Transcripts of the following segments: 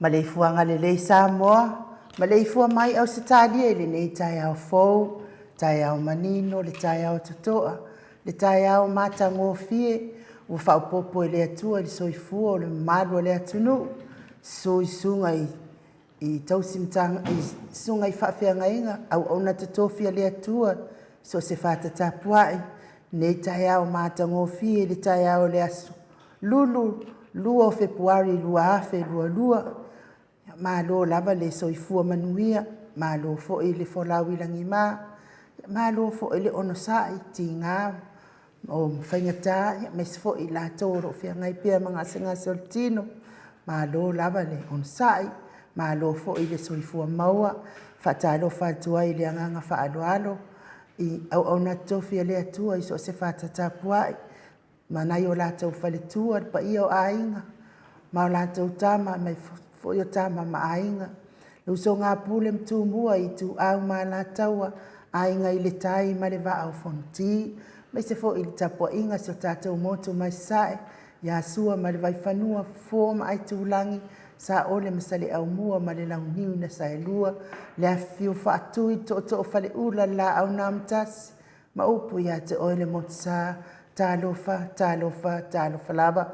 Maleifuaga lelei Samoa, maleifua mai Ausetalia i lenei taeao fou, taeao manino le taeao totoa, le taeao matagofie ua faaopoopo e le Atua i le soifua o le mamalu o le atunuu. Susu i susuga i tausi i susuga i faafeagaiga, auauna totofi a le Atua i so o se fata tapuai, lenei taeao matagofie i le taeao o le aso Lulu 2 o Fepuari 2022. Malo lava le soifua manuia, malo foi le folau i lagima, malo foi le onosai i tiga ma faigata, aemaise foi i latou o lo o feagai pea ma gasegase o le tino, malo lava le onosai, malo foi le soifua maua. E faatalofa atu ai i le agaga faaaloalo i auauna totofi a le Atua i so o se fata tapuai ma nai o latou faletua, le paia o Aiga ma latou Tama, aemaise foi o Tama ma Aiga, le usoga a Pule ma Tumua, Ituau ma Alataua, Aiga i le Tai ma le Vaa o Fonoti, aemaise foi le tapuaiga a si o tatou motu mai Sasae ia Sua ma le Vaifanua, Fofo ma Aitulagi, Saole ma Saleaaumua ma le Launiu na Saelua, le afifio o Faatui, Tootoo o Faleula, le Laau na Amotasi ma upu ia te oe le Motusa. Talofa, talofa, talofa lava.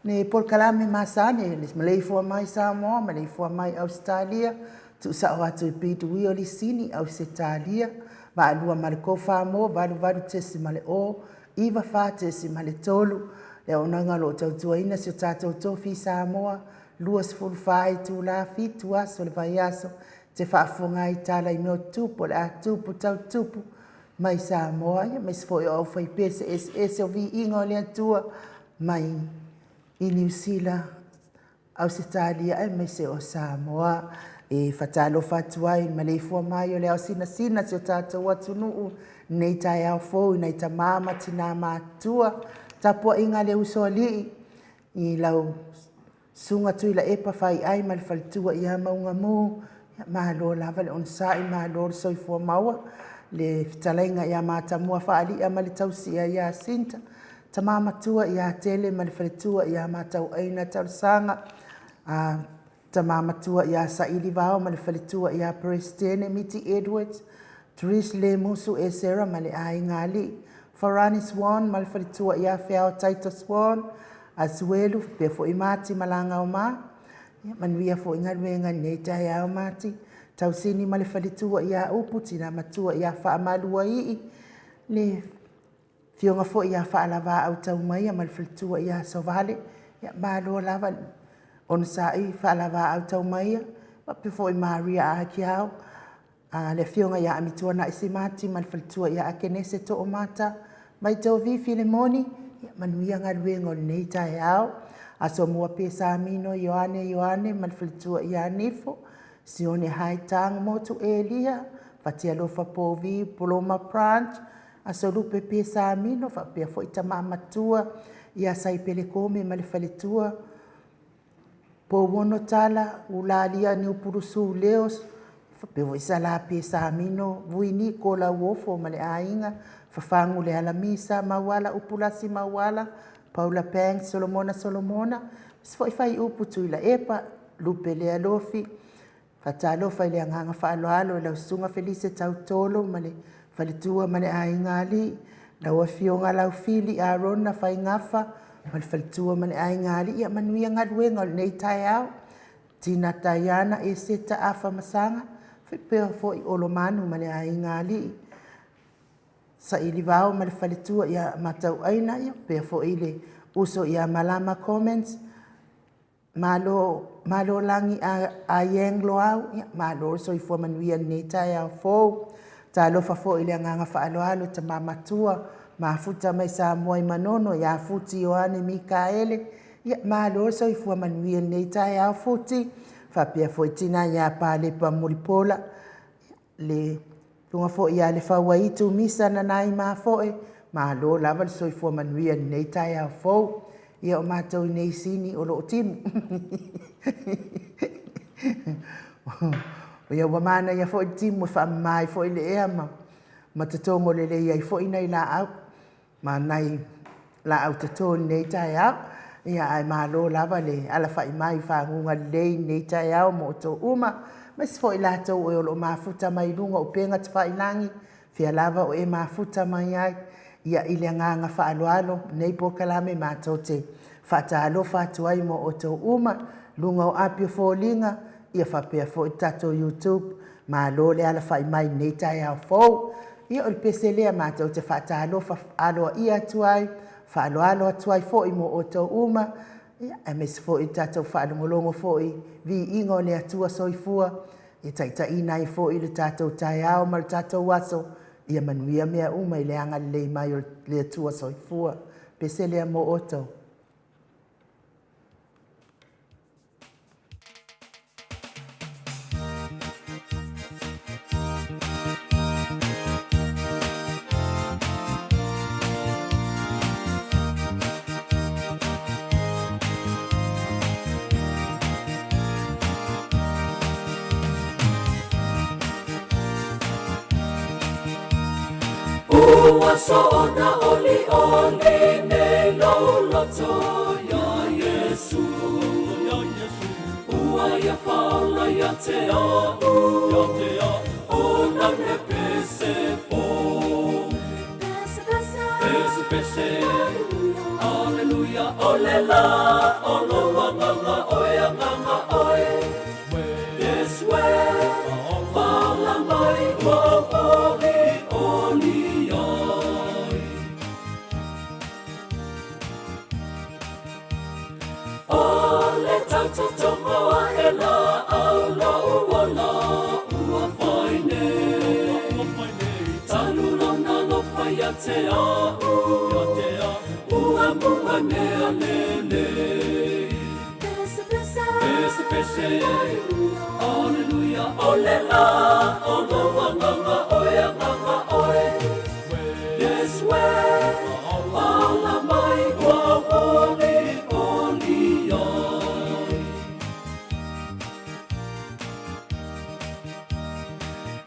Le polokalame masani le maleifua mai Samoa, maleifua mai Ausetalia, tuusao atu i PW Lisini, Ausetalia, Vaalua ma le Kofamo, 88.0, 94.3, le auaunaga o lo o tautuaina si o tatou tofi i Samoa, 24 itula, 7 aso o le vaiaso, te faafofoga ai i tala i mea o tutupu, o le a tupu tau tupu mai Samoa, aemaise foi o aufaipese eseese o viiga o le Atua mai i Niu Sila, Ausetalia aemaise o Samoa. E faatalofa atu ai i le maleifua mai o le ao sinasina o si o tatou atunuu i lenei taeao fou i nai tama ma tina matutua, tapuaiga a le usoalii i lau Susuga Tuilaepa Faiai ma le faletua ia Maugamu, malo lava le onosai, malo le soifua maua. Le fetalaiga ia Matamua Faalia ma le tausia ia Sinta, tama matua ia Tele ma le faletua ia Matauaina Talosaga, tama matua ia Saili Vao ma le faletua ia Peresetene Miti Edwards, Therese Lemusu Esera ma le aiga alii, Farani Swan ma le faletua ia Feao Titus Swan, Asuelu faapea foi Mati ma Lagaoma. Ia manuia foi galuega i lenei taeao Mati. Tausini ma le faletua ia Upu, tina matua ia Faamaluaii, le afioga foi ia Faalavaau Taumaia ma le faletua ia Sovale. Ia malo lava le onosai Faalavaau Taumaia, faapea foi Maria Akiau, le afioga ia Amituanai Simati ma le faletua ia Akenese Toomata, Vaitovi Filemoni, ia manuia galuega o lenei taeao. Asomua Pesamino Ioane Ioane ma le faletua ia Nifo, Sione Haitang Motu Elia, Fatialofa Povi Poloma Branch, Asolupe Pesamino faapea foi tama matua ia Saipele Kome ma le faletua, Pouono Tala, Ulalia Niupulusu Leo, faapea foi Sala Pesamino, Vuini Kolauofo ma le aiga, Fafagu Lealamisa, Mauala Upulasi Mauala, Paula Banks, Solomona Solomona, aemaise foi Faiupu Tuilaepa, Lupe Lealofi. Faatalofa i le agaga faaaloalo i lau Susuga Felise Tautolo ma le faletua ma le aiga alii, lau Afioga Laufili Arona Faigafa ma le faletua ma le aiga alii. Ia manuia galuega o lenei taeao. Tina Taiana Eseta Afa Masaga, faapea foi Olomanu ma le aiga alii. Saili Vao ma le faletua ia Matauaina, ia faapea foi le uso ia Malama Comments, Malo, malo lagi a Ieng Loau, ia malo le soifua manuia i lenei taeao fou. Talofa foi i le agaga faaaloalo i tama matua, mafuta mai Samoa i Manono ia Futi Ioane Mikaele, ia malo le soifua manuia i lenei taeao Futi. Faapea foi tina ia Palepa Mulipola, le Susuga foi ia Lefauaitu Misa Nanaimafoe, malo lava le soifua manuia i lenei taeao fou. Ia o matou i nei Sini o lo o timu. Ia ua manaia foi le timu e faamama ai foi le ea ma totogo lelei ai foi nai laau ma nai laau toto i lenei taeao. Ia, ae malo lava le alafai mai i faguga lelei i lenei taeao mo outou uma, aemaise foi i latou o lo o mafuta mai i luga o upega tafailagi, fea lava o e mafuta mai ai. Ia, i le agaga faaaloalo, lenei polokalame matou te faatalofa atu ai mo outou uma, luga o api o foliga, ia faapea foi le tatou YouTube. Malo le alafai mai i lenei taeao fou. Ia, o le pese lea matou te faatalofa aloaia atu ai, faaaloalo atu ai foi mo outou uma, aemaise foi le tatou faalogologo foi i viiga o le Atua Soifua e taitaiina ai foi le tatou taeao ma le tatou aso. Ia manuia mea uma i le agalelei mai o le Atua Soifua. Pese lea mo outou. Ua soona oli oli nei lou loto iā Iesu. Ua ia faaola ia te a'u, o lau le pese fou. Pese, pese, Aleluia, o le la o lou agaga oe, agaga oe. Iesu e, faaola mai ua ou oli oli ai. O le tautotogo aʻe laau lou ola ua fai nei. Talu lona alofa ia te a'u, ua mua mea lelei. Pese, pese, Aleluia, o le la o lou agaga oe, agaga oe. Iesu e, faaola mai ua ou oli oli ai.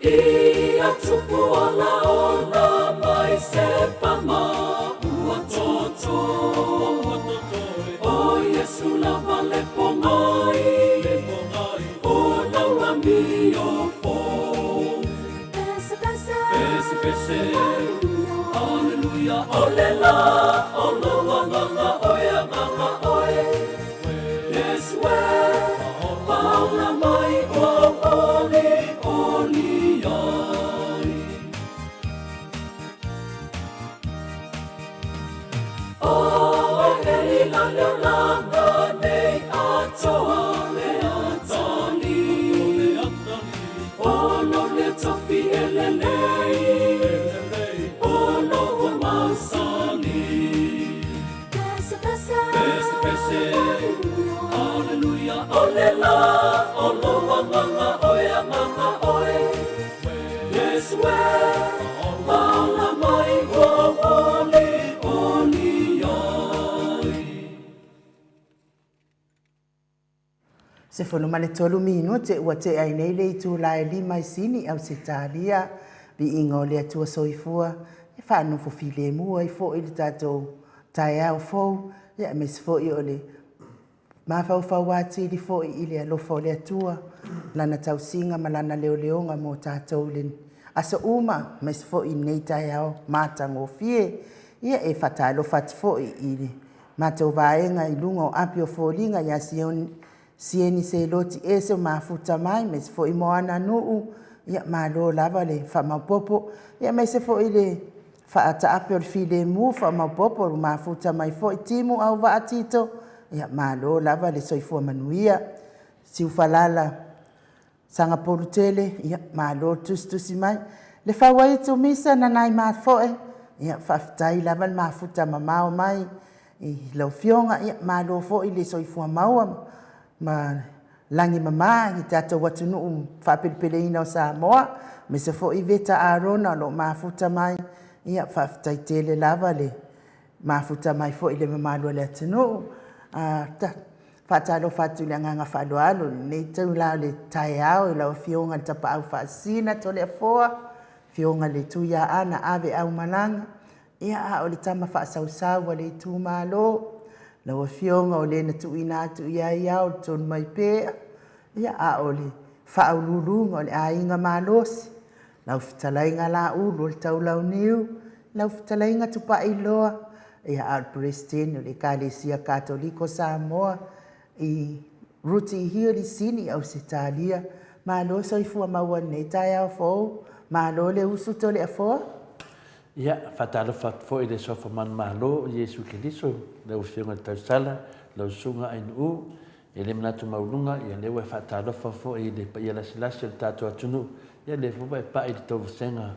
Ia tupu ola ola mai se pama ua toto. O Iesu lava le pogai, o lau amio fou. Pese, pese, Aleluia, o le la o lou agaga oe, agaga oe. Iesu e, faaola mai ua ou oli oli ai. O e la leo laga nei atoa le atali. O lo le tofi e lelei, o lo ua mausali. Pese, pese, Aleluia, o le la o lou agaga oe, agaga oe. Iesu e, faaola mai ua ou oli oli ai. 13 minute ua tea ai nei le itula e 5 i Sini, Ausetalia. Viiga o le Atua Soifua e faanofo filemu ai foi le tatou taeao fou, ia aemaise foi o le mafaufau atili foi i le alofa o le Atua, Lana tausiga ma Lana leoleoga mo tatou i le aso uma, aemaise foi i lenei taeao matagofie. Ia e faatalofa atu foi i le matou vaega i luga o api o foliga ia Sieni Seloti ese o mafuta mai, aemaise foi Moana Nuu, ia malo lava le faamaopopo, ia aemaise foi le faataape o le filemu faamaopopo o mafuta mai foi Timu Auvaa Tito, ia malo lava le soifua manuia. Siufalala Sagapolu tele, ia malo le tusitusi mai. Le Fauaitu Misa na nai mafoe, ia faafetai lava le mafuta mamao mai i lau Afioga, ia malo foi le soifua maua ma lagi mama i tatou atunuu faapelepeleina o Samoa, aemaise foi Veta Arona o lo o mafuta mai, ia faafetai tele lava le mafuta mai foi i le mamalu o le atunuu. Faatalofa atu i le agaga faaaloalo i lenei itula o le taeao i lau Afioga i le Tapaau Faasisina Toleafoa, Afioga i le Tuiaana Ave Aumalaga, ia a o le tama faasausau a le itumalo. Lau Afioga o le na tuuina atu i ai ao le tonu mai pea, ia a o le faauluuluga o le aiga malosi, lau fetalaiga Laulu o le Taulauniu, lau fetalaiga Tupailoa, ia a o le Peresetene o le Ekalesia Katoliko Samoa i Ruti Hill i Sini, Ausetalia. Malo soifua maua i lenei taeao fou, malo le usu Toleafoa. Ia, faatalofa atu foi i le Suafa Manumalo o Iesu Keriso, lau Afioga i le Tausala, lau Susuga Ainuu, e le manatu maualuga, ia lea ua e faatalofa foi i le paia lasilasi o le tatou atunuu, ia lea foi ua e pai i le tou vasega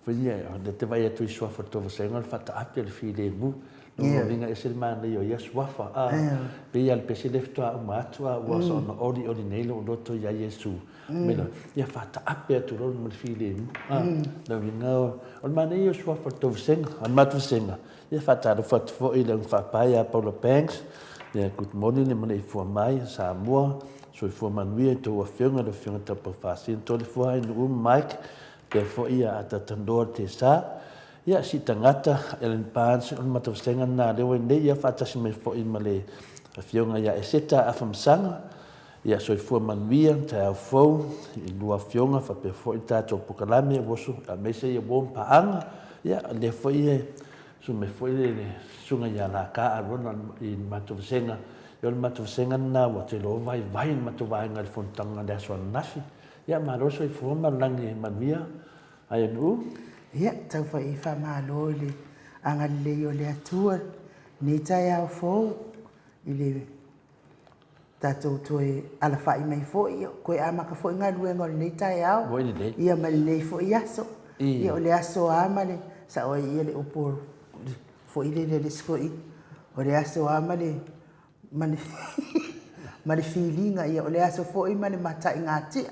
foi ia, o lea ou te vaai atu i suafa o le tou vasega o le faataape o le filemu. Lona uiga e ese le manaia o ia suafa, a, pei lava o le pese lea faatoa uma atu a ua soona olioli nei lou loto ia Iesu. Mea ia faataape atu loa ma le filemu. A, lona uiga o le manaia ia o suafa o le tou vasega. A o le matou vasega, ia faatalofa atu foi i le augafaapae ia Paula Banks, ia good morning le maleifua mai Samoa, soifua manuia i tou afioga, le afioga Taupau-Faasino Toleafoa Ainuu Mike, faapea foi ia Atatanoa Tesa, ia si tagata Ellen Barnes, o le matou vasega lena lea ua i nei, ia faatasi mai foi ma le afioga ia Eseta Afamasaga, Ia soifua manuia taeao fou i lua afioga faapea foi le tatou polokalame ua aemaise ia uo ma paaga. Ia lea foi e susu mai foi le susuga ia Laka Arona i le matou vasega. Ia o le matou vasega lena ua toe iloa vaivai le matou vaega i le fonotaga i le aso ananafi. Ia malo le soifua ma le lagi manuia. Aeanu'u. Ia, tau fai faamalo i le agalelei o le Atua i lenei taeao fou i le tatou toe alafai mai foi, toe amata foi galuega o lenei taeao, ia ma lenei foi aso. Ia o le aso lava ma le, sao ai ia le upu foi lele a le isi toeaina, o le aso lava ma le, ma le, ma le filiga, ia o le aso foi ma le mataigatia.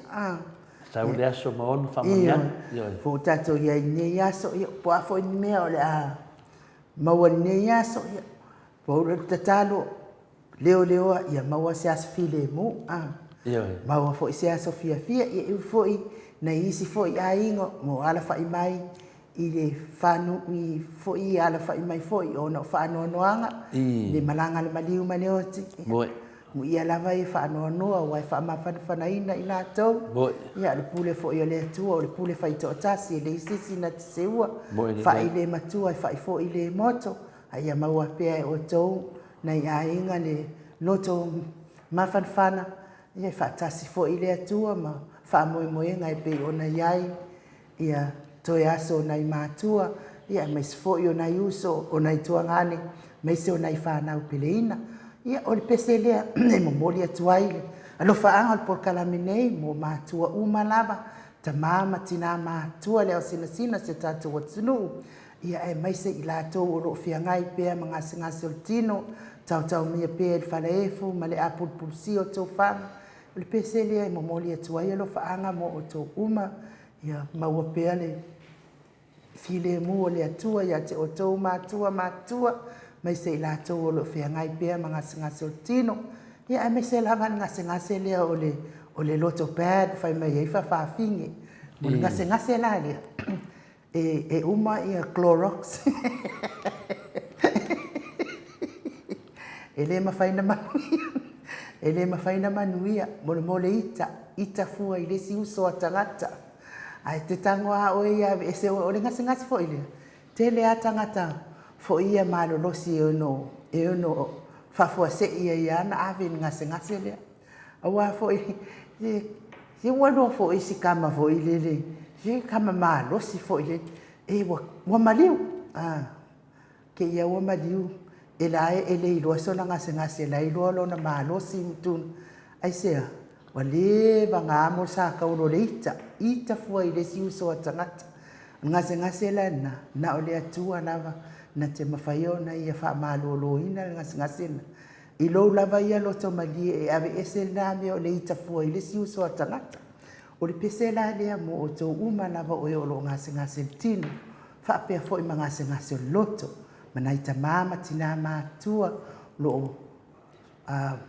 Sau le aso ma ona faamanuiaga. Ioe. Po o tatou i ai i lenei aso, ia po o a foi ni mea o le a maua i lenei aso, ia, pau le tatalo, leoleoa ia maua se aso filemu, a. Ioe. Maua foi se aso fiafia, ia e ui foi nai isi foi aiga o alafai mai i le fanu i foi e alafai mai foi ona o faanoanoaga I. le malaga a le maliu ma le oti. Moe. Muia lava e faanoanoa aua e faamafanafanaina i latou. Moe. Ia o le pule foi a le Atua o le pule faitoatasi e leai se isi na te seua. Moe lelei. Fai le matua e fai foi le moto. A ia maua pea e outou nai aiga le loto mafanafana, ia e faatasi foi le Atua ma faamoemoega e pei ona i ai ia toe aso o nai matua, ia aemaise foi o nai uso, o nai tuagane, aemaise o nai fanau peleina. Ia o le pese lea e momoli atu ai le alofaaga o le polokalame nei mo matua uma lava, tama ma tina matua, le aosinasina o si o tatou atunuu, ia aemaise i latou o lo o feagai pea ma gasegase o le tino, taotaomia pea i le falaefu ma le apulupulusia o tofaga. O le pese lea e momoli atu ai alofaaga mo outou uma, ia maua pea le filemu o le Atua ia te outou matua matutua, aemaise i latou o lo o feagai pea ma gasegase o le tino, ia aemaise lava le gasegase lea o le o le loto bad fai mai ai faafafine. O le gasegase la lea, E uma ia Clorox. E le mafai na manuia. E le mafai na manuia mo le mo le ita, ita fua i le isi uso a tagata. Ae te tago a oe ia aveese oe, o le gasegase foi lea, tele a tagata foi ia malolosi e ono e ono faafuasei ai a na ave i le gasegase lea. Aua foi, se ua iloa foi si tama foi lele, se tama malosi foi lele, e ua, ua maliu, a, kei a ua maliu, e la e le iloa sona gasegase, la e iloa lona malosi ma tulaga. Aisea? Ua leva ona amo le satauro o le ita, ita fua i le isi uso a tagata. O le gasegase la lena, na o le Atua lava na te mafaia ona ia faamaloloina le gasegase lena. I lou lava ia loto malie e aveese lena mea o le ita fua i le isi uso a tagata. O le pese la lea mo outou uma lava o e o lo o gasegase i le tino, faapea foi ma gasegase o le loto, ma nai tama ma tina matutua o lo o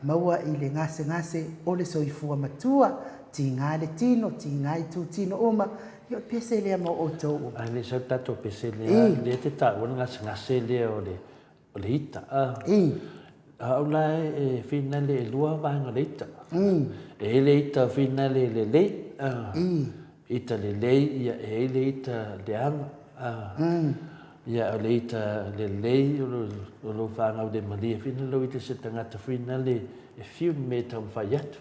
maua i le gasegase o le soifua matua, tiga le tino, tiga itutino uma, ia o le pese lea mo outou uma. Ae le sau le tatou pese lea, lea e te taua le gasegase lea o le O le ita, a. I. Au la e finale e lua vaega o le ita. E i ai le ita finale lelei, ita lelei, ia e i ai le ita leaga. Ia o le ita lelei o lou faagaulemalie foi lou ita se tagata foi lale e fiu le mea e taumafai atu.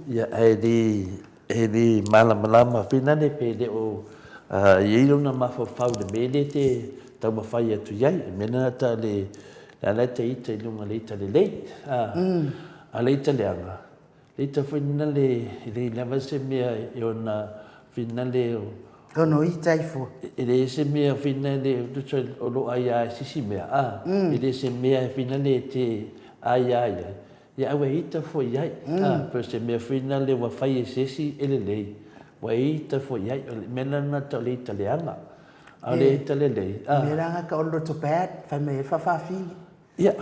Ia ae le e le malamalama foi lale pe le o i ai lona mafaufau i le mea lea e te taumafai atu i ai. O le mea lena ta le le ala e te ita i luga o le ita lelei. A o le ita leaga, le ita foi lena le e leai lava se mea e ona finale o Ono ita ai fua. E leai se mea finale tusa o lo o aia e se isi mea, e le se mea e finale e te aia ai ai. Ia aua e ita foi i ai. Pei o se mea foi lena ua fai e se isi e lelei, ua e ita foi i ai. O le mea la lena tau o le ita leaga. A o le ita lelei, a. Mea la ka o le loto bad, fai mai ai faafaafine. Ia,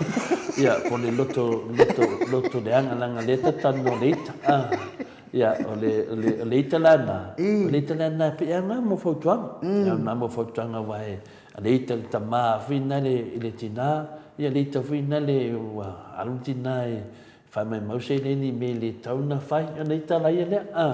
ia, po o le loto, loto, loto leaga, leaga lea ta talanoa i le ita. Ia, o le, o le, o le ita la lena, o le ita la lena e pei lava lena mo fautuaga. E ao lena mo fautuaga aua e, A le ita le tama foi na le i le tina, ia le ita foi na le ua alu le tina e faamaumau seleni i mea e le tatau ona fai, ona ita la ia lea, a.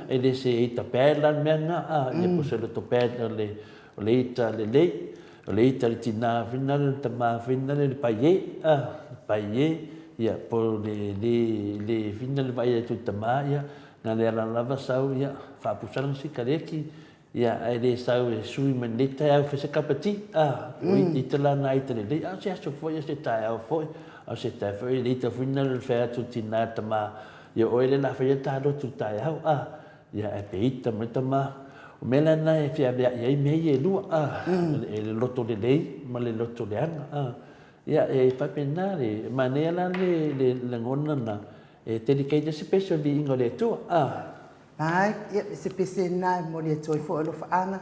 E le se ita bad la le mea lena, a, ia po o se loto bad o le, o le ita lelei, o le ita le tina foi na le tama foi na le paie, a, le paie, ia po o le le, le foi na le vaai atu i le tama, ia, na le ala lava sau, ia, faapusa lana sikareti, Ia, ae le sau e sui mai lenei taeao e fai se kapa ti, a, o ita la na ita lelei, a o se aso foi, o se taeao foi, a o se taeao foi, le ita foi na le fai atu tina tama, ia oe le la faia ta lotu taeao, a, ia ae pe ita mai tama, o mea la na e feaveai ai mea ia e lua, a, e le loto lelei ma le loto leaga, a, ia e faapena le, manaia la le, le lagona na, e dedicate se pese o le viiga o le Atua, a. Āe, ia, se pese lena e momoli atu ai foi alofaaga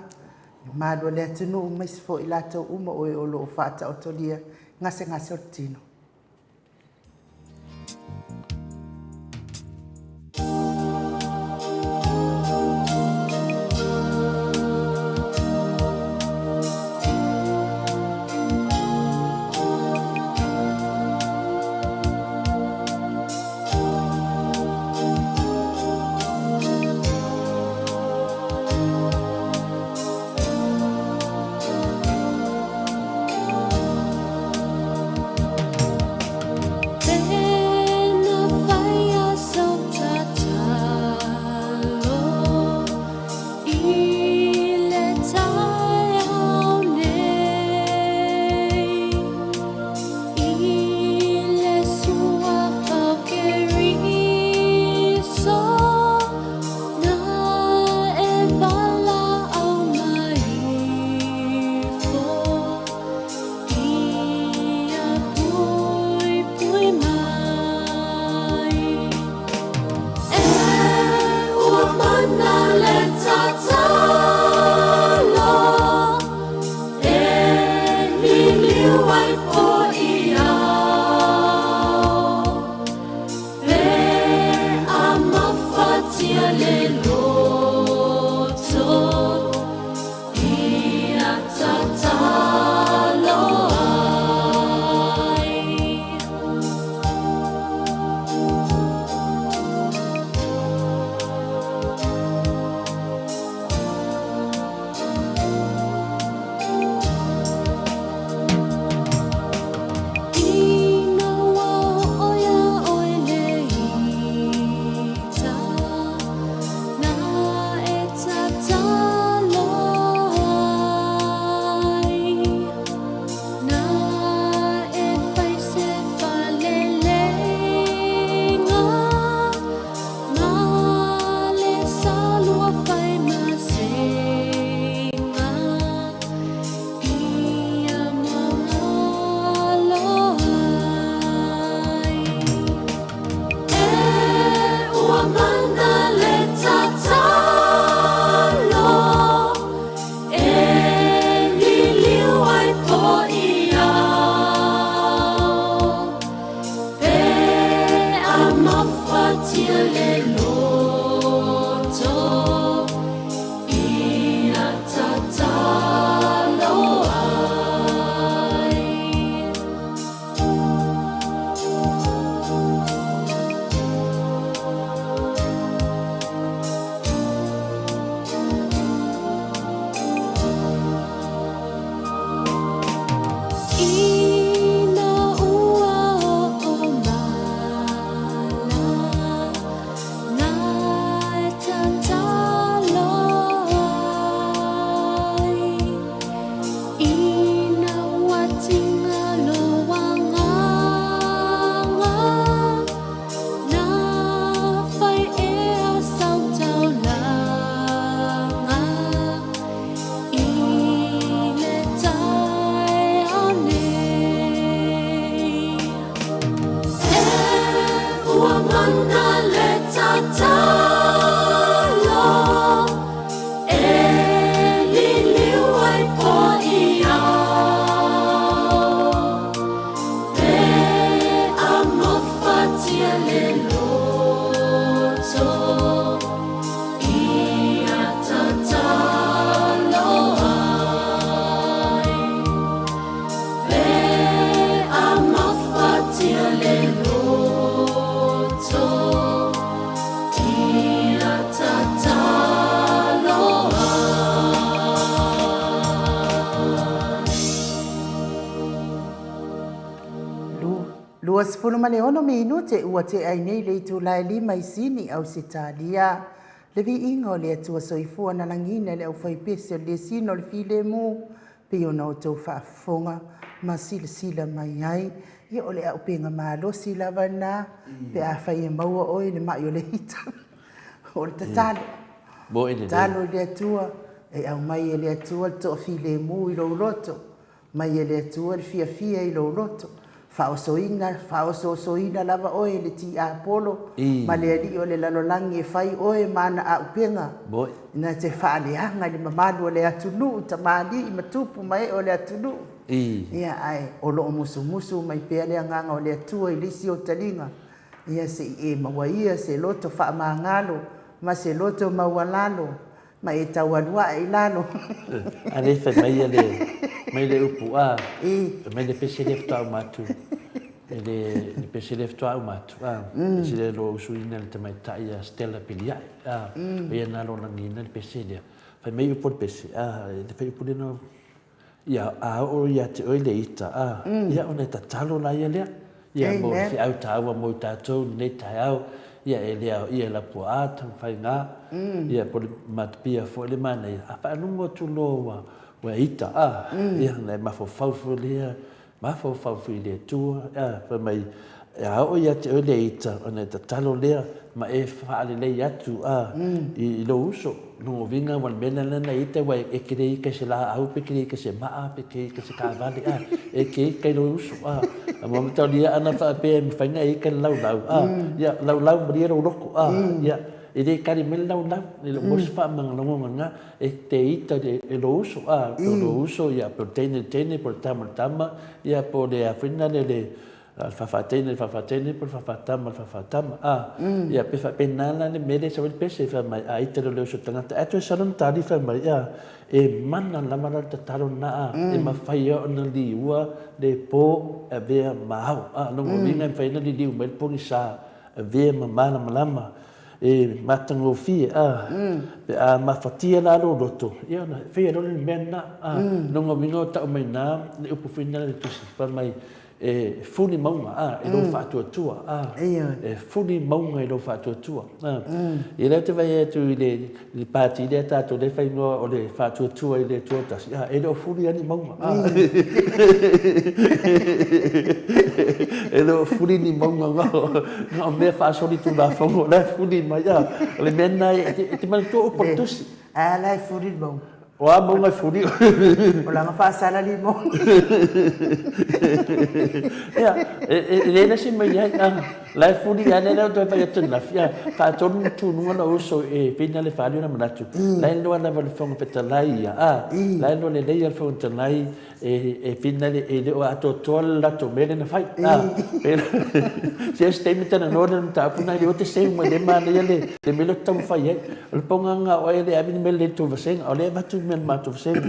i malu o le atunuu aemaise foi i latou uma o e o lo o faataotolia gasegase o le tino. 26 minute ua tea ai nei le itula e lima i Sini, Ausetalia. Le viiga o le Atua Soifua na lagiina e le aufaipese o le Lesina o le Filemu, pei ona outou faafofoga ma silasila mai ai. Ia o le auupega malosi lava lena pe afai e maua oe i le mai o le ita. O le tatalo. Tatalo i le Atua e aumai e le Atua le toafilemu i lou loto, mai e le Atua le fiafia i lou loto, faaosoina, faaosoosoina lava oe e le tiapolo ma le alii o le lalolagi e fai oe ma ana auupega, ina te faaleaga i le mamalu o le atunuu, tamalii ma tupu ma ee o le atunuu. Ia, ae o lo o musumusu mai pea le Agaga o le Atua i le isi ou taliga, ia se i e maua ia se loto faamagalo ma se loto maualalo ma e tau alu ae i lalo. A lea fai mai le mai le upu a fai mai le pese lea faatoa uma atu e le le pese lea faatoa uma atu a pese lea lo usuina le tamaitai ia Stella Piliae a o ia na lolagiina le pese lea fai mai upu o le pese a le fai upu lea na Ia, a oo ia te oe le ita, a, ia ona e tatalo laia lea, ia mo le feau taua mo i tatou i lenei taeao, ia e le aoia e Lapuaa taumafaiga, ia po o le matapia foi le manaia, a faalogo atu loa ua, ua ita, a, ia ona e mafaufau foi lea, mafaufau foi i le Atua, a, fai mai, a oo ia te oe le ita, ona e tatalo lea ma e faalelei atu a i lou uso. Lona uiga ua le mea lena na ita aua e te le ita i se laau pe te le ita i se maa pe te ita i se taavale a, e te ita i lou uso a. A mataulia ana faapea e mafai ona e ita i le laulau a, ia laulau malie lou loto a, ia e le tali mai le laulau, e le o maua se faamagaloga lena, e te ita i lou uso a, po o lou uso ia po o le teine i le teine po o le tama i le tama ia po o le a foi lena le A o le faafaatene i le faafaatene po o le faafaatama i le faafaatama. A, ia, pe faapena la le mea lea e sau ai le pese, fai mai, a ita loa le uso tagata, ae toe sau lana tali fai mai, a, e mana lava la le tatalo lena, a, e mafai lava ona liua le po e avea ma ao. A, lona uiga e mafai ona liliu mai le pogisa e avea ma malamalama, e matagofie, a, pe a mafatia la lou loto, ia ona faia loa lea o le mea lena. A, lona uiga ua tau mai i ina le upu foi lena i le tusi, fai mai, E fuli mauga a i lou faatuatua a e fuli mauga i lou faatuatua a. Ia lea ou te vaai atu i le pati lea tatou lea e fai igoa o le faatuatua i le Atua tasi a, e le o fuli lava ni mauga a. E le o fuli ni mauga na o mea faasolitulafono la e fuli mai a. O le mea lena e te manatua upu o le tusi. A la e fuli le mauga. O a mauga e fuli? O lana faasala limoni. Ia, e leai la se mea i ai, a, la e fuli lava, lea la ou toe fai atu ananafi, a, faatonu ma tunuga lou uso e pei na le faaali ona manatu, la e iloa lava e le Fofoga Fetalai ia, a, la e iloa lelei lava e le Fofoga Fetalai e finagalo e le o atoatoa le latou mea lea na fai. Se o se taimi talanoa lea o le mataupu lena, e le o te seu mai lea manaia le mea lea ou te taumafai ai. O le pogana o oe e le ave ni mea lelei i le tou vasega, o lea e avatu mea i le matou vasega.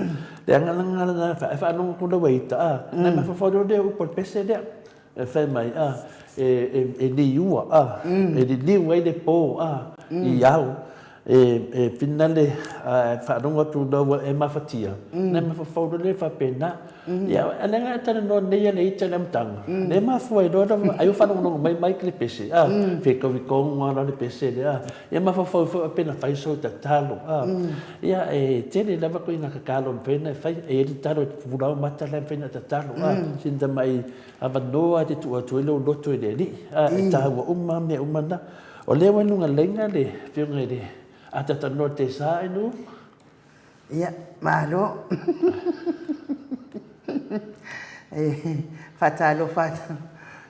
Leaga la e faalogo atu lau ita, ona e mafaufau loa lea o upu a le pese lea. E fai mai, a, e liua, a, e liliu ai le po, a, i ao. E finale, a e faalogo atu loa ua e mafatia, ona e mafaufau loa lea faapena. Ia, leaga e talanoa nei a le ita i le amataga, lea e mafua ai loa ona ai ua faalogologo mai Mike i le pese, a, fetaui tonu lava la le pese lea, a. Ia mafaufau foi pe na fai sou tatalo, a. Ia, e tele lava ituaiga tatalo e mafai ona e fai. E i ai le tatalo e pulau mata la e mafai ona e tatalo, a, sina tamai avanoa e te tuu atu ai lou loto i le Alii, a, e taua uma lava mea uma na. O lea ua i luga laina le Afioga i le Atatanoa Tesa i nu. Ia, malo. E faatalofa atu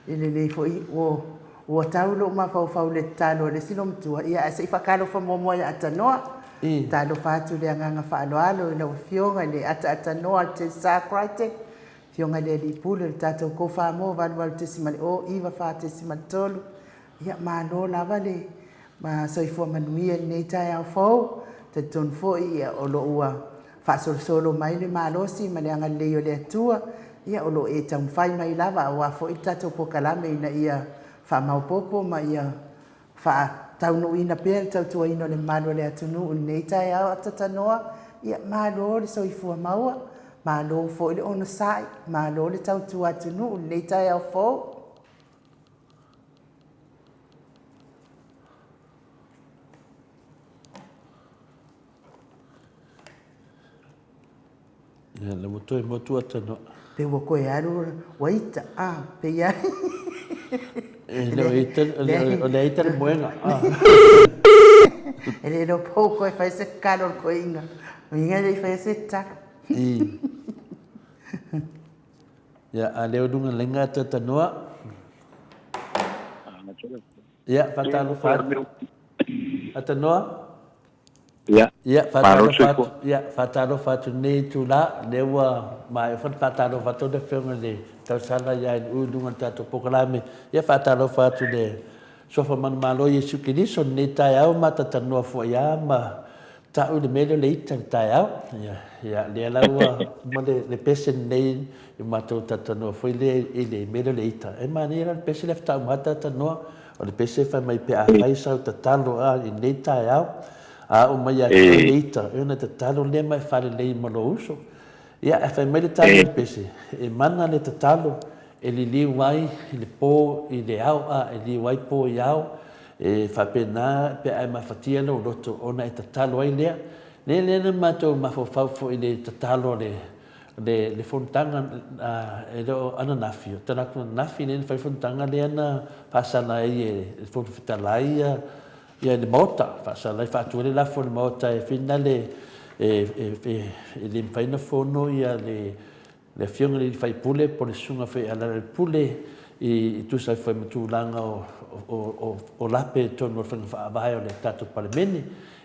i lenei foi ua tau lou mafaufau i le tatalo a le isi loomatua, ia ae se i faatalofa muamua ia Atanoa. Talofa atu i le agaga faaaloalo i lau Afioga i le Ataatanoa Tesa Crichton, Afioga i le Alii Pule o le tatou Kofamo 88.0 94.3. Ia, malo lava le soifua manuia i lenei taeao fou. Talitonu foi ia, o lo o ua faasolosolo mai le malosi ma le agalelei o le Atua, ia o lo o e taumafai mai lava aua foi le tatou polokalame ina ia faamaopoopo ma ia faataunuuina pea le tautuaina o le mamalu o le atunuu i lenei taeao atatanoa. Ia, malo le soifua maua, malo foi le onosai, malo le tautua atunuu i lenei taeao fou. Ia, le ua toe motu a tanoa. Pe ua koe alu ua ita, a, pe ia. E le o ita, o le ita le moega. E le iloa po ua koe fai se kalo le koiga. O iga e le i faia se talo. I. Ia, a leo lunga lenga ta tanoa. Ia, faatalofa atu. Atanoa? Ia, Ia, malo le faatalofa atu, soifua. ia, faatalofa atu i lenei itula, lea ua maea foi ona faatalofa atu le Afioga i le Tausala ia Ailuu i luga o le tatou polokalame. Ia, faatalofa atu i le Suafa Manumalo Iesu Keriso i lenei taeao ma talatalanoa foi lava ma ta'u i le mea lea o le ita i le taeao. Ia, ia, lea la ua uma le, le pese lenei i matou talatalanoa foi lea i le mea lea o le ita. E manaia la le pese lea faatoa uma lava talatalanoa. O le pese fai mai pe afai sau tatalo a i lenei taeao, a oo mai ia te oe le ita, e ona tatalo lea ma e faalelei ma lou uso. Ia, ae fai mai le tali a le pese, e mana le tatalo e liliu ai i le po i le ao, a e liliu ai po i ao, e faapena pe a e mafatia lou loto ona e tatalo ai lea. Lea lea na matou mafaufau foi i le tatalo a le le, le fonotaga e le o ananafi, o talaatu ananafi lea na fai fonotaga lea na faasala ai e le Fofoga Fetalai ia, ia le Maota, faasala ai, faatu ai le lafo i le Maota e finale e, e, e, e le mafai ona fono ia le, le Afioga i le Sui Usufono po o le Susuga foi ia Lealailepule i, i tusa ai foi ma tulaga o, o, o, o lape i totonu o le faiga faavae o le tatou Palemene.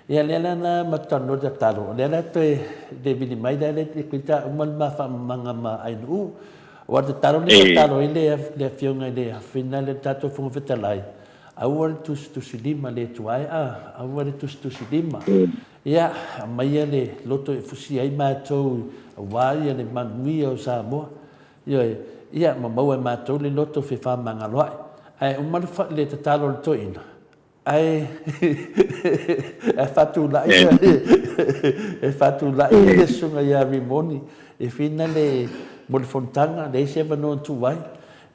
Ia lea la na matou talanoa le tatalo, o lea la toe le vili mai la le kuita uma le ma faamamaga ma Ainuu. Aua le tatalo lea tatalo ai le le afioga i le afina le tatou Fofoga Fetalai, aua le tusitusilima le tuae a, aua le tusitusilima. Ia aumaia le loto e fusia ai matou aua ia le manuia o Samoa. Ioe, ia ma maua e matou le loto fefaamagaloa'i. Ae uma le tatalo a le toeaina, Ae e faatulai e faatulai le susuga ia Rimoni e fina le mo le fonotaga, leai se avanoa na tuu ai.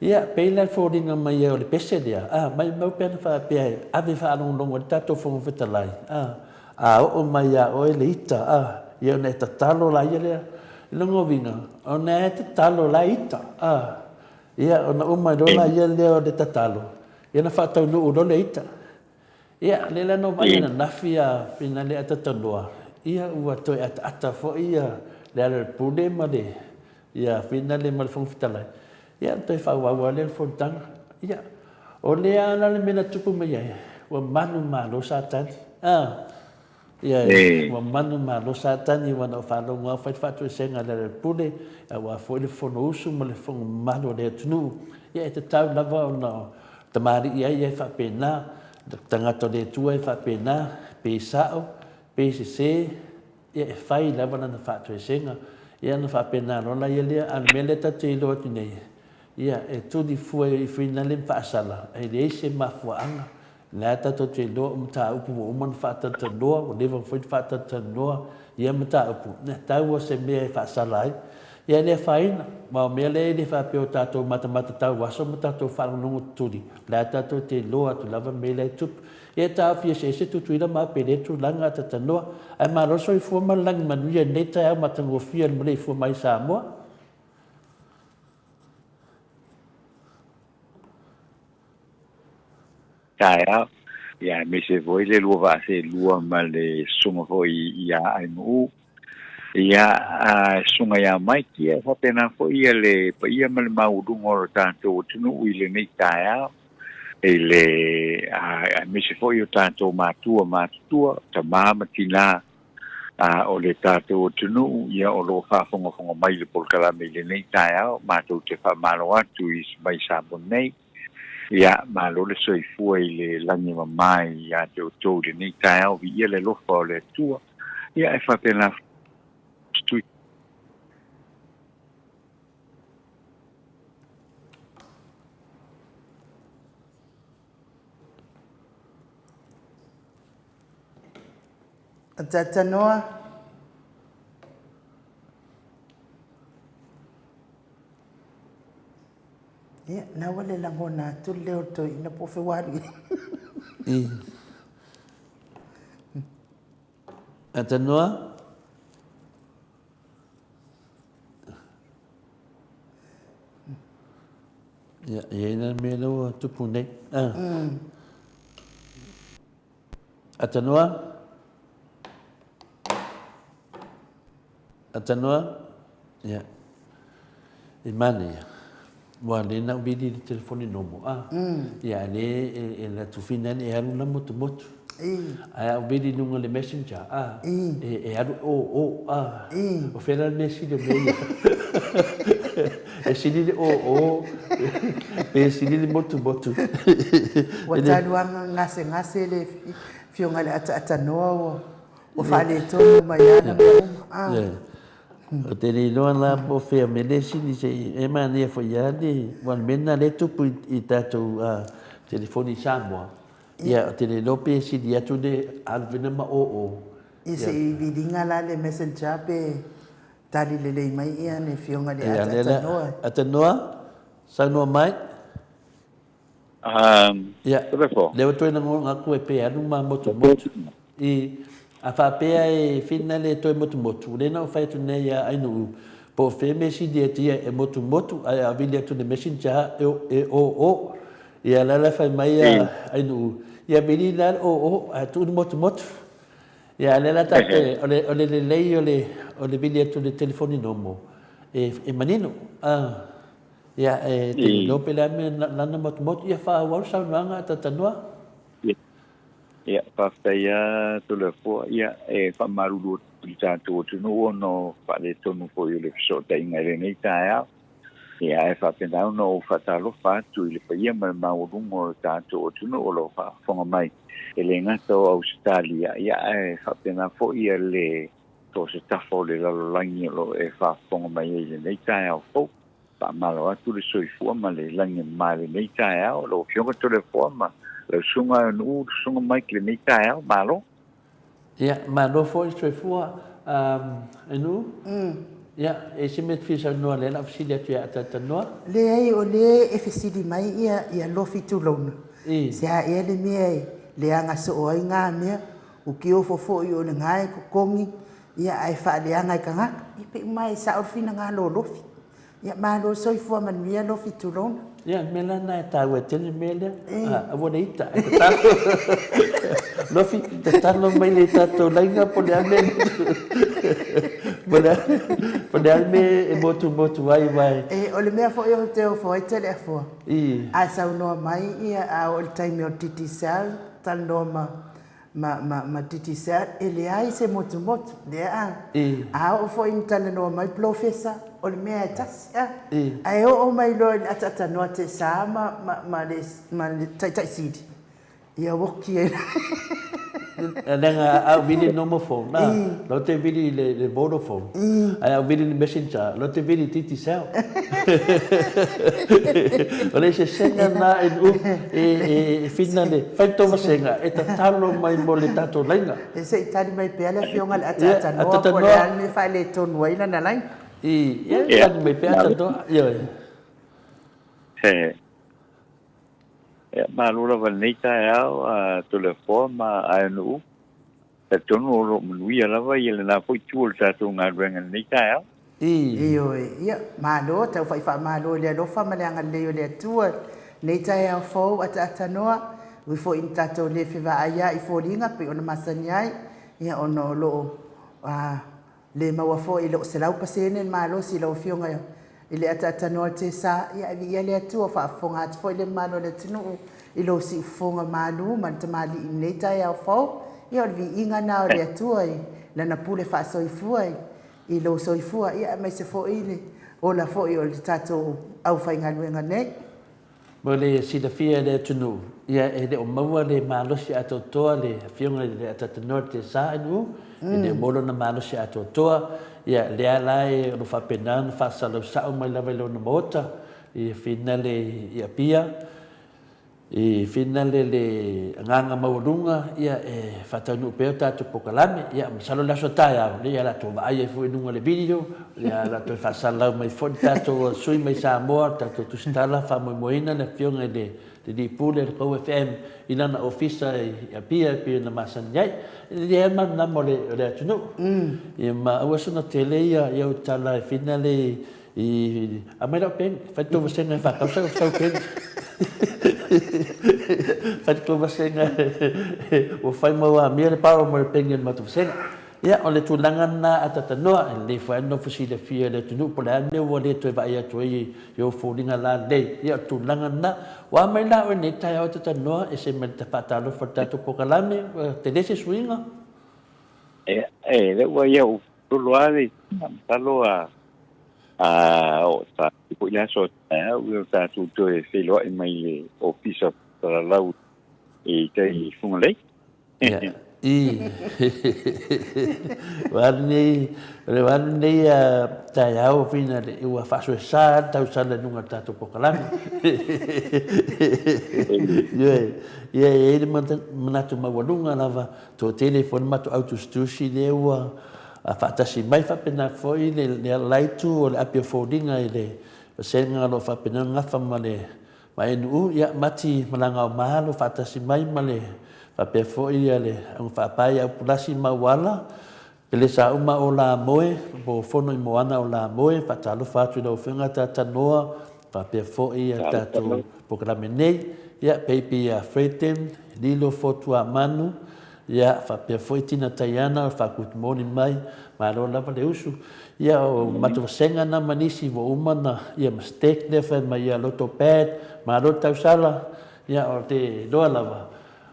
Ia, pei la e foliga mai o le pese lea, a, maumau pe ana faapea e ave faalogologo ai le tatou Fofoga Fetalai, a, a oo mai ia oe le ita, a, ia ona e tatalo laia lea. I lona uiga, ona e tatalo la e ita, a, ia ona uma loa laia lea o le tatalo, Ia na faataunuu loa le ita. Ia, lea la na ou vaai ananafi a Finale a Tatanoa, ia ua toe ataata foi ia Lealailepule ma le ia Finale ma le Fofoga Fetalai. Ia na toe faaauau lava lea o le fonotaga. Ia, o lea la le mea na tupu mai ai, ua manumalo Satani. A, Ia, ua manumalo Satani aua na ou faalogo lava o fai le faatoesega a Lealailepule, aua foi le Fonousu ma le fono mamalu a le atunuu. Ia, e tatau lava ona o tamalii ai ia e faapena, tagata o le Atua e faapena, pe sao, pe sese, ia e fai lava lana faatoesega. Ia ona faapena loa laia lea, a o le mea lea tatou te iloa atu nei, ia, e tuli fua i finale ma faasala, e leai se mafuaaga La e tatou te iloa o mataupu ua uma ona faatalatalanoa, ua leva foi ona faatalatalanoa ia mataupu, e tatau o se mea e faasala ai. Ia e le afaina, aua o mea lea e le faapea o tatou matamata tauaso ma tatou faalogologo tutuli, o la e tatou te iloa atu lava mea la e tupu. Ia e taofi eseese Tutuila ma Apele tulaga a talanoa, ae malo le soifua ma le lagi manuia i lenei taeao matagofie o le maleifua mai i Samoa. Taeao, ia aemaise foi le lua vaa seelua ma le susuga foi ia Ainuu, ia a susuga ia Mike, ia e faapena foi ia le paia ma le maualuga o lo tatou atunuu i lenei taeao, i le aemaise foi o tatou matua matutua, tama ma tina a o le tatou atunuu, ia o lo o faafogafoga mai i le polokalame i lenei taeao, matou te faamalo atu i mai Samoa nei. Ia, malo le soifua i le lagi mama ia te outou i lenei taeao, viia le alofa o le Atua. Ia, e faapena tui. Tanoa. Ia, na ua le lagona atu le leo o le toeaina po o fea ua alu i ai. Atanoa. Ia, e i ai la mea lea ua tupu nei. Ah. Atanoa? Atanoa? Ia. E manaia. Ua le na vili le telefoni nomo. Ah. Ia, le e, e la tufina e alu na motumotu. Ae a ou vili i luga o le messenger, a, e, e alu o, o, a. O fea la le mea sili o mea ia? E sili le o, o, pe sili le motumotu. Ua talu lava gasegase le Afioga i le Ataatanoa ua, ua faaletonu mai lava ana mea uma. A. Ou te le iloa la po o fea mea le sili se i e manaia foi lava le, aua o le mea lena lea e tupu i tatou telefoni i Samoa, Ia, ou te le iloa pe sili atu le alu ma oo. Ia, se i viliga la le messenger pe tali lelei mai ia le afioga i le Atatanoa. Atanoa, saunoa mai. Ia, lea ua toe lagona atu e pe alu ma motumotu. I, a faapea e whina le toe motumotu, lea na ou fai atu nei ia Ainuu, po o fea mea sili atu ia e motumotu ae a vili atu i le messenger e o o. Ia la la fai mai ia Ainuu, ia vili la le o o ae tuu le motumotu. Ia a lea la tatou o le o le lelei o le o le vili atu i le telefoni nomo e e manino. Ah. Ia e te iloa pe le a mea lana motumotu, ia faaauau le saunoaga a Tatanoa. Ia, faafetai lava Toleafoa. Ia, e faamalulu atu i le tatou atunuu ona o faaletonu foi o le fesootaiga i lenei taeao. Ia, ae faapena ona ou faatalofa atu i le paia ma le maualuga o le tatou atunuu o lo o faafofoga mai, e le gata o Ausetalia, ia, ae faapena foi le so o se tafa o le lalolagi o lo o e faafofoga mai ai i lenei taeao fou. Faamalo atu le soifua ma le lagi e mama i lenei taeao. Lau Afioga Toleafoa ma lau Susuga Aganuu, Susuga Mike i lenei taeao. Malo. Ia, malo foi le soifua, Aganuu. Ia, e i ai se mea e te fia saunoa lea o le a ou fesili atu ia Atatanoa? Leai, o lea e fesili mai ia Lofi Tulouna, se a ea le mea e leaga soo ai ngā mea, u kiofo foi o le ngā e totogi, ia ae faaleaga e tagata. Ia pei uma e sao le finagalo o Lofi. Ia malo soifua manuia Lofi tulouna. Ia, le mea la lena e taua tele le mea lea. Aua le ita, ae tatalo. Lofi, tatalo mai le tatou laina po o le a le mea, po o le a le mea e motumotu ai aua e. O le mea foi ou te ofo ai Toleafoa, a saunoa mai ia, a oo i le taimi o le Digicel, talanoa ma ma, ma, ma Digicel, e leai se motumotu, lea a. A oo foi ina talanoa mai polofesa, o le mea e tasi, a. Ae oo mai loa i le ataatanoa te sa ma, ma, ma le, ma le taitai sili, ia oki ai. Leaga a ou vili i le normal phone, na, lau te vili i le Vodafone, ae a ou vili i le Messenger, lau te vili i Digicel. O le eseesega lena e e whina le fai le tou vasega e tatalo mai mo le tatou laina. E se i tali mai pea le afioga i le Ataatanoa po o le a le mea e faaletonu ai lana laina. Ia, tali mai pea Ataatanoa. Ioe. Ia, malo lava i lenei taeao a Toleafoa ma Aeanuu. Talitonu o lo o manuia lava ia lena foi itu o le tatou galuega i lenei taeao. Ioe, ia, malo, tau fai faamalo i le alofa ma le agalelei o le Atua i lenei taeao fou ataatanoa, ui foi ina tatou le fevaai i foliga pei ona masani ai, ia ona o lo o le maua foi i lou 100% le malosi i lau Afioga i le ataatanoa o le Tesa, ia e viia le Atua, faafofoga atu foi le mamalu o le atunuu i lou siufofoga malu ma le tamalii i lenei taeao fou. Ia o le viiga lena o le Atua i Lana pule faasoifua i lou soifua, ia aemaise foi le ola foi o le tatou aufaigaluega nei. Mo le silafia e le atunuu, ia e le o maua le malosi atoatoa le Afioga i le Atatanoa i le Tesa NU, e le o maua lona malosi atoatoa, ia lea la e o lo o faapena ona faasalau sao mai lava i lona maota i finale i Apia, i finale le agaga maualuga ia e faataunuu pea o tatou polokalame. Ia masalo le aso taeao lea o le a tou vaai ai foi i luga o le video, lea o le a toe faasalalau mai foi le tatou sui mai Samoa, le tatou tusitala faamoemoeina le afioga i le Alii Pule o le Kou FM i lana ofisa i Apia e pei ona masani ai. E lelei lava le malamalama o le atunuu. Ia ma aua soona tele ia au tala e finale i aumai lau peni, fai le tou vasega e faatau sau sau peni. Fai le tou vasega ua fai ma ua amia le power mo le peni o le matou vasega. Ia, o le tulaga lena a Tatanoa, e lelei foi lava le nofo silafia e le atunuu po o le a le mea ua le toe vaai atu ai i ou foliga lalelei. Ia, o le tulaga lena. Ua a mai la oe i lenei taeao Tatanoa, ese mai le faatalofa i le tatou polokalame, ua tele se suiga? Ia, e lea ua ia ou lolo lava le masalo a oo foi le aso taeao ua tatou toe feiloai mai i le Ofisa Salalau i tai i Fugalei. Ia, i. Ua alu nei, ua alu nei taeao fina le ua faasoesa le tausala i luga o le tatou polokalame. Ioe, ia e i ai le manatu maualuga lava, toatele foi le matou au tusitusi lea ua faatasi mai faapena foi le la itu o le api o foliga i le vasega o lo o faapena ona gafa ma le Ma NU, ia, Mati Malagaomalo faatasi mai ma le faapea foi ia le augafaapae ia Upulasi ma Auala, Pelesa uma o Lamoe, po Fono i Moana o Lamoe, faatalofa atu i lau Afioga Tatanoa, faapea foi ia tatou polokalame nei, ia, Baby ia Freddon, Lilo Fotuamanu, ia, faapea foi Tina Taiana o le faa-good morning mai, malo lava le usu. Ia, o matou vasega na ma nisi ua uma na, ia ma Steck lea fai mai ia loto bad, malo le tausala, ia o te iloa lava,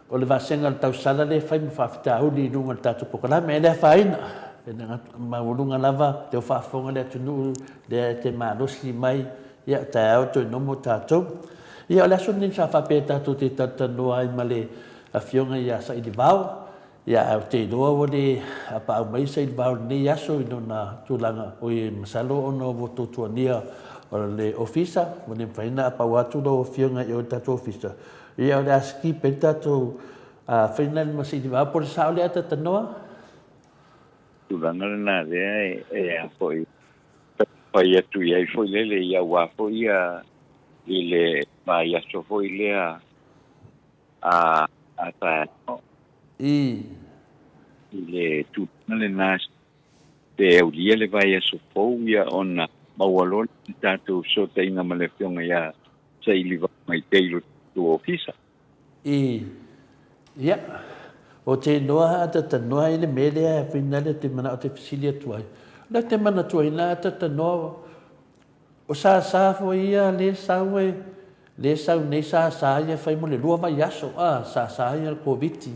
o le vasega o le tausala lea e fai ma faafitauli i luga o le tatou polokalame, e le afaina, e maualuga lava lea ua faafofoga le atunuu lea e te malosi mai, ia taeao toe nomo tatou. Ia o le aso lenei sa faapea tatou te talatalanoa ai ma le Afioga ia Sailivao, Ia, ae ou te iloa ua le apaau mai Sailivao i lenei aso i lona tulaga, oi, masalo ona ua tuatuania o le Ofisa, ua le mafai ona apaau atu lau Afioga i o i le tatou Ofisa. Ia, o le a skip ai le tatou final ma Sailivao, po o le sao lea Tatanoa? Tulaga lena lea e a foi fai atu i ai foi lele ia aua foi ia i le vaiaso foi lea a a taeao. I. I le tulaga lena pe aulia le vaiaso fou ia ona maua loa le tatou fesootaiga ma le Afioga ia Sailivao mai tai i lo tatou ofisa. I. Ia, o te iloa a tatanoa i le mea lea e finale te manao te fesili atu ai. O lea te manatuaina a tatanoa O Sasa foi ia le sau e le sau nei Sasa ia fai mo le lua vaiaso a Sasa ia le Koviti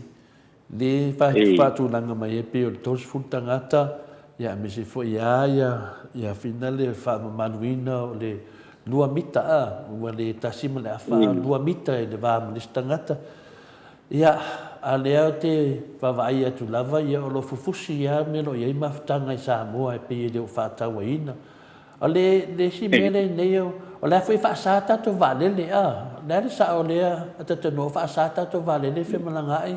le faatulaga mai ai pei o le 30 tagata ia aemaise foi a ia ia fina le faamamaluina o le lua mita a ua le tasi ma le afa a lua mita i le va ma le isi tagata ia a lea ou te vaavaai atu lava ia o lo o fufusi a mea o lo o i ai mafutaga i Samoa e pei e le o faatauaina. O le le isi mea lea nei, o la foi e faasa tatou vaalele, a? O le a le sao o lea talitonuga o faasa tatou vaalele e femalagaai?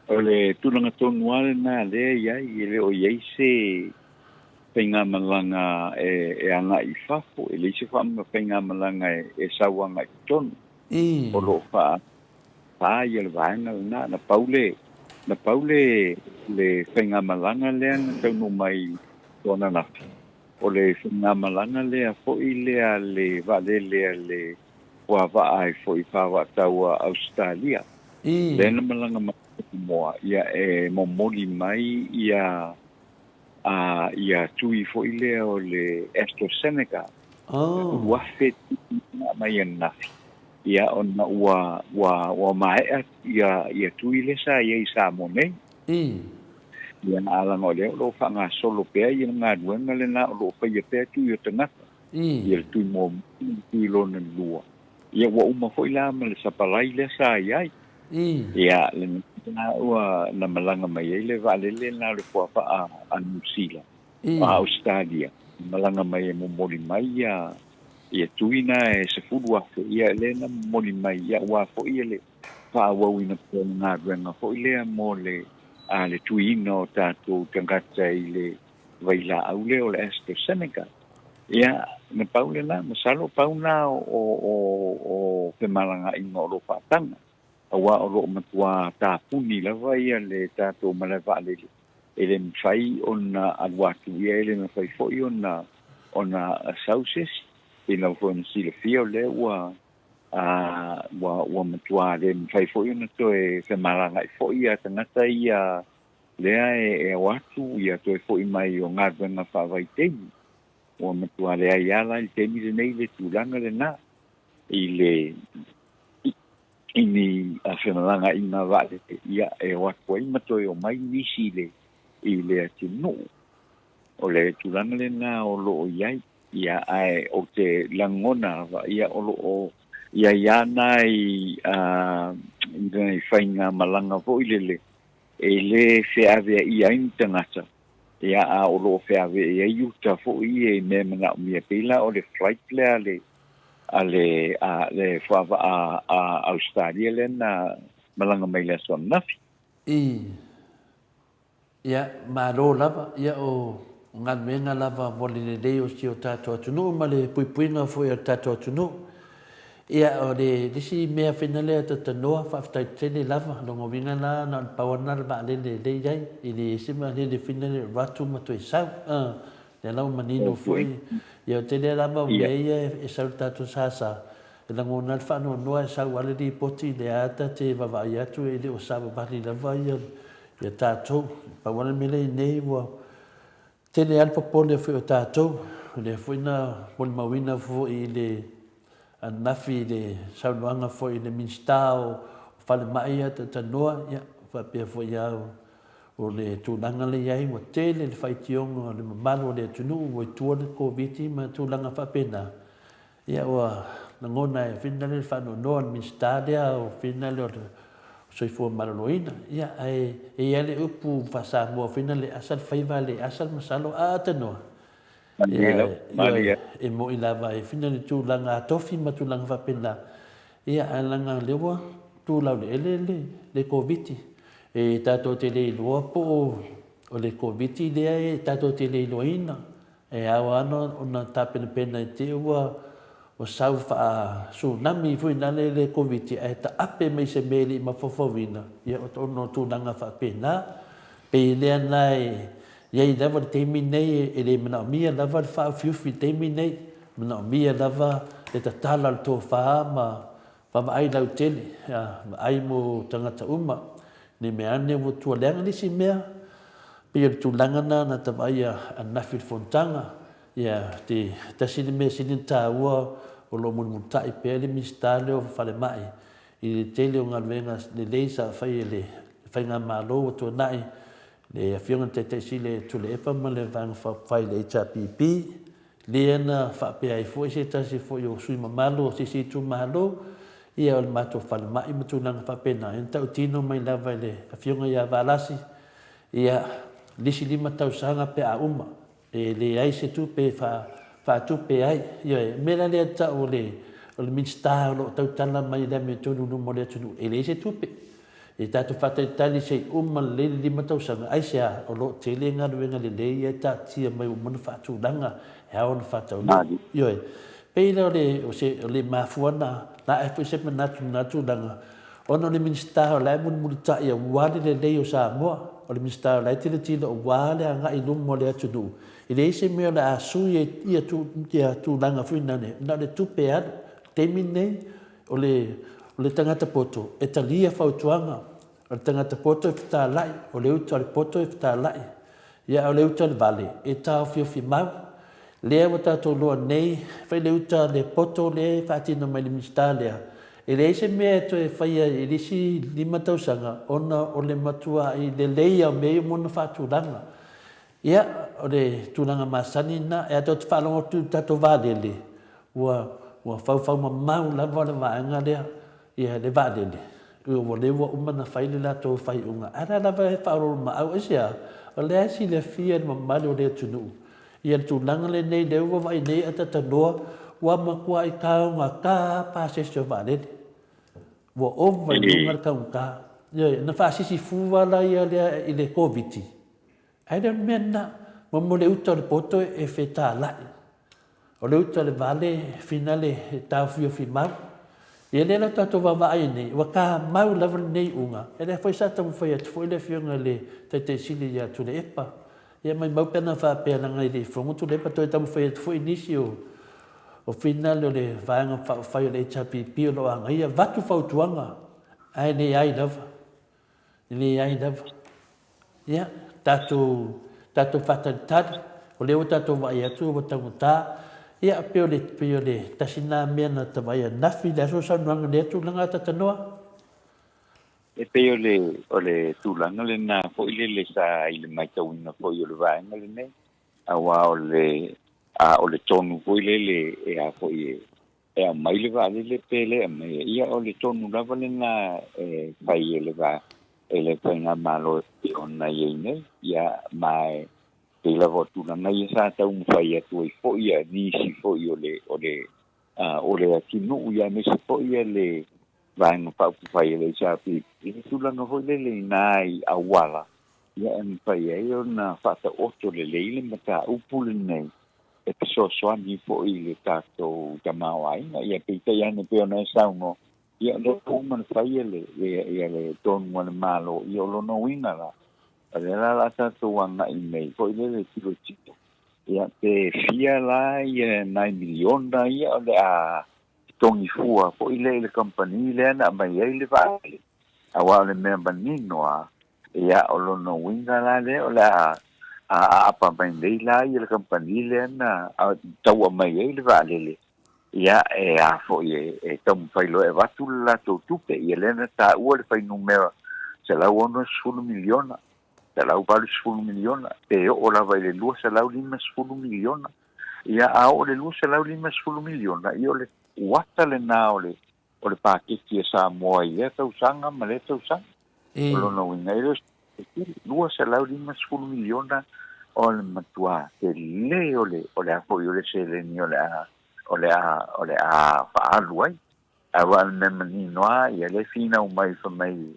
O le tulaga tonu lava lena lea e i ai, e le o i ai se faigamalaga e agai i fafo, e leai se faigamalaga e sau agai i totonu. O lo o faa ia le vaega lena. Na pau le, na pau le, le faigamalaga lea na taunuu mai ananafi, o le faigamalaga lea foi lea le vaalele a le puavaa ai foi faavaatau a Ausetalia. Lea na malaga mai Samoa, ia e momoli mai ia a ia tui foi lea o le AstraZeneca. Oh. 1,000 tui na aumai ananafi. Ia ona ua ua ua maea ia ia tui lea sa i ai i Samoa nei. Ia a leaga o lea o lo o faagasolo pea ia le galuega lena o lo o faia pea tui o tagata. Ia le tui muamua ma le tui lona lua. Ia ua uma foi la ma le sapalai lea sa i ai. Ia lena ua na malaga mai ai le vaalele lena o le puavaa a Niu Sila, a Ausetalia, malaga mai e momoli mai ia ia tui na e 10,000, ia lea na momoli mai, ia aua foi ia le faaauauina pea o le galuega foi lea mo le a le tuiina o tatou tagata i le vailaau lea o le AstraZeneca. Ia, na pau lena, masalo pau na o, o, o femalagaaiga o lo o faataga, aua o lo o matuā tapuni lava ia le tatou malae vaalele, e le mafai ona alu atu, ia e le mafai foi ona, ona sau se isi. Pei lava foi ona silafia o lea ua ua ua matua le mafai foi ona toe femalaga'i foi ia tagata ia lea e e o atu ia toe fo'i mai o galuega faavaitaimi. Ua matua leai lava la i le taimi lenei le tulaga lena i le i ni femalagaaiga vaalele ia e o atu ai ma toe omai nisi i le i le atunuu. O le tulaga lena o lo o i ai, ia ae ou te lagona lava ia o lo o i ai lava nai nai faigamalaga foi lele e le feaveaia ai ni tagata, ia a o lo o feaveai ai uta foi ia i mea e manaomia, pei la o le flight lea a le a le a le fuavaa a Ausetalia lea na malaga mai i le aso ananafi. I Ia, malo lava. Ia, o galuega lava mo le lelei o si o tatou atunuu ma le puipuiga foi o le tatou atunuu. Ia, o le isi mea fina lea Tatanoa, faafetai tele lava. Lona uiga la, na o le pau lava lena o le vaalele lea e i ai, e leai se vaalele fina lea e alu atu ma toe sau. A, lea la ua manino foi. Ia, o le tele lava o mea ia e sau i le tatou sasa, E lagona ai le faanoanoa e sau lava le lipoti lea ta te vaavaai atu e le o savavali lava ia tatou. Pau lava le mea lea i nei ua tele lava le popole foi o tatou, o lea foi na molimauina foi i le ananafi i le saunoaga foi i le Minisita o Falemai ia Tanoa, ia faapea foi lava o le tulaga lea i ai ua tele le faitioga o le mamalu o le atunuu ua i tua le Koviti ma tulaga faapena. Ia ua lagona e Finale le faanoanoa o le Minisita lea o Finale o le Soifua Maloloina. Ia ae e i ai le upu faa-Samoa Finale e asa le faiva le asa le masalo a atanoa. Ia ioe, e moi lava e Finale tulaga tofi ma tulaga faapena. Ia ae leaga lea ua tu lauleele le le Koviti. E tatou te le iloa po o le Koviti lea e tatou te le iloaina. E ao lava ona tapenapena i te i ua sau faa-tsunami foi lale le Koviti ae taape mai se mea e le i mafaufauina, ia ona o tulaga faapena. E pei lea la e i ai lava le taimi lenei e le manaomia lava le faaufiufi i le taimi lenei, e manaomia lava le tatala o le tofa ma Vaavaai lautele, vaai mo tagata uma, ne i mea ane ua tua leaga le isi mea, pei o le tulaga lena na ta vaai ananafi i le fonotaga, ia te tasi le mea sili ona taua o lo o mulimulitai pea le Minisita lea o Falemai i le tele o galuega lelei sa fai e le Faigamalo ua tuanai, le Afioga i le Taitai Sili Tuilaepa ma le Vaega Faaupufai i le HRPP. Lea na faapea ai foi se tasi foi o sui mamalu o se isi itumalo, ia o le matou falemai ma tulaga faapena, ia na tautino mai lava e le Afioga ia Valasi, ia le isi 5 tausaga pe a uma, e leai se tupe e faatupe ai. Ioe, o le mea la lea e tau o le Minisita o lo o tautala mai i le amiotonu i luma o le atunuu, e leai se tupe. E tatou faatalitali se i uma lelei le 5 tausaga, aisea? O lo o tele galuega lelei ia e taatia mai ua uma ona faatulaga e ao ona faataunuu. Ioe. Pei la o le, o se, o le mafua na, na ae foi se manatu i lena tulaga, ona o le Minisita o la e mulimulitai aua le lelei o Samoa, o le Minisita o la e tilotilo aua le agai i luma o le atunuu, e leai se mea o le a sui ai ia, ia tulaga foi nane, na o le tupe e alu. O le taimi lenei, O le, o le tagata poto e talia fautuaga, o le tagata poto e fetalai, o le uta o le poto e fetalai, ia a o le uta o le vale e taofiofi mau. Lea ua tatou iloa nei, fai le uta le poto lea e faatino mai le Minisita lea, e leai se mea e toe faia i le isi 5 tausaga ona o le matuai lelei lava o mea ia ua ona faatulaga. Ia, o le tulaga masani lena, e tou te faalogo atu i le tatou vaalele, ua, ua faufau mamao lava le vaega lea, ia, le vaalele, ua lea ua uma ona fai le latou faaiuga. Ae o la e lava e faaoloolomaau, aisea? O lea e silafia e le mamalu o le atunuu ia le tulaga lenei lea ua vaai nei Atatanoa, ua matuai taugata pasese o vaalele. Ua ova i luga le taugata. Ioe, na faasisifua la ia lea i le Koviti, Ae le o le mea lena. Mo le uta o le poto e fetalai. O le uta o le vale e finale e taofiofi mau. Ia lea la tatou vaavaai ai nei, ua tamau lava lenei iuga. E lea foi sa taumafai atu foi le Afioga i le Taitaisili ia Tuilaepa. Ia maimau pe ana faapea leaga e le i fono Tuilaepa toe taumafai atu foi nisi o o finale o le Vaega Faaupufai o le HRPP o lo o agaia avatu fautuaga ae leai lava, leai lava. Ia, tatou, tatou faatalitali, o lea ua tatou vaai atu ua taugata. Ia, pei o le, pei o le tasi lena mea na ta vaai ananafi i le aso o saunoaga i lea tulaga a Tatanoa. E pei o le, o le tulaga lena foi lele sa i le matauina foi o le vaega lenei, aua o le, a o le tonu foi lele e a foi e, e aumai le vaalele pe le aumaia, ia o le tonu lava lena e fai e le va, e le faigamalo e pei ona i ai nei, ia ma e pei lava o tulaga ia sa taumafai atu ai foi ia nisi foi o le, o le, o le atunuu, ia aemaise foi ia le Vaega Faaupufai a le HRPP, i le tulaga foi lele i nai auala, ia e mafai ai ona faataoto lelei le mataupu lenei e fesoasoani foi i le tatou tamaoaiga. Ia peitai ane pei ona e saunoa, ia o lea ua uma ona fai le, ia le tonu a le Malo, ia o lona uiga la, o lea la o le a tatou agai nei foi lele tilotilo, ia pe fia la ia nai miliona ia o le a totogi fua foi lea i le kamupani lea na aumai ai le vaalele, aua o le mea manino lava, ia o lona uiga la lea o le a aapa mai nei la ia le kamupani lea na tau aumai ai le vaalele, ia e a foi e taumafai loa e avatu le latou tupe, ia lea na taua le fuainumera $160 miliona, $180 miliona, pe oo lava i le $250 miliona. Ia, a oo i le $250 miliona, ia o le uata lena o le o le paketi a Samoa i lea tausaga ma lea tausaga. O lona uiga, e le o se tele, $250 miliona o le matua tele o le o le a foi o le seleni o le a o le a o le a faaalu ai. Aua o le mea manino lava, ia lea e finau mai fai mai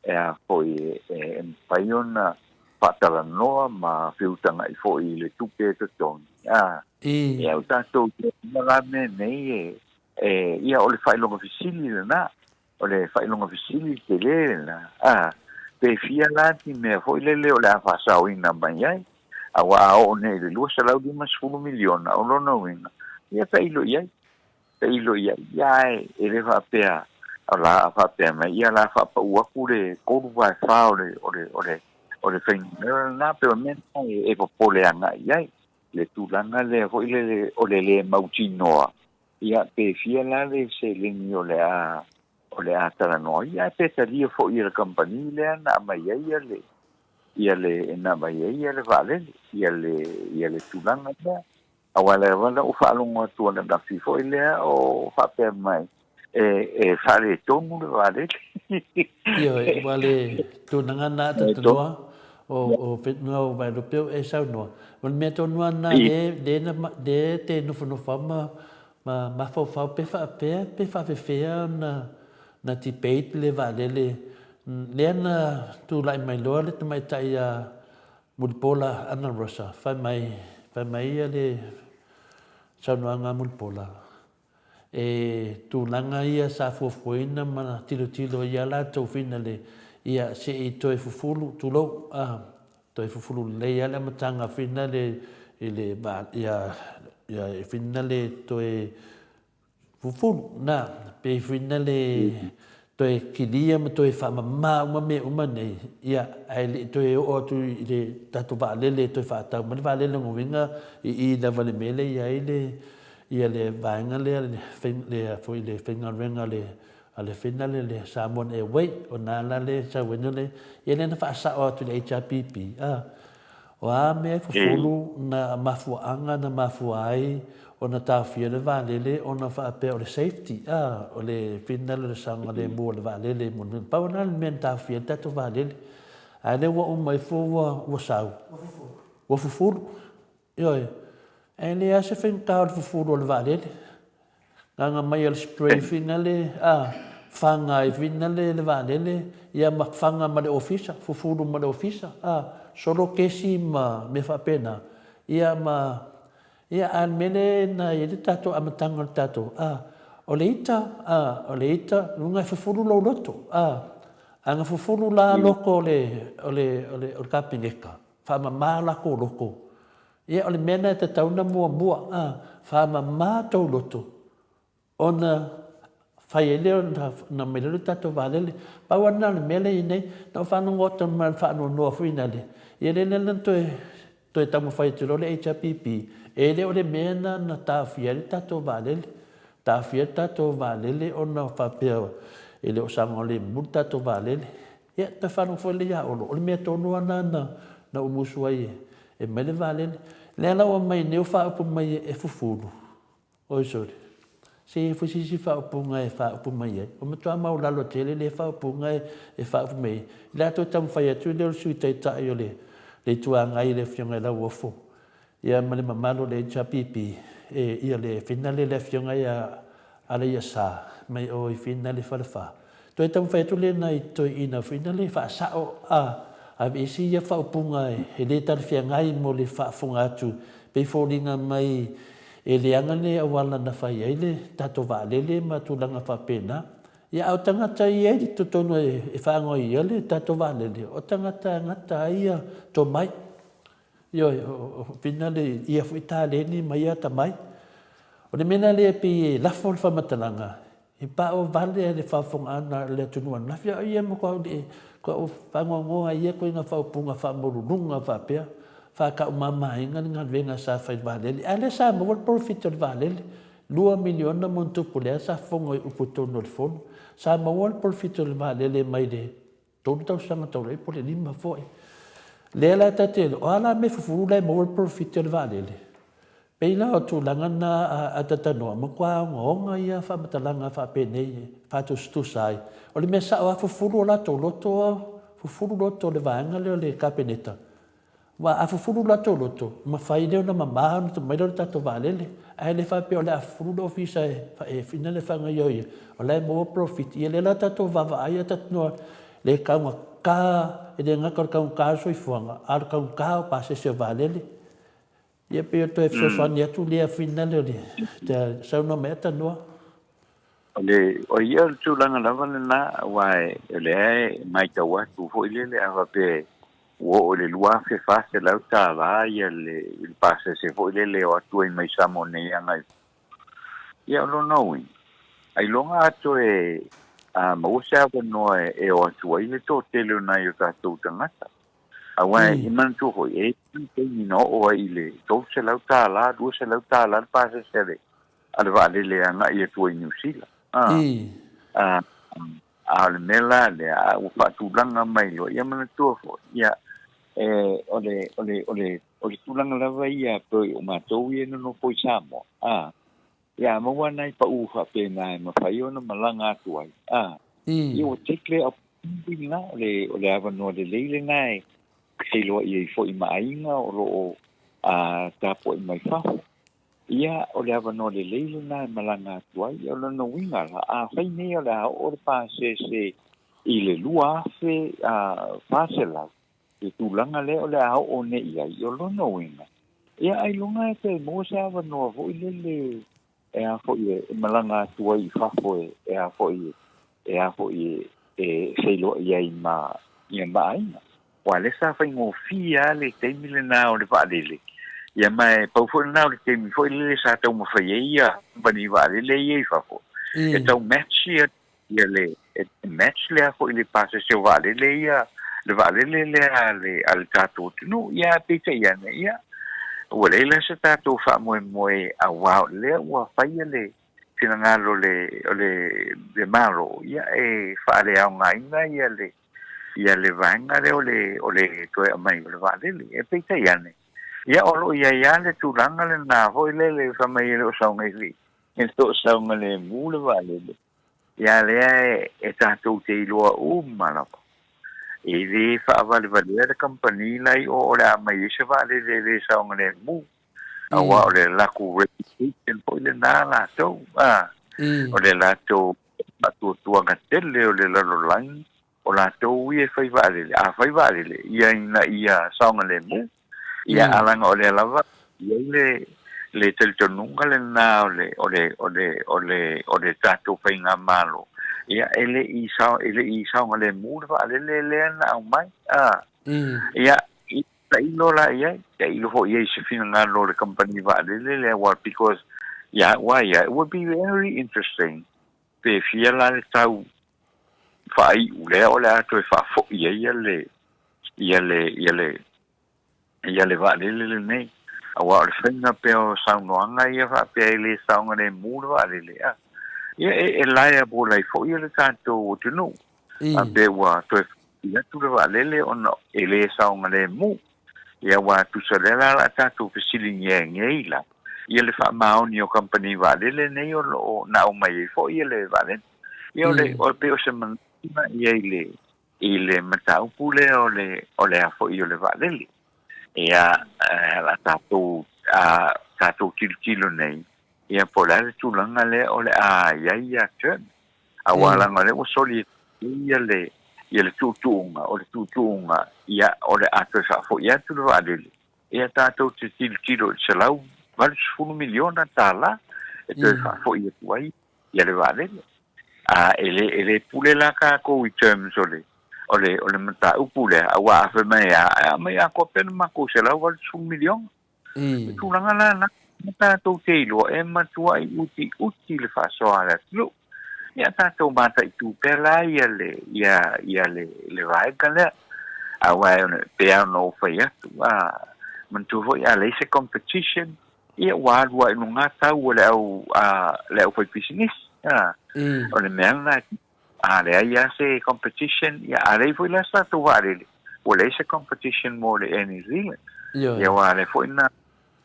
e a foi e mafai ona faatalanoa ma feutaga'i foi i le tupe e totogi, a e au tatou i uma la mea nei e, e, ia o le faailoga fesili lena, o le faailoga fesili tele lena, a pe fia la ni mea foi lele o le a faasaoina mai ai, aua a oo nei i le $250 miliona, o lona uiga, ia tailo i ai. Tailo i ai, ia ae e le faapea o la faapea mai, ia la faapau atu le 3/4 o le, o le, o le, o le fuainumera lena, pe o le mea lena e popole agai i ai, le tulaga lea foi lele o le le mautinoa, ia pe fia la le seleni o le a, o le a talanoa ai, ae pe talia foi e le kamupani lea na aumai ai le, ia le, na aumai ai le vaalele, ia le, ia le tulaga lea. Aua lava na ou faalogo atu ananafi foi lea o faapea mai, e, e faaletonu le vaalele. Ioe, ua le tulaga na atatanoa o, o whenua o Wailupe o e saunoa. O le mea tonu lava lena le, le, na, le te nofonofo ma, ma mafaufau pe faapea, pe faafefea ona na debate le vaalele. Lea na tulai mai loa le tamaitai a Mulipola Ana Rosa, fai mai, fai mai ia le saunoaga a Mulipola, e tulaga ia sa fuafuaina ma tilotilo ai a latou finale, ia se i toe fufulu, tulou, a, toe fufulu lelei lava le amataga finale i le, ia, ia finale toe Fufulu, na, pe fuina le toe kilia ma toe faamama uma mea uma nei, ia, ae le i toe oo atu i le tatou vaalele e toe faatau mai le vaalele lona uiga i i lava i le mea lea e i ai le, ia le vaega lea, le, foi le faigaluega a le, a le fina lea, le Samoan Airway, o na la le sau ai le, ia lea na faasao atu i le HRPP, a. O a mea e fufulu na mafuaaga na mafua ai ona taofia le vaalele ona faapea o le safety a, o le finagalo o le saogalemu o le vaalele mo le mea. Pau lena le mea na taofia ai le tatou vaalele. Ae lea ua uma ifo ua, ua sau. Ua fufulu. Ioe. Ae leai lava se faigata o le fufulu o le vaalele. Gaga mai a le spray finale a, faga ai finale le vaalele, ia ma faga ma le ofisa, fufulu ma le ofisa a, solo kesi ma mea faapena, ia ma, ia a o le mea lea na i ai le tatou amataga o le tatou, a, o le ita, a, o le ita, luga e fufulu lou loto, a, a na fufulu la loko o le, o le, o le, o le Kapeneta. Faamama o lakou loto. Ia, o le mea lena e tatau ona muamua, a, faamama tou loto, ona fai ai lea ona aumai lea o le tatou vaalele. Pau lava lena o le mea lea e i ai nei, na ou faalogo atu ma le faanoanoa foi lale, ia lea la na toe toe taumafai atu loa le HRPP, e le o le mea lena na taofia ai le tatou vaalele. Taofia ai le tatou vaalele ona faapea e le o saogalemu le tatou vaalele. Ia, toe faalogo foi lea ia Olo, o le mea tonu lava lena na ou musu ai e aumai le vaalele. Lea la ua aumai nei ua faaupu mai e fufulu. Oi sole, se i ai foi se isi faaupuga e faaupu mai ai. Ua matua maualalo tele lea faaupuga e faaupu mai ai. O le a toe taumafai atu lea o le Sui Taitai o le Itu Agai le Afioga i Lauofo ia ma le mamalu o le HRPP e ia le finale le Afioga ia Alaiasa mai o i finale Falefa. Toe taumafai atu lea nai toeaiina foi na le faasao a aveese ia faaupuga e le talafeagai mo le faafofoga atu pei foliga mai e leaga le auala na fai ai le tatou vaalele ma tulaga faapena. Ia a o tagata ia i totonu e faagaoioia le tatou vaalele, o tagata e gata ai ia tomai. Ioe, o finale ia foi taleni ma ia atamai. O le mea la lea e pei e lafo le faamatalaga, e paovale ai le faafofogaaga a le atunuu ananafi, a o ia matua ou le matua ou faanoanoa ai i ia ituaiga faaupuga faamaualuluga faapea, faataumamaina le galuega sa fai i le vaalele. A o lea sa maua le polofiti o le vaalele, $2 miliona ma ona tupu lea sa fofoga i upu i totonu o le fono. Sa maua le polofiti o le vaalele mai le 3 tausaga talu ai po o le 5 foi. Lea la ta te iloa, o a la mea fufulu la e maua le polofiti o le vaalele? Pei la o tulaga na a ta talanoa, matua ogaoga ia faamatalaga faapenei e faatusatusa ai. O le mea sao lava, fufulu o latou loto, fufulu loto o le vaega lea o le Kapeneta. Aua a fufulu latou loto, mafai lea ona mama ona tuu mai lea o le tatou vaalele. Ae le faapea o le a fufulu le ofisa e fina le faagaioia, o la e maua profit. Ia lea la tatou vaavaai a tatou noa le taugata, e le gata o le taugata o le soifuaga, a o le taugata o pasese o vaalele. Ia pei o le toe fesoasoani atu lea finale o le saunoa mai Atanoa. O le, o ia o le tulaga lava lena, aua o lea e matau atu foi lele, a faapea ua oo i le $2,400 ia le pasese foi lele e o atu ai mai Samoa nei agai. Ia o lona uiga, ailoga a toe maua se avanoa e o atu ai le toatele o nai o tatou tagata. Aua e manatua foi, e i ai taimi na oo ai i le $300, $200 le pasese a le a le vaalele e agai atu ai i Niu Sila. A, a o le mea la lea, a ua faatulaga mai loa, ia manatua foi, ia, e, o le, o le, o le, o le tulaga lava ia pei o matou ia e nonofo i Samoa, a, ia maua nai pau faapena e mafai ona malaga atu ai, a, ia ua take le opportunity lena, o le, o le avanoa lelei lena e feiloai ai foi ma aiga o lo o a, tapuai mai fafo. Ia, o le avanoa lelei lena e malaga atu ai. O lona uiga la, afai nei o le a oo le pasese i le 2400, le tulaga lea o le a oo nei i ai, o lona uiga, ia ailoga e toe maua se avanoa foi lele e a foi e malaga atu ai i fafo e a foi e a foi e feiloai ai ma ia ma aiga. Aua o lea sa faigofie lava le taimi lena o le vaalele, ia ma e pau foi lena o le taimi foi lele sa taumafai ai ia kamupani vaalele ia i fafo, e tau match ia ia le e match le a foi le pasese o vaalele ia, le vaalele lea a le a le tatou atunuu. Ia peitai ane, ia ua leai la se tatou faamoemoe aua o lea ua faia le finagalo o le o le Malo, ia e faaleaogaina ia le ia le vaega lea o le o le toe aumai o le vaalele. E peitai ane, ia o lo o i ai lava le tulaga lena foi lele fai mai e le o saogalemu, e le o saogalemu le vaalele. Ia lea e tatou te iloa uma lava, e le faavalevalea le kamupani la i o o le a aumai ai se vaalele e le saogalemu. Aua o le latou reputation foi lena latou, a, o le latou faatuatuaga tele o le lalolagi, o latou ia e fai vaalele, a fai vaalele, ia ina ia saogalemu, ia a leaga o lea lava e i ai le le talitonuga lena o le o le o le o le o le tatou faigamalo, ia e le i e le i saogalemu le vaalele lea na aumai, a, ia. Tailo la i ai, tailo foi i ai se finagalo o le kamupani vaalele lea aua because ia au lava ia, it would be very interesting pe fia la le tau faaiu lea o le a toe faafoi ai ia le ia le ia le ia le vaalele lenei. Aua o le faiga pea o saunoaga ia faapea e le saogalemu le vaalele, a ia e, e liable ai foi le tatou atunuu. A pe ua toe faafoi atu le vaalele ona e le saogalemu. Ia aua tusa lea la o le a tatou fesiligia ai la ia le faamaoni o kamupani vaalele nei o lo o na aumai ai foi ia le vaalele. Ia o le o pei o se manatu ia i le i le mataupu lea o le o le a foi o le vaalele. Ia o le a tatou a tatou tilotilo nei ia po o le a le tulaga lea o le a i ai ia terms. Aua leaga o lea ua soli ia le ia le tuutuuga, o le tuutuuga ia o le a toe faafoi atu le vaalele, ia tatou te tilotilo i le $180 miliona e toe faafoi atu ai ia le vaalele. A e le e le pule la tatou i terms o le o le o le mataupu lea, aua a fai mai lava, e aumai atoa pea le matou $180 miliona. O tulaga la na, na tatou te iloa e matuai utiuti le faasoa a le atunuu. Ia tatou mataitu pea la ia le, ia, ia le, le vaega lea. Aua e pei lava ona ou fai atu, a, manatua foi a leai se competition, ia ua alu lava i luga tau o le au, a, le aufaipisinisi. A, o le mea lena A leai lava se competition, ia a leai foi la se tatou vaalele, ua leai se competition mo le Air New Zealand. Ia aua lea foi na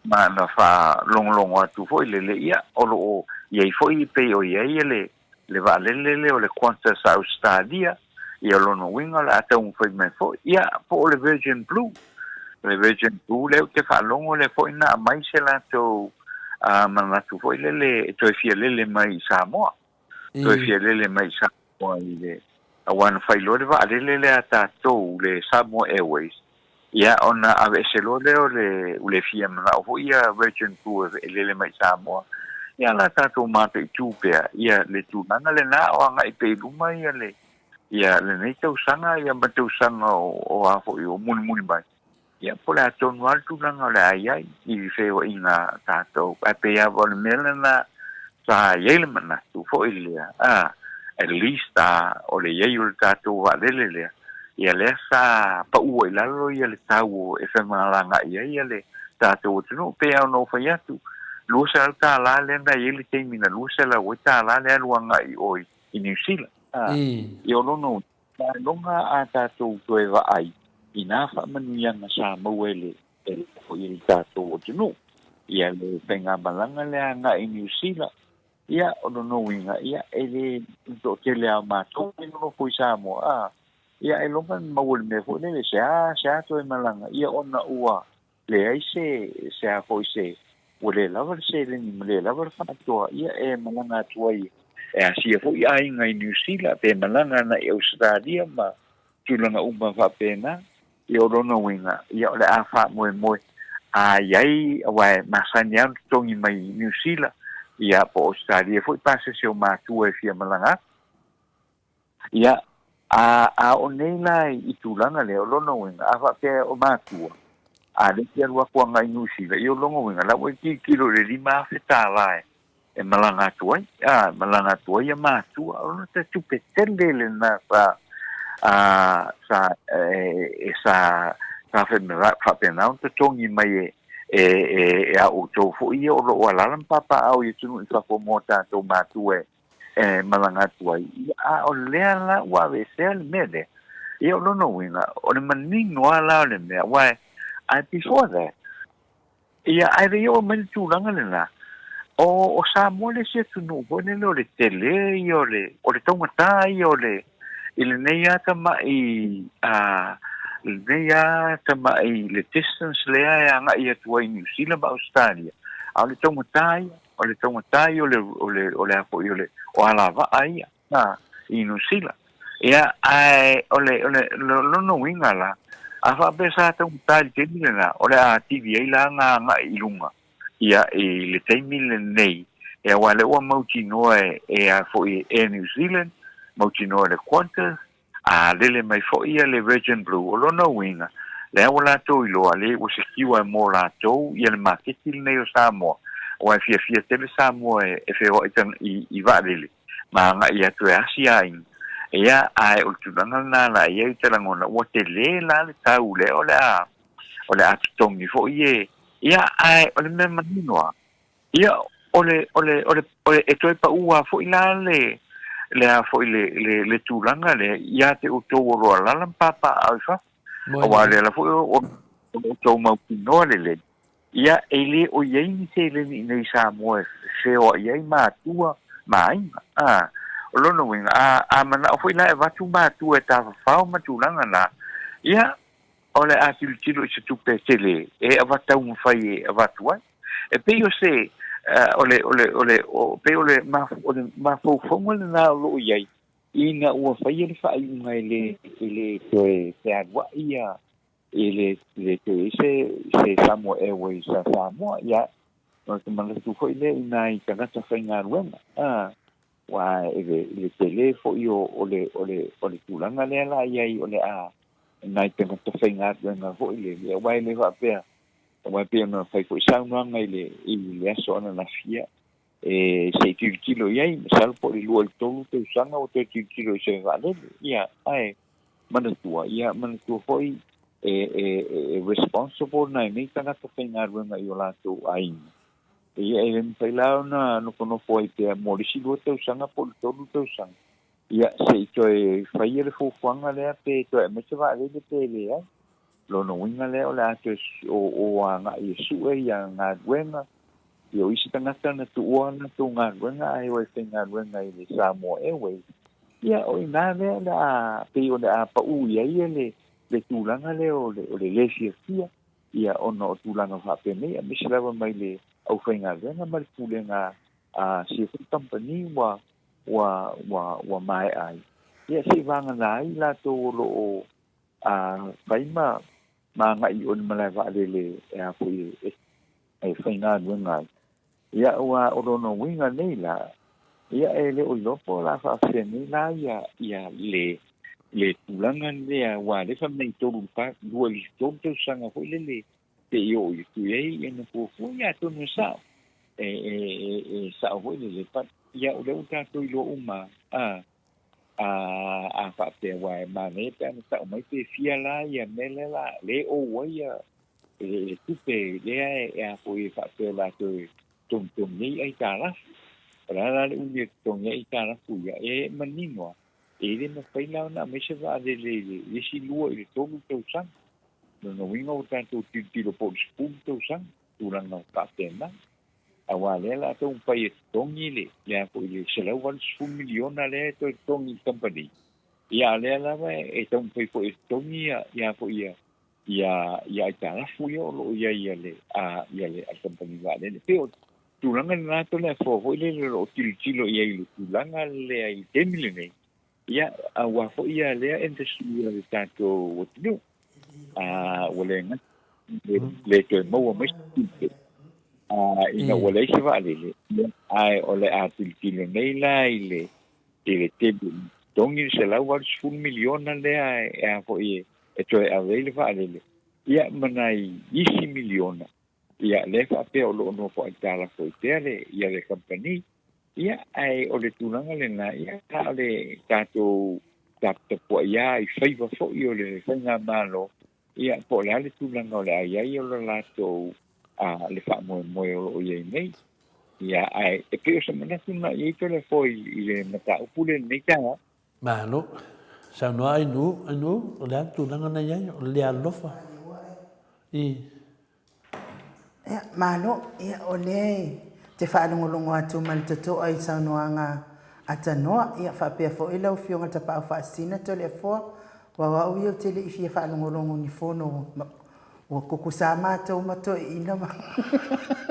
ma na faalogologo atu foi lele, ia o lo o i ai foi pei o i ai le le vaalele lea o le Qantas a Ausetalia, ia o lona uiga o le a taumafai mai foi, ia po o le Virgin Blue. Le Virgin Blue lea ou te faalogo lea foi na aumai se latou manatu foi lele e toe fia lele mai i Samoa. Toe fia lele mai i Samoa i le, aua na fai loa le vaalele lea a tatou, le Samoa Airways, ia ona aveese loa lea o le, ua le fia manao foi ia Virgin Blue e lele mai i Samoa. Ia la tatou mataitu pea, ia le tulaga lena o agai pea i luma ia le, ia lenei tausaga ia ma tausaga o, o a foi o mulimuli mai. Ia po o le a tonu lava le tulaga o le a i ai i feoaiga a tatou, ae pei lava o le mea lena sa i ai le manatu foi lea, a, at least a, o le i ai o le tatou vaalele lea, ia lea sa pau ai i lalo ia le tau o e femalagaai ai ia le tatou atunuu. Pei lava ona ou fai atu, $200 lea na i ai le taimi na $200 ai tala le alu agai i o i Niu Sila. A, ia o lona Maloga a tatou toe vaai i nā faamanuiaga sa maua e le foi e le tatou atunuu. Ia le faigamalaga lea agai i Niu Sila, ia o lona uiga, ia e le toatele lava o matou e nonofo i Samoa, a, ia ailoga na maua i le mea foi lele, se a, se a toe malaga, ia ona ua leai se, se a foi se, ua le lava le seleni ma le lava le faatoa, ia e malaga atu ai e asia foi aiga i Niu Sila, pe malaga ana i Ausetalia ma tulaga uma faapena. Ia o lona uiga, ia o le a faamoemoe a i ai, aua e masani lava ona totogi mai i Niu Sila, ia po o Ausetalia foi pasese o matua e fia malaga atu. Ia, a, a o nei la i tulaga lea, o lona uiga, a faapea o matua, a le te alu atu agai i Niu Sila, ia o lona uiga, la ua e tilotilo i le $5,000 e, e malaga atu ai, a, malaga atu ai ia matua, o lona te tupe tele lena sa, a, sa, e, e sa, sa faapena ona totogi mai e, e, e, e a outou foi ia o lo o alaala ma papaaao i atunuu i fafo mo tatou matua e, e malaga atu ai, ia, a o lea la ua aveesea le mea lea, ia o lona uiga, o le manino lava la o le mea, aua e, ae before that, ia, ae le i oo mai le tulaga lena, o, o Samoa le isi atunuu foi lele o le tele ia o le, o le taugata ia o le, i lenei lava tamai, a, lenei lava tamai le distance lea e agai atu ai i Niu Sila ma Ausetalia, a o le taugata ia. O le taugata ia o le, o le, o le a foi, o le, o alavaa ia, a, i Niu Sila. Ia, ae, o le, o le, lona uiga la, a faapea sa taugata i le taimi lena, o le a atili ai la ona agai i luga, ia, i le taimi lenei, ia, aua o lea ua mautinoa e, e a foi e Air New Zealand, mautinoa e le Qantas, a lele mai foi ia le Virgin Blue, o lona uiga, Lea ua latou iloa le ua sekiua e mo latou ia le maketi lenei o Samoa, aua e fiafia tele Samoa e feoai i vaalele ma agai atu e asi aiga. Ia, ae o le tulaga lena la i ai ou te lagona, ua tele la le tau lea o le a o le a totogi foi e, ia, ae o le mea manino lava, ia, o le, o le, o le, o le, e toe pau lava foi la le, le a foi le, le, le tulaga lea ia te outou o lo o alaala ma papaaao i fafo. Aua o lea la foi o, o lo outou mautinoa lelei, ia, e le o i ai ni seleni i nei i Samoa e feoai ai matua ma aiga. A, o lona uiga, a, a manao foi la e avatu matua e tafafao ma tulaga na, ia, o le a tilotilo i se tupe tele e avatu taumafai e avatu ai. E pei o se, o le, o le, o le, o, pei o le, o le mafaufauga lena o lo o i ai, ina ua faia le faaiuga e le, e le toe fealuai ia, e le, le toe i se, se Samoa Airways a Samoa, ia, o te manatu foi lea i nai tagata faigaluega, a, aua i le, i le tele foi o, o le, o le, o le tulaga lea la i ai o le a nai tagata faigaluega foi lele, aua e le faapea, aua e pei ona fai foi saunoaga i le, i le aso ananafi, ia, e se i tilotilo i ai, masalo po o le 2 i le 3 tausaga ua toe tilotilo i se vaalele, ia, ae manatua, ia, manatua foi e, e, e responsible nai nei tagata faigaluega i o latou aiga. Ia, e le mafai la ona nofonofo ai pea mo le isi 2 tausaga po o le 3 tausaga, ia, se i toe faia le fuafuaga lea pe toe aumai se vaalele pe leai. Lona uiga lea o le a toe o, o agai e sue ia galuega, ia o isi tagata na tuua latou galuega ae o e faigaluega i le Samoa Airways. Ia, o i ina lea o le a, pei o le a pau i ai le, le tulaga lea o le, o le le fiafia, ia ona o tulaga faapenei, aemaise lava mai le aufaigaluega ma le pulega a sia foi kamupani ua, ua, ua, ua maea ai. Ia, seivagana ai latou o lo o a fai ma, ma agai i o i le malae vaalele e a foi e, e faigaluega ai. Ia, ua o lona uiga nei la, ia e le o iloa po o le a faafefea nei la ia, ia le, le tulaga lea, aua o lea e fai mai 3 i le 4, 2 i le 3 tausaga foi lele se i oo i atu i ai ia na fuafua, ia atonu e sao. E, e, e, e sao foi lele, but ia o lea ua tatou iloa uma, a, a, a faapea, aua e manaia pe ana tau mai pe fia la ia mea lea la, le ou ai ia le, le tupe lea e, e a foi e faapea latou e togitogi ai aitalafu. O le a la le umi e totogi ai aitalafu ia, e manino lava, e le mafai la ona aumai se vaalele i le isi 2 i le 3 tausaga. Lona uiga ua tatou tilotilo po o le 10 tausaga, tulaga faapena. Aua lea la taumafai e totogi le, le a foi le $180 miliona lea e toe totogi i le kamupani. Ia a o lea lava e taumafai foi e totogi ia, ia foi ia, ia, ia aitalafu ia o lo o i ai a le, a, ia le, a le kamupani vaalele. E pei o tulaga lena Toleafoa foi lele o lo o tilotilo i ai i le tulaga lea i le taimi lenei. Ia, aua foi ia lea industry a le tatou atunuu, a, ua le gata, le, le toe maua mai se tupe, a, ina ua leai se vaalele, ia, ae o le a tilotilo nei la i le, i le tele, totogi le $180 miliona lea e, a foi e, e toe ave ai le vaalele, ia, ma nai isi miliona, ia, lea faapea o lo o nofo aitalafu ai pea le, ia le kamupani. Ia, ae o le tulaga lena, ia, a o le tatou taputapuai lava i faiva foi o le faigamalo, ia, po o le a le tulaga o le a i ai o le latou, a, le faamoemoe o lo o i ai nei. Ia, ae e pei o se manatu lena i ai Toleafoa i, i le mataupu lea i lenei taeao. Malo. Saunoa Ainuu, Ainuu, o le a le tulaga na i ai, o le le alolofa i. Ia, malo. Ia, o lea e te faalogologo atu ma le totoa i saunoaga a Tanoa, ia, faapea foi lau Afioga Tapaau Faasisina Toleafoa, aua o au ia ou te le i fia faalogologo ni fono ua kukusa matou ma toeaina ma.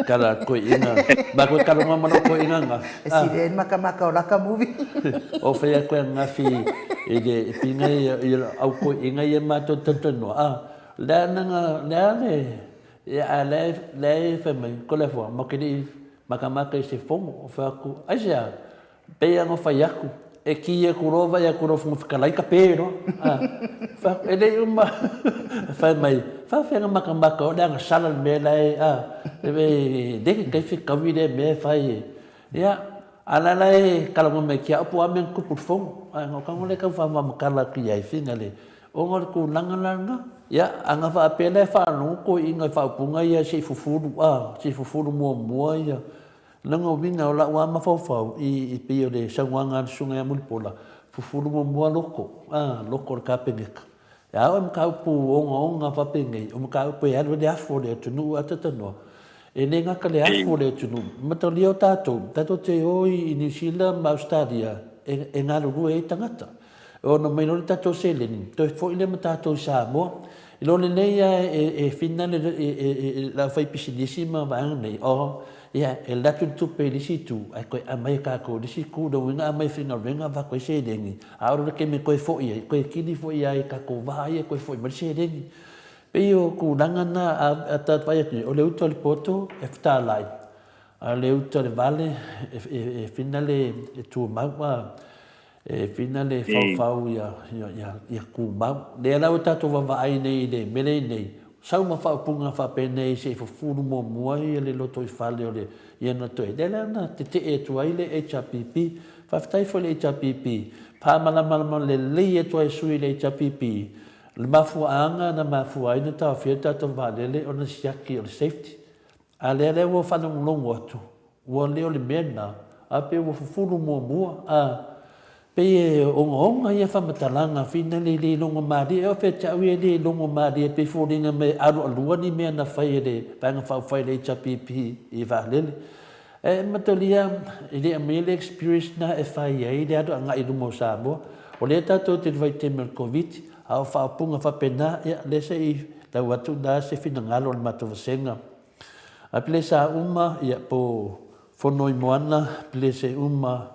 Kala toeaina, ma koe kaloga ma lou toeaina angafi. E sili ai le makamaka o laka movie. O whai a koe angafi i le pinga i au toeaina ia matou talitonoa, a, lea nanga, lea le, ia a lea, lea e fai mai, Toleafoa, ma te lei makamaka i se fono, o fai atu, aisea? Pei lava ona fai atu, e kī atu loa vaai atu i lou Fofoga Fetalai ka pē loa. A, fai atu, e le i uma, fai mai, Faafeai na makamaka o le agasala le mea la e a e le ke kai fekaui lea mea e fai e ia a la la e kalagoa mai ki a'u po o a mea na tupu i le fono ae na o tago lea e tau faamalamakala atu i ai fina le ona o le tulaga la lena ia a na faapea la e faalogo toeaiina i faaupuga ia se i fufulu a se i fufulu muamua ia lona uiga o la'u a mafaufau i pei o le saunoaga a le susuga ia Mulipola fufulu muamua loko a loko o le Kapeneta. E a oe mataupu ogaoga faapenei, o mataupu e alu ai le afu o le atunuu ae talanoa, e le gata le afu o le atunuu, mataulia o tatou, tatou te o i Niu Sila ma Ausetalia e galulue ai tagata. E ono mai loa le tatou seleni, toe foi lea ma tatou i Samoa. I lo lenei lava e fina le aufaipisinisi ma vaega nei, oh, ia, e alu atu le tupe i le isi itu, ae toe aumai e tatou i le isi itu, lona uiga aumai e faigaluega avatu ai seleni, A o le taimi e toe foi ai, toe kili foi lava i tatou vaa ia e toe foi mai le seleni. E pei o tulaga na a ta vaai atu nei, o le uta o le poto e fetalai, a o le uta o le vale e fina le tumau, a, e fina le faufau ia tumau. Lea la ua tatou vaavaai nei i le mea lea e i ai nei, sau ma faaupuga faapenei se i fufulu muamua le lotoifale o le ia na toe, lea la na tetee atu ai le HRPP. Faafetai foi i le HRPP, faamalamalama lelei atu ai e sui i le HRPP le mafuaaga na mafua ai ona taofia le tatou vaalele ona siaki o le safety. A lea lea ua faalogologo atu, ua le o le mea lena, a pei ua fufulu muamua, a pei e ogaoga ia faamatalaga finale e le logo malie. E oo fea ia te au ia e le logo malie pei e foliga mai e alualua ni mea na fai e le Vaega Faaupufai a le HRPP i vaalele. E matalia, e le aumaia le experience lena e fai ai le alu agai i luma o Samoa. O lea tatou te i le vaitaimi o le Koviti, a o faaupuga faapena, ia, lea se i lau atu la se finagalo o le matou vasega. A pelesa uma, ia, po Fonoimoana, pelese uma,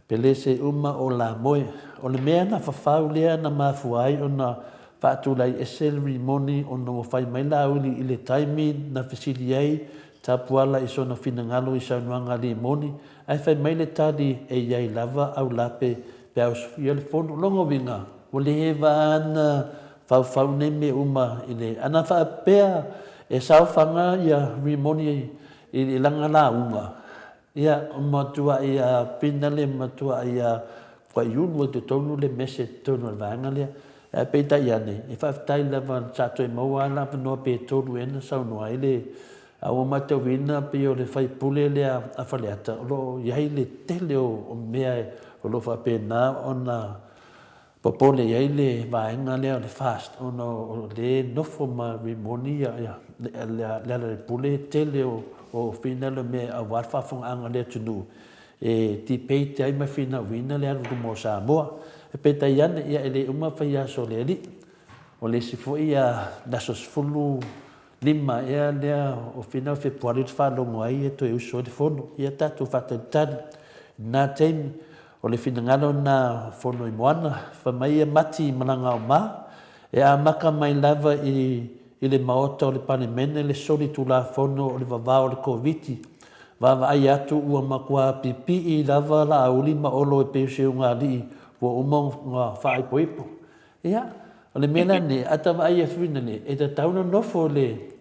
pelese uma o Lamoe. O le mea na fafau lea na mafua ai ona faatulai ese le rimoni ona ua fai mai Laauli i le taimi na fesili ai Tapuala i sona finagalo i saunoaga a Limoni, ae fai mai le tali e i ai lava au lape pe a usuia le fono. Lona uiga, ua leva ana faufau nei mea uma i le ana faapea e saofaga ia Rimoni i lana lauga, ia matuai a pina le matuai a fuaiulu ai totonu le mese i totonu o le vaega lea. Ae peitai ane, e faafetai lava sa toe maua lava le avanoa pe tolu ea na saunoa ai le A ua matauina pei o le faipule lea a Faleata o lo o i ai le tele o mea o lo o faapena ona popole i ai le vaega lea o le FAST ona o lea e nofo ma Rimoni Lealailepule le tele o finau mea aua le faafofogaaga a le atunuu e debate ai ma finauina le alu i luma o Samoa. Peitai ane, ia e le uma faiaso o le Alii. O le isi foi aso 15 ea lea o Fina o Fepuari ou te faalogo ai e toe usu ai le fono. Ia tatou faatalitali i lena taimi. O le finagalo lena o Fonoimoana, fai mai ia Mati i Malagaoma, e amata mai lava i i le Maota o le Palemene le soli Tulafono o le vavao o le Koviti. Vaavaai atu ua matua pipii lava Laauli ma Olo e pei o se ugaalii ua uma ona faaipoipo. Ia, o le mea la lenei, a ta vaai atu i nei, e tatau ona nofo le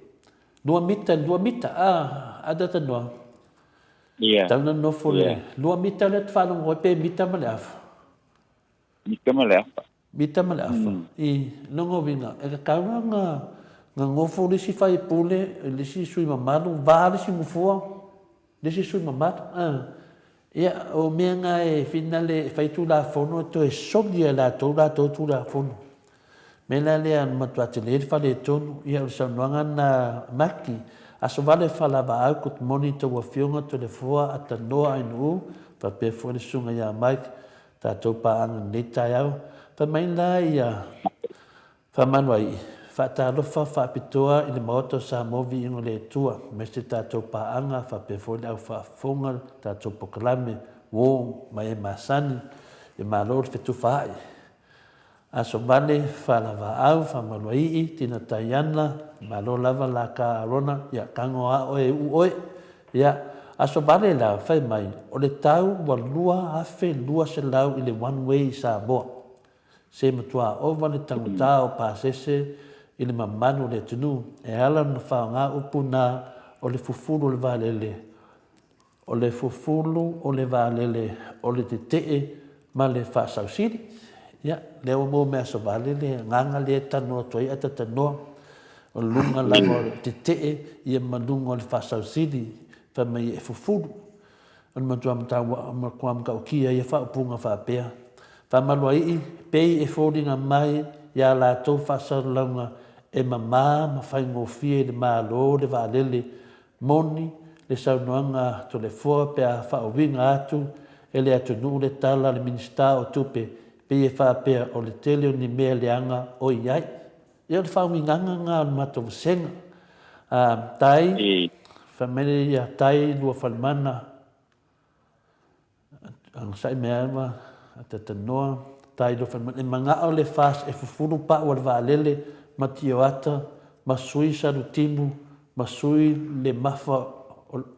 lua mita i le lua mita, a, a ta tanoa. Ia. Tatau ona nofo le lua mita lea e te faalogo ai pe mita ma le afa. Mita ma le afa. Mita ma le afa. I lona uiga, e tatau la ona nofo le isi faipule, le isi sui mamalu, va le isi nofoa. Le isi sui mamalu, a. Ia, o mea na e finale e fai Tulafono e toe soli e latou latou Tulafono. Mea la lea na matua tele le faaletonu, ia o le saunoaga lena a Maki, Aso vale Falavaau good morning tou afioga Toleafoa Atanoa Ainuu faapea foi le susuga ia Mike tatou paaga i lenei taeao. Fai mai la ia Faamanuaii, faatalofa faapitoa i le Maota o Samoa Viiga o le Atua, aemaise tatou paaga faapea foi le au faafofoga le tatou polokalame uo ma e masani, e malo le fetufaai. Aso vale, Falavaau, Faamanuaii, Tina Taiana, malo lava la ka Arona, ia tago a oe e uu oe. Ia, aso vale la, fai mai, o le tau ua 2200 i le one way i Samoa. Se matua ova le taugata o pasese i le mamalu o le atunuu e ala ona faaaoga upu na o le fufulu o le vaalele, o le fufulu o le vaalele o le tetee ma le faasausili. Ia, lea ua maua mai aso vaalele agaga lea e talanoa atu ai ae talatalanoa, o luga lava o le tetee ia ma luga o le faasausili fai mai e fufulu. O le matua matua matautia ia faaupuga faapea. Faamaluaii, pei e foliga mai i a latou faasalalauga e mama ma faigofie i le Malo le vaalele moni le saunoaga a Toleafoa pe a faauiga atu e le atunuu le tala a le Minisita o Tupe pei e faapea o le tele o ni mea leaga o i ai. Ia o le faauigaga lena o le matou vasega. Tai, fai mai ia Tai Luafalemana, Agasai Meaeva, Atatanoa, Tai Luafalemana, e manao le FAST e fufulu pau a le vaalele ma tioata ma sui salutimu ma sui le mafa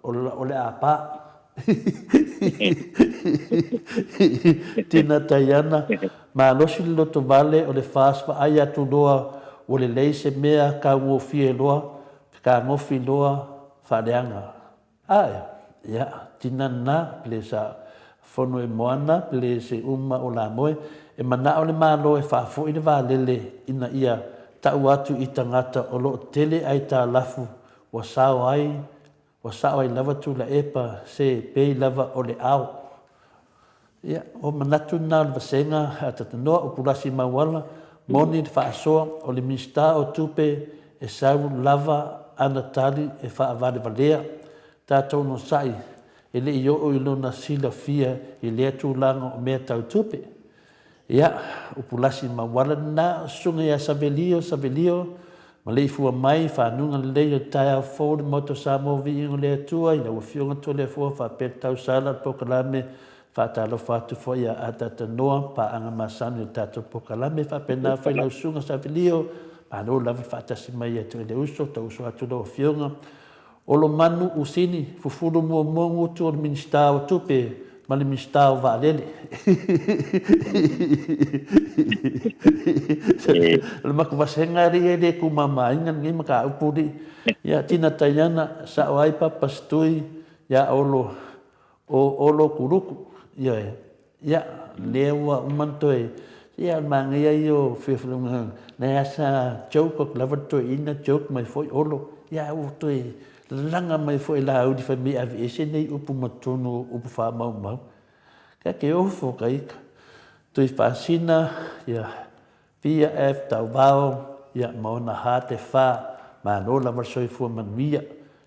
o le apa. Tina Taiana, Malosi le lotovale o le FAST vaai atu loa ua lelei se mea kaugofie loa fekagofi loa faaleaga. Ae, ia, tina na, pele sa fono e moana, pele se uma o lamoe, e manao le Malo e faafoi le valele ina ia tau atu i tagata o loo tele aitalafu ua sao ai Ua sao ai lava Tuilaepa se pei lava o le ao. Ia, o manatu na o le vasega a Tatanoa, Upulasi Mauala, moni le faasoa o le Minisita o Tupe e sau lava ana tali e faavalevalea tatou onosai e le i oo i lona silafia i lea tulaga o mea tau tupe. Ia, Upulasi Mauala lena, Susuga ia Savelio, Savelio, Maleifua mai, fanuga lelei o le taeao fou le Maota o Samoa Viiga o le Atua i lau Afioga Toleafoa faapea le tausala o le polokalame Faatalofa atu foi ia Ataata Noa paaga masani o le tatou polokalame faapena foi lau Susuga Savelio malo lava le faatasi mai ia te oe le uso tauuso atu lau Afioga Olomanu Usini, fufulu muamua gutu o le Minisita o Tupe ma le Minisita o Vaalele. O le matou vasega alii e le tumamaina lenei mataupu alii. Ia Tina Taiana, sao ai Papa Setui ia Olo O Olo Kuluku, ioe. Ia, lea ua uma ona toe, ia o le manaia ia o feofeoga, nai a sa joke atu lava le toeaina, joke mai foi Olo, ia ae ua toe lalaga mai foi e Laauli fai mai e aveese nei upu ma totonu o upu faamaumau. Ka te ofo ka ita. Tuifaasina, ia, PF Tauvao, ia, ma ona ha te fa, malo lava le soifua manuia.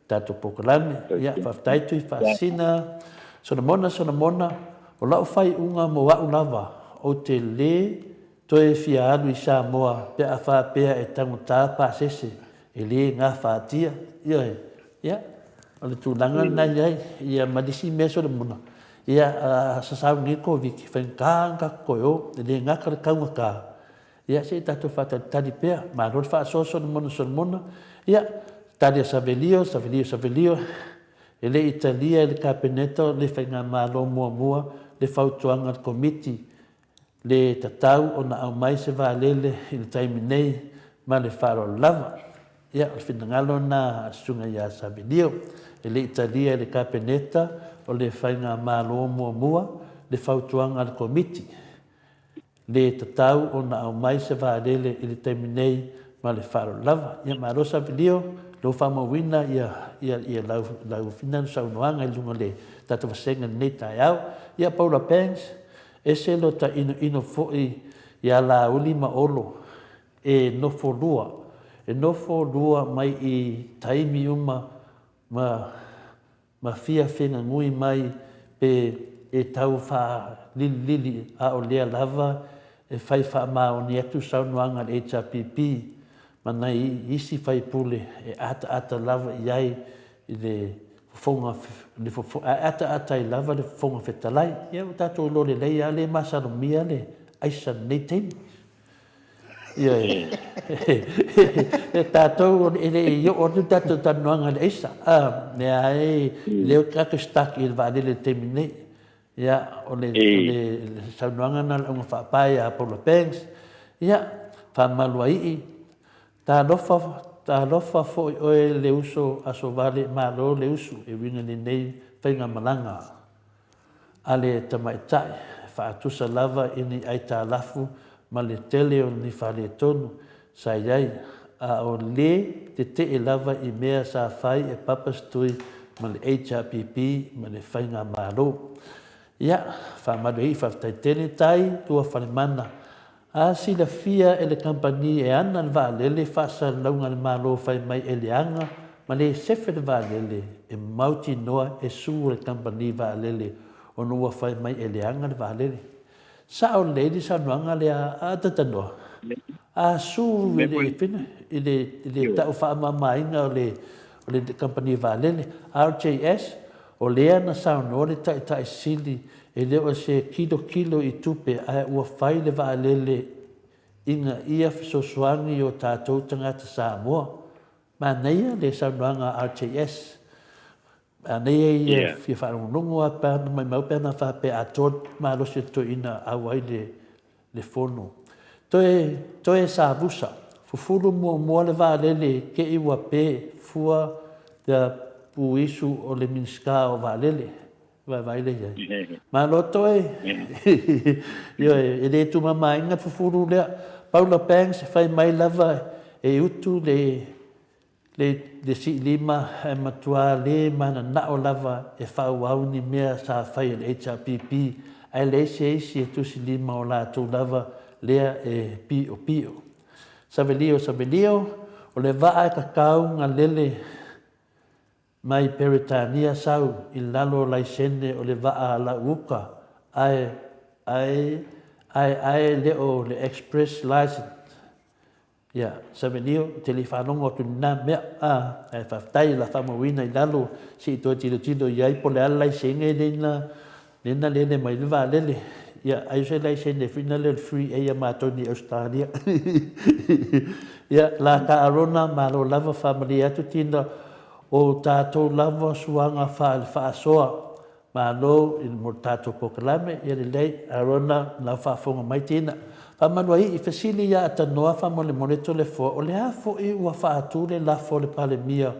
Tatou polokalame, ia, faafetai Tuifaasina. Solomona, Solomona, o lau faaiuga mo a'u lava, ou te lē toe fia alu i Samoa pe a faapea e tagota pasese e lē gafatia. Ioe, ia, o le tulaga lena e i ai, ia, ma le isi mea Solomona, ia, a sasau nei le Koviti, faigata ona tatou toe o, e le gata le taugata, Ia, se i tatou faatalitali pea. Malo le faasoa Solomona Solomona. Ia, tali a Savelio, Savelio Savelio, e le i talia e le Kapeneta o le Faigamalo muamua le fautuaga a le Komiti le tatau ona aumai se vaalele i le taimi nei ma le faaaloalo lava. Ia, o le finagalo lena a le Susuga ia Savelio, e le i talia e le Kapeneta o le Faigamalo muamua le fautuaga a le Komiti Le tatau ona aumai se vaalele i le taimi nei ma le faaaloalo lava. Ia malo Savilio, lou faamauina ia ia ia lau lau finanu saunoaga i luga o le tatou vasega i lenei taeao. Ia Paula Banks, ese lo ta inoino foi ia Laauli ma Olo e nofo lua, e nofo lua mai i taimi uma ma Ma fia fegagui mai pe e tau faalililili a o lea lava e fai faamaoni atu saunoaga a le HRPP ma nai isi faipule e ataata lava i ai i le fofoga le e ataata ai lava le Fofoga Fetalai. Ia ua tatou iloa lelei lava le masalomia le aisa i lenei taimi. Ioe. E tatou e le i oo atu le tatou talanoaga i le aisa. Lea e lea ou te stuck i le vaalele i le taimi nei. Ia, o le saunoaga lena a le augafaapae ia Paula Banks. Ia, faamaluaii. Talofa, talofa foi oe le uso aso vale malo le usu e uiga lenei faigamalaga a le tamaitai e faatusa lava i ni aitalafu ma le tele o ni faaletonu sa i ai, a o le tetee lava i mea sa fai e Papa Stui ma le HRPP ma le faigamalo. Ia, faamalu ai, faafetai tele Tai Tuafalemana. A silafia e le kamupani e ana le vaalele faasalalauga a le Malo fai mai e leaga ma le sefe le vaalele, e mautinoa e sue le kamupani vaalele ona ua fai mai e leaga le vaalele. Sao lelei le saunoaga lea a Tatanoa? A sue i le i le i le tau faamamaina o le o le kamupani vaalele. RJS, O lea na saunoa le Taitai Sili e le o se kilokilo i tupe ae ua fai le vaalele ina ia fesoasoani i o tatou tagata Samoa. Manaia le saunoaga a RJS. Manaia ia e fia faalogologo a pe ana maimau pe ana faapea atoa le malosi o le toeaina auai le le fono. Toe, toe savusa, fufulu muamua le vaalele te i ua pe fua the puisu o le Minisita o Vaalele. Vaivai lea i ai. Malo toe. Ioe, e le tumamaina le fufulu lea. Paula Banks, fai mai lava e utu le Le le siilima e matua le mananao lava e faaauau ni mea sa fai e le HRPP ae leai se isi e tusi lima o latou lava lea e piopio. Savelio Savelio, o le vaa e kakau na lele mai Peretania sau i lalo o laisene o le vaa a lau uka ae ae ae ae le o le express license. Ia, Savelio, ou te le i faalogo atu i lena mea, a, ae faafetai o le a faamauina i lalo se i toe tilotilo i ai po o le a le laisene lea na, lea na lele mai ai le vaalele. Ia, ai o se laisene foi lena o le free A a matou nei i Ausetalia. Ia, la ka Arona, malo lava, faamalie atu Tina, o tatou lava suaga faale-faasoa Malo i mo le tatou polokalame, ia lelei, Arona lau faafofoga mai Tina. Faamaluaii, fesili ia Atanoa faamolemole Toleafoa, o le a foi ua faatu le lafo a le Palemia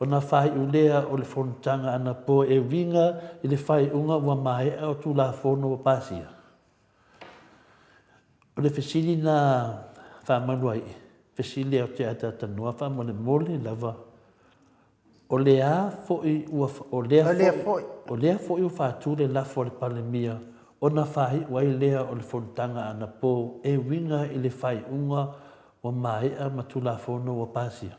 ona faaiu lea o le fonotaga anapo e uiga i le faaiuga ua maea o Tulafono ua pasia? O le fesili na Faamaluaii, fesili a te Atanoa faamolemole lava O lea foi ua o lea foi o lea foi ua faatu le lafo a le Palemia ona faaiu ai lea o le fonotaga anapo e uiga i le faaiuga ua maea ma Tulafono ua pasia.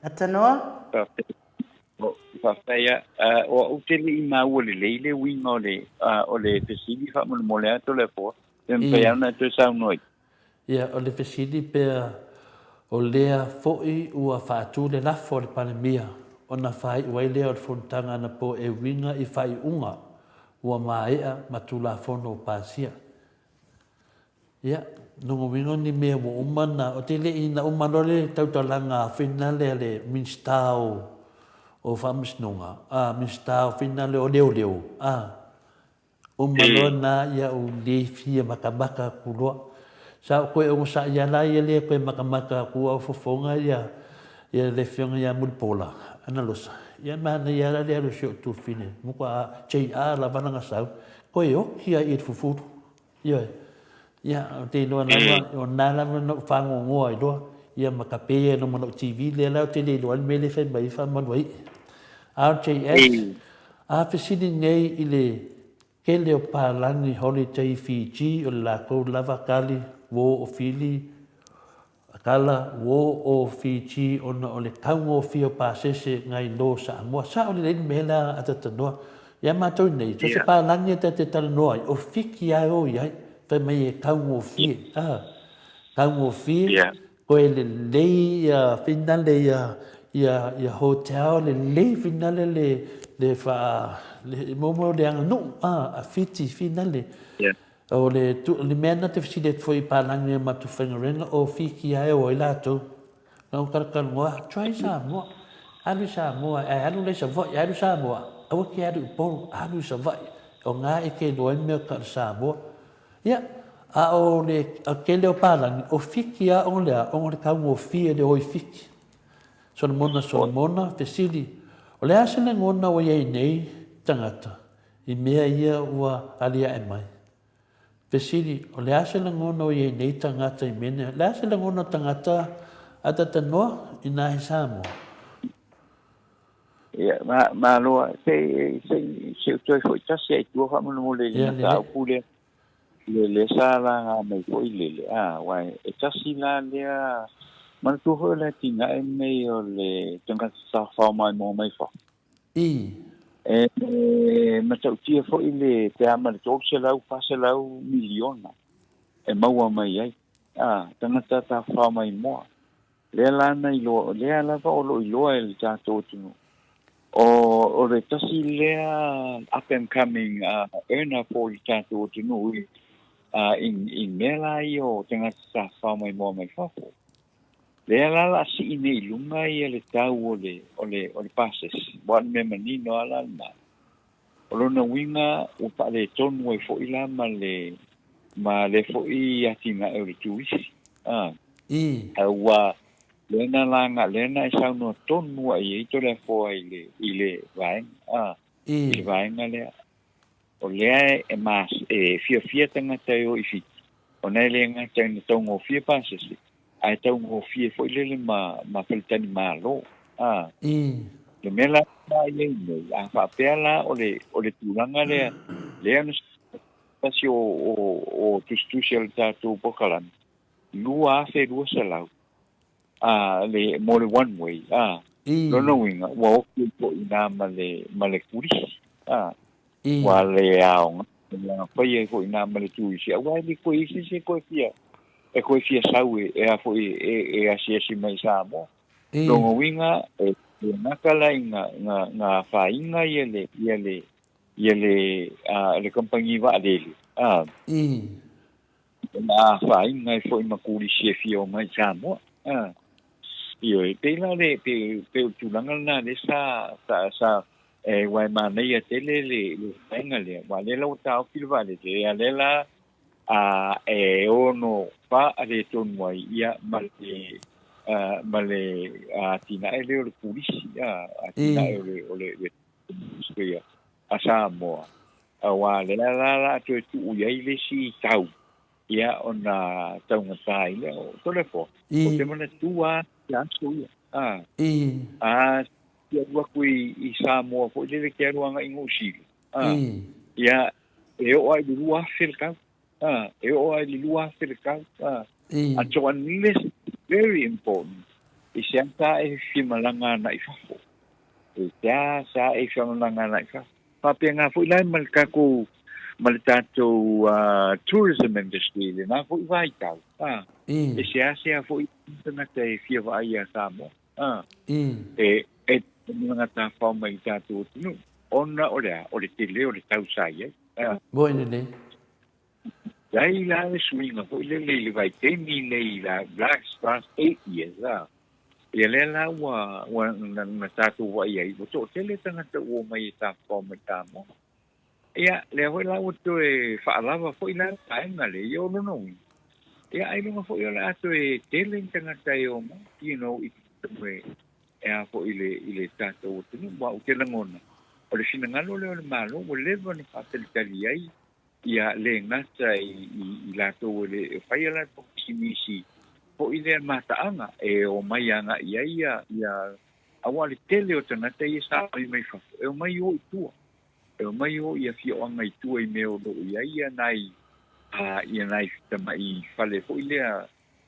Atanoa? Faafetai lava. O au ou te le i maua lelei le uiga o le o le fesili faamolemole atu Toleafoa, pe mafai lava ona e toe saunoa i. Ia, o le fesili pea, o lea foi ua faatu le lafo a le Palemia ona faaiu ai lea o le fonotaga anapo e uiga i faaiuga ua maea ma Tulafono o pasia. Ia, lona uiga o ni mea ua uma na, ou te le i, na uma loa le tautalaga finale a le Minisita o, o Faamasinoga, a, Minisita o finale o Leoleo, a, Uma loa na ia ou le fia makamaka aku loa. Sa ou toe onosai lava la ia le toe makamaka aku a o fofoga ia ia le afioga ia Mulipola Analosa. Ia manaia lava la le alu o si ou tuafafine matua JR lava lana sau toe oti lava i le fufulu. Ioe. Ia ou te iloa lava o lena lava na ou fagogoa ai loa ia ma tape ia i luma o lau TV lea la ou te le iloa ai le mea lea e fai mai ai faamalu ai. RJS, A fesili nei i le tele o palagi holiday Fiji o le latou lava tali wo o Fili kala wo o Fiji ona o le taugofie o pasese nai lo Samoa. Sao lelei le mea lea a Tatanoa. Ia matou nei, so se palagi e ta te talanoa ai, o Fiti lava e o i ai, fai mai e taugofie, a, taugofie, Koe lelei ia finale ia ia ia hotel lelei finale le le faa le mo mo le aganuu a a Fiti finale o le tu le mea na te fesili atu foi i palagi o matou faigaluega o Fiti a e o ai latou na ou talatalanoa try Samoa alu i Samoa ae alu la i Savaii alu i Samoa aua te alu i Upolu alu i Savaii o na e te iloa ai mea o tau Samoa Ia, A o le tele o palagi, o Fiti a o le a, ona o le taugofie le o i Fiti. Solomona Solomona, fesili, O le a se lagona ua i ai nei tagata i mea ia ua aliae mai? Fesili, O le a se lagona ua i ai nei tagata i mea nei? O le a se lagona o tagata a tatanoa inā he Samoa? Ia, ma, malo a, se, se, se u toe foi tasi ai tua faamolemole i le mataupu lea. Le, le sa laga mai foi le, le, a, aua e tasi la lea, manatua foi o le atinae lenei o le tagata tafafao maimoa mai fafo. I. E, matautia foi le, pe a ma le 300, 400 miliona e maua mai ai, a, tagata tafafao maimoa. Lea la na iloa, lea lava o lo o iloa e le tatou atunuu, o, o le tasi lea up and coming uh, earner for le tatou atunuu i, uh, i, i mea la ia o tagata tafafao maimoa mai fafo. Lea la la sii nei i luga ia le tau o le, o le, o le pasese. Ua o le mea manino lava la lena. O lona uiga ua faaletonu ai foi la ma le ma le foi atinae o le turisi. A. I. Ua lea na laga lea na e saunoa tonu ai i ai Toleafoa i le i le vaega a. I. I le vaega lea. O lea e mas e fiafia tagata e o i Fiti ona e le gata ina taugofie pasese ae taugofie foi lele ma ma faletalimalo. A. I. Le mea la sa i ai nei, a faapea la o le, o le tulaga lea, lea na tasi o, o, o tusitusi a le tatou polokalame, 2,200, a, le, mo le one way, a, I. lona uiga, ua ofi ai foi i ina ma le, ma le turisi, a, I. ua le aoga, ua fai ai foi i ina ma le turisi, aua e le toe i ai se isi e toe fia, e toe fia sau e, e a foi, e, e asiasi mai i Samoa. Lona uiga, e gata la i nga afaina ia le ia le ia le le kamupani vaalele a na afaina ai foi ma turisi e fia o mai i Samoa a. Ioe, pei la le pei pei o le tulaga lena lea sa sa sa e aua e manaia tele le le vaega lea, aua o lea la ua taofi le vaalele, ia lea la a e ono faaletonu ai ia ma le ma le atinae lea o le pulisi, atinae o le o le le a Samoa, aua lea la la toe tuu i ai le isi tau ia ona taugata ai lea o Toleafoa. Ou te manatua lava i aso ia. A te alu atu i Samoa foi lele te alu agai i Niu Sila. Ia, e oo lava i le 2000 le tau. E oo lava i le 2000 le tau. And so unless it's very important, i seāseā e fia malaga ana i fafo. E seāseā e fia malaga ana i fafo. Faapena foi la ma le tatou ma le tatou tourism industry i lena foi vaitau. E seāseā foi tagata e fia vaai iā Samoa. E e malaga tafao mai i tatou atunuu ona o le a? O le tele o le tau sa i ai. Moi lelei. Leai la le suiga foi lele i le vaitaimi nei la last last 8 years a. Ia lea la ua ua na, na tatou vaai ai ua toatele tagata ua omai e tafafao mai Samoa. Ia lea foi la ua toe faalava foi la le vaega lea ia o lona uiga. Ia ailoga foi o le a toe tele ni tagata e omai, you know, i totonu e e a foi i le i le tatou atunuu. Aua ou te lagona, o le finagalo lea o le Malo ua leva ona faatalitali ai ia le gata i, i, i latou e le e faia latou pisimisi foi lea mataaga e omai agai i ai ia, ia aua le tele o tagata ia sa omai mai fafo e omai o i tua e omai o i afioaga i tua i mea o lo o i ai ia nai a ia nai tamai fale foi lea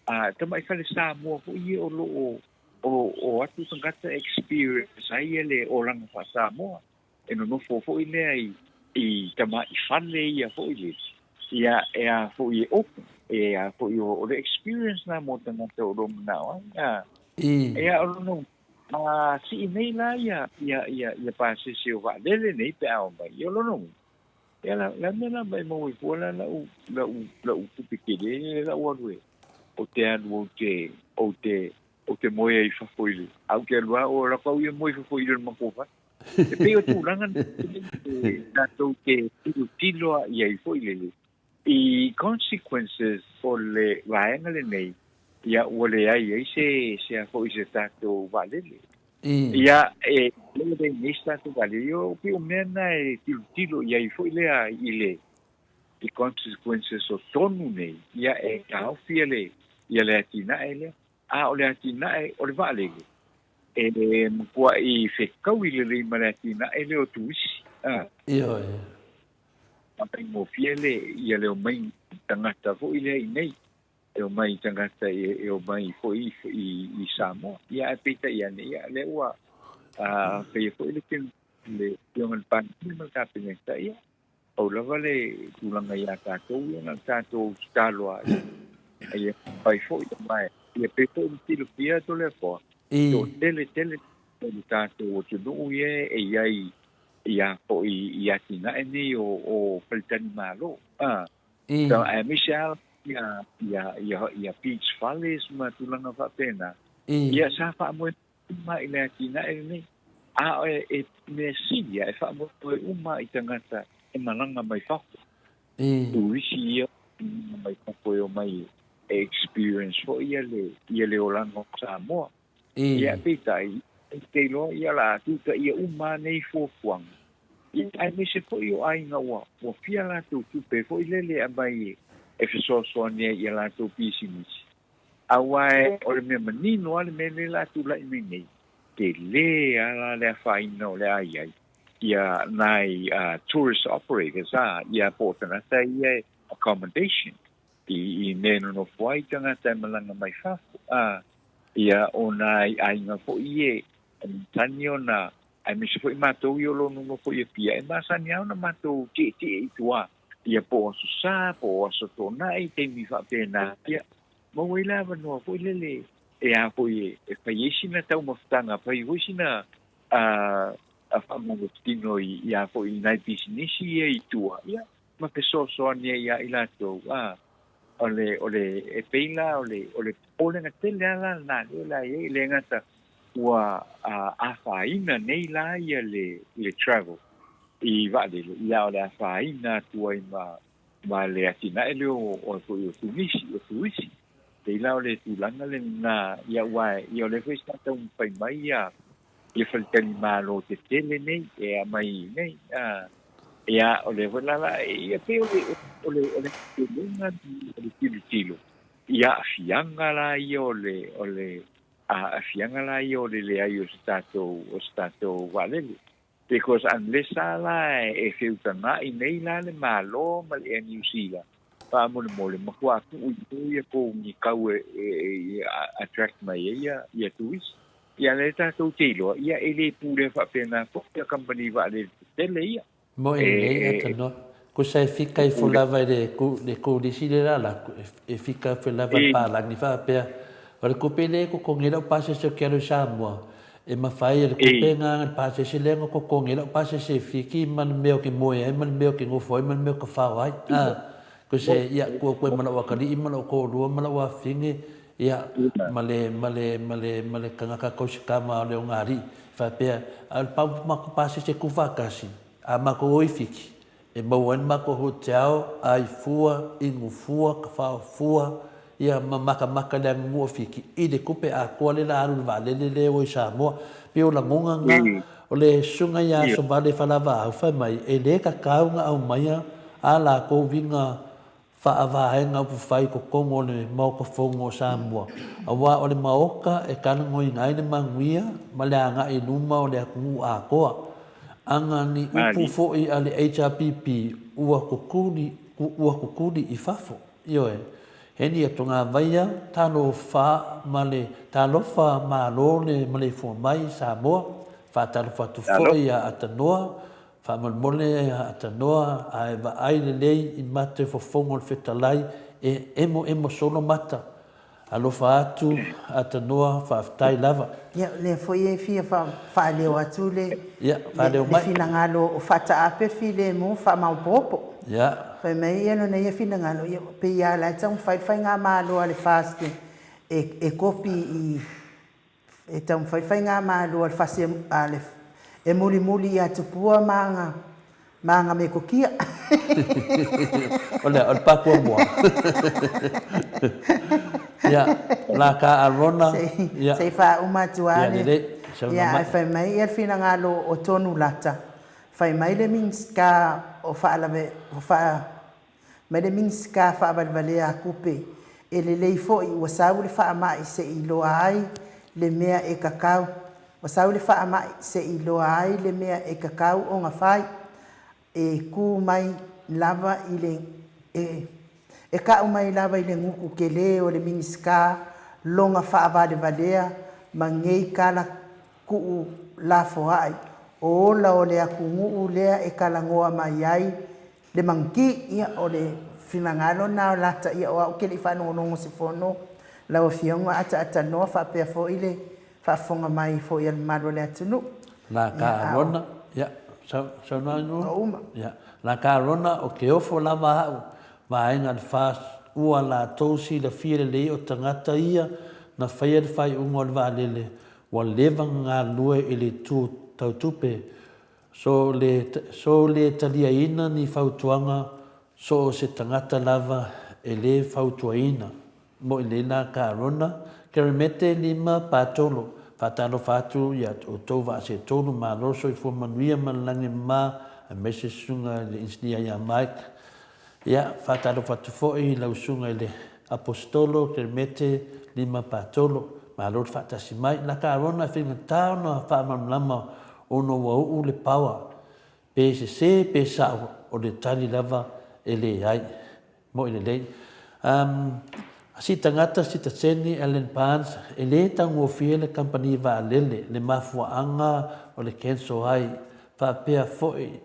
a tamai fale Samoa foi ia o lo o o, o atu tagata experience ai ia le olaga faa-Samoa e nonofo foi lea i, i tamai fale ia foi le, ia e a foi e open, e a foi o, o le experience na mo tagata o lo manao ai, a, I. e a o lono, a sii nei la ia, ia, ia, ia pasese o vaalele nei pe a omai, ia o lona uiga, ia la, la mea la mai maua i fua la lau, lau, lau tupe tele le lau alu e, o te alu ou te, ou te, ou te moe ai i fafo i le, a ou te alu a o lako au ia moe i fafo i le matou fale. E pei o tulaga na tatou te tilotilo i ai foi lele. I consequences o le vaega lenei, ia ua leai ai se se a foi se tatou vaalele. Ia e leai nei se tatou vaalele, ia pei o mea na e tilotilo i ai foi lea i le i consequences o tonu nei, ia e taofi le ia le atinae lea. A o le atinae o le vaalele, e matuai fetaui lelei ma le atinae lea o turisi. Ioe. Faigofie le ia le omai tagata foi lea i nei, e omai tagata e omai foi i Samoa. Ia ae peitai ane, ia lea ua faia foi le le Afioga i le Palemia ma le Kapeneta, ia pau lava le tulaga ia tatou ia na o le tatou tatalo lava ia fai foi aua ia pei foi ona silafia Toleafoa, toatele tele le tatou atunuu ia e i ai ia foi i atinae nei o faletalimalo. Aemaise lava ia beach fales ma tulaga faapena, ia sa faamoemoe uma i le atinae lenei. A o e mea sili lava, e faamoemoe uma i tagata e malaga mai fafo. Turisi ia e malaga mai fafo e omai e experience foi ia le olaga o Samoa. Ia, peitai, ou te iloa ia o le a tutaia uma lava nei fuafuaga, ia, aemaise foi o aiga ua ua fia latou tupe foi lele e aumai e fesoasoani ai i a latou pisinisi. Aua o le mea manino lava le mea lea o le a tulai mai nei, tele lava la le afaina o le a i ai ia nai tourist operators, a, ia po o tagata ia e accommodation i mea e nonofo ai tagata e malaga mai fafo, a, Ia, o nai aiga foi e masani ona, aemaise foi matou ia o lo o nonofo i Apia, e masani lava ona matou tietie i tua, ia po o Aso Sa, po o Aso Toonai, taimi faapena, ia, maua ai le avanoa foi lele e a foi e fai ai sina taumafataga, fai foi sina faamalositino i a foi i nai pisinisi ia i tua, ia, ma fesoasoani ai ia i latou, a. O le, o le, e pei la o le, o le popolega tele lava la lena lea o le a i ai, e le gata ua afaina nei la ia le, le travel i vaalele, ia a o le afaina atu ai ma, ma le atinae lea o, o, o Tunisi, o turisi. Pei la o le tulaga lena, ia aua ia o lea foi sa taumafai mai ia, ia faletalimalo tetele nei e aumai nei, a. Ia, o lea foi la la, ia pei o le, o le, o le aotelega o le tilotilo i aafiaga la ia o le, o le aafiaga la ia o le leai o se tatou, o se tatou vaalele. Because unless lava la e feutaga'i nei la le Malo ma le Air New Zealand, faamolemole, matua tuu i tua ia kou ni kau e, e, e attract mai ai ia, ia turisi. Ia lea tatou te iloa, ia e le pulea faapena foi ia kamupani vaalele tetele ia. Mo e lelei ata noa. Ko sa e fika ifo lava i le le kolisi le la laku e fika ifo lava i le palagi faapea o le kope le kokogi lau pasese o ke alo i Samoa e mafai e le kope nga le pasese lea nga kokogi lau pasese e fiki ma le mea o ke moe ai ma le mea o ke gofo ai ma le mea o ka fao ai a ko se ia kua koe ma lau akalii ma lau toalua ma lau afine Ia, ma le, ma le, ma le, ma le kangaka kausikama o le ogaali'i, faapea, a o le pau makou pasese kuvakasi, a makou o i Fiti, e maua ai le makou hotel, ai fua, inu fua, kafao fua, ia, ma makamaka le anumu o Fiti, i le tupe atoa le la alu i le vaalele lea ua i Samoa. Pei o lagona na, o le susuga ia Asovale Falavaau, fai mai, e le tatau ona aumaia a latou viga Faavaega upufai i totonu o le Maota Fono o Samoa, aua o le Maota e talanoaina ai le manuia ma le agai i luma o le atunuu atoa. Ana ni upu foi a le HRPP ua tutuli, ua tutuli i fafo. Ioe. He ni atoga vaia talofa ma le talofa malo le maleifua mai i Samoa. Faatalofa atu foi ia Atanoa Faamolemole a Atanoa ae vaai lelei i mate fofoga o le fetalai e emoemo solo mata. Alofa atu Atanoa faafetai lava. Ia o lea foi e fia faaleo atu le le finagalo o faataape filemu faamaopoopo. Fai mai ia lona ia finagalo ia pei a la e taumafai le faigamalo a le FAST e kopi i E taumafai faigamalo a le fasi a le e mulimuli ia Tupua ma aga ma aga metotia. O le a? O le pakuamua? Ia, la ka Arona, ia. Se i faauma atu lava le. Ia lelei, saunoa mai. Ia, ae fai mai le finagalo o Tonulata, fai mai le Minisita o Faalave, o Faa, mai le Minisita Faavalevalea Tupe, e lelei foi ua sau le faamai se i iloa ai le mea e tatau, ua sau le faamai se i iloa ai le mea e tatau ona fai. E kū mai lava i le e, e ka'u mai lava i le gutu telē o le Minisita lona faavalevalea ma nei tala kuʻu lafoaʻi, o ola o le atunuu lea e talanoa mai ai le manutī. Ia, o le finagalo lena o Lata, ia o au ou te le i faalogologo i se fono lau Afioga ataatanoa faapea foi le faafofoga mai foi a le mamalu o le atunuu. La ka Arona, ia, saunoa inu? Ia, la ka Arona, o ke ofo lava aʻu, vaega le fa ua latou silafia lelei o tagata ia na faia le faaiuga o le vaalele ua leva na galulue i le itu tau tupe, so le, so le taliaina ni fautuaga so o se tagata lava e le fautuaina. Moi nei la ka Arona, Keremete lima patolo, faatalofa atu ia outou vaa se tolu, malo soifua manuia ma le lagi mama, aemaise susuga i le Inisinia ia Mike. Ia, faatalofa atu foi i lau susuga i le Aposetolo Keremete lima patolo, malo le faatasi mai. La ka Arona e faigata ona faamalamalama ona ua uu le paoa, pe sese pe sao, o le tali lava e leai. Moi lelei. Um, si tagata, si taseni, Ellen Barnes, e lē taugofie le kamupani vaalele, le mafuaaga o le cancel ai, faapea foi,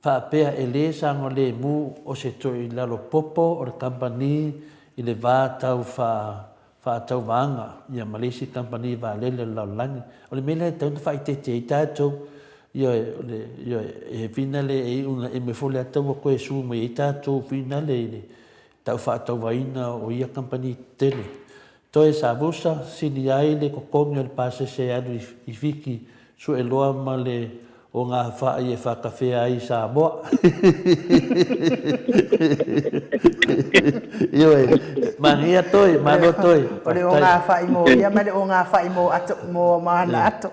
faapea e lē saogalemu o se toe i lalo popo o le kamupani i le va tau fa, faatauvaga, ia ma le isi kamupani vaalele o le lalolagi. O le mea lea e tatau ona faaeteete ai tatou, ioe, o le, ioe, e finale e iu ina eme foi le ata ua toe sue mai ai tatou finale i le tau faatauvaina o ia kamupani tetele. Toe savusa, sili ai le totogi o le pasese e alu i Fiti, sue loa ma le o ngā whaai e whakawhea ai i Samoa. Ioe, manaia toi, malo toi. O le o ngā whaai mō ia ma le o ngā whaai mō ato, mō māna ato.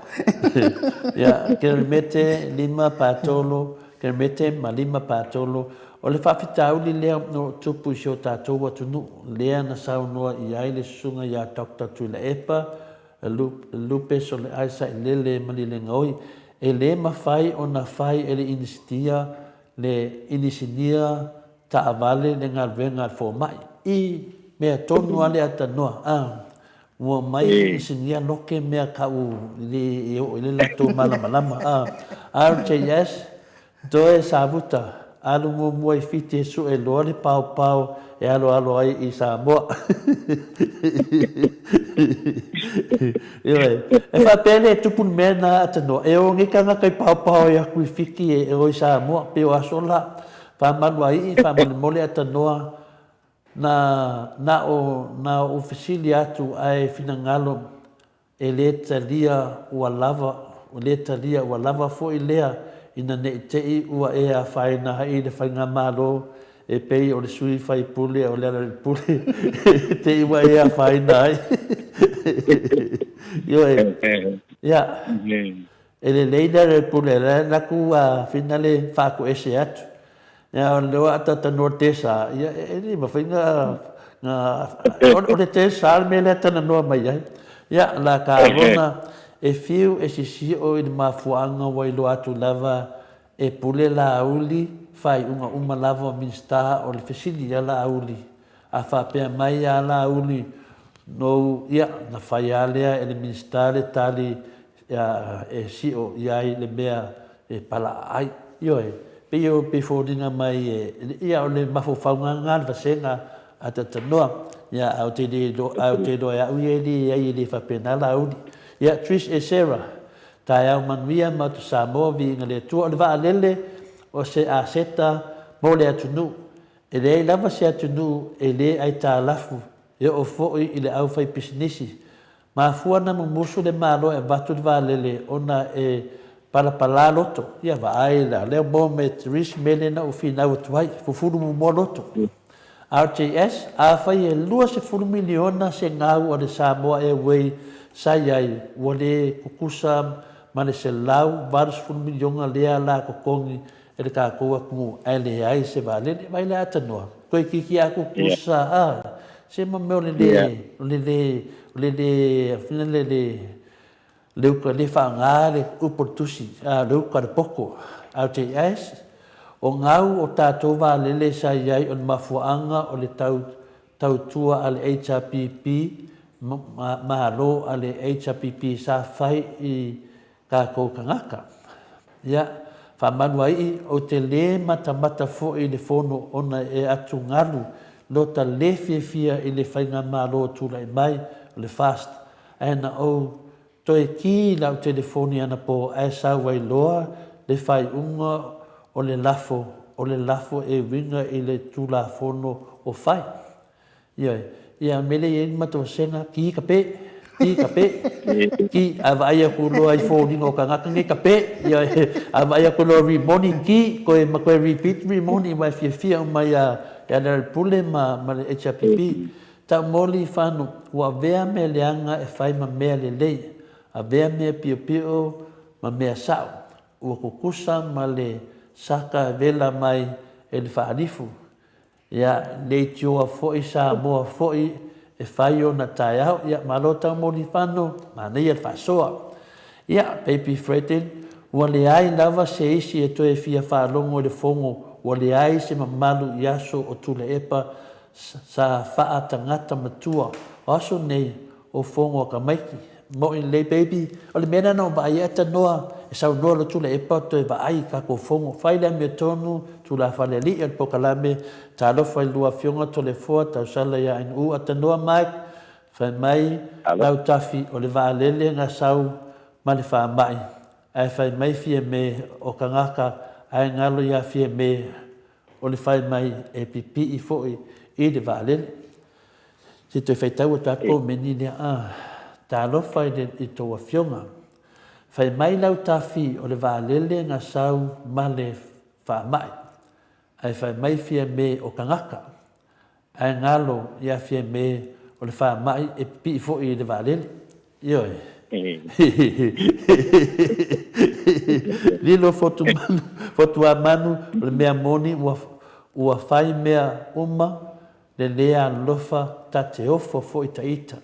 Ia, Keremete lima pātolo, Keremete ma lima pātolo, o le whaafitauli lea o tupu i si o tātou atunuu, lea na saunoa i ai le susuga ia Doctor Tuilaepa, Lupe Soleai Sailele Malilegaoi, e lē mafai ona fai e le Inisitia le inisinia taavale le galuega a le fomai. I mea tonu a le atanoa, a ua mai le inisinia noke mea kau le e oo i le latou malamalama, a. RJS, Toe Savuta, alu muamua i Fiti e sue loa le paopao e aloalo ai i Samoa. Ioe, e faapea le tupu le mea na atanoa, e o nei tagata i paopao ai aku i Fiti e o i Samoa, pei o aso la, faamaluaii, faamolemole atanoa, na, na o, na ou fesili atu ae finagalo E lē talia ua lava, ua lē talia ua lava foi lea ina ne i te i ua e afaina ai le Faigamalo e pei o le sui faipule o Lealailepule te i ua e afaina ai. Ioe. Ia. E lelei le Lealailepule la e laku a finale faakuese atu. Ia o lea ua ataatanoa le tesa, ia e le mafai na na o le tesa le mea lea talanoa mai ai. Ia la ka lona e fiu e sisio i le mafuaaga ua iloa atu lava e pule Laauli faaiuga uma lava o Minisita o le fesili ia Laauli. A faapea mai ia Laauli nou ia na fai a lea e le Minisita le tali e sio i ai le mea e palaa ai. Ioe, pei o pei foliga mai e, ia o le mafaufauga lena le vasega a Tatanoa, ia ae ou te le iloa, ae ou te iloa e au ia e leai e le faapena Laauli. Ia, Trish e Sarah, taeao manuia Maota Samoa, viiga le Atua. O le vaalele o se aseta mo le atunuu. E leai lava se atunuu e le aitalafu e oo foi i le aufaipisinisi Mafua na mumusu le Malo e avatu le vaalele ona e Palapala loto, ia vaai la lea moa me Therese mea lea na ou finau atu ai, fufulu muamua loto. RJS, Afai e 20 miliona se gau a le Samoa Airway sa i ai, ua le kukusa ma le 180 miliona lea la totogi e le tatou atunuu ae leai se vaalele. Vaai la atanoa, toeitiiti a kukusa a, se ma mea o le le, o le le, o le le, fina le le, Le uta le faaaoga le upu o le tusi, a o le uta a le poto. LJS, O gau o tatou vaalele sa i ai o le mafuaaga o le tau tautua a le HRPP, Malo a le HRPP sa fai i tatou tagata. Ia, faamanuaii, ou te le matamata foi i le fono ona e atugalu lota le fiafia i le faigamalo tulai mai o le FAST Ae na ou toe kī i lau telefoni anapo ae sau ai loa le faaiuga o le lafo, o le lafo e uiga i le Tulafono o fai. Ioe. Ia, mea lea e i ai le matou vasega, kī ka pe, kī ka pe, kī, a vaai atu loa i foliga o tagata nei, ka pe, ioe, a vaai atu loa rimoni, kī, koe ma koe repeat rimoni, aua e fiafia uma ia Lealailepule ma le HRPP. Taumoli fanu, ua avea mea leaga e fai ma mea lelei, avea mea piopio ma mea sao, ua kukusa ma le saka e wela mai e le faalifu. Ia, leitioa foi Samoa foi e fai ona taeao. Ia, malo Taumoli fanu, manaia le faasoa. Ia, Baby Fredin, ua leai lava se isi e toe fia faalogo i le fono, ua leai se mamalu i aso o Tuilaepa Sa faa tagata matua o aso nei o fono a tamaiti. Moʻi lelei baby, o le mea lena na ou vaai ai tanoa e saunoa loa Tuilaepa toe vaai i tatou fono. Fai le amiotonu, tulafale alii o le polokalame, talofa i lua afioga Toleafoa, Tausala ia Ainuu, Atanoa Mike, fai mai Lautafi o le vaalele na sau ma le faamai ae fai mai Fiame o tagata ae galo ia Fiame O le fai mai e pipii foi i le vaalele. Se toe faitau atu atu komeni lea, ah, talofa i le i tou afioga. Fai mai Lautafi o le vaalele na sau ma le faamai, ae fai mai Fiame o tagata. Ae galo ia Fiame o le faamai e pipii foi i le vaalele. Ioe. Lilo Fotumanu, Fotuamanu, o le mea moni ua, ua fai mea uma le le alofa ta te ofo foi ta ita.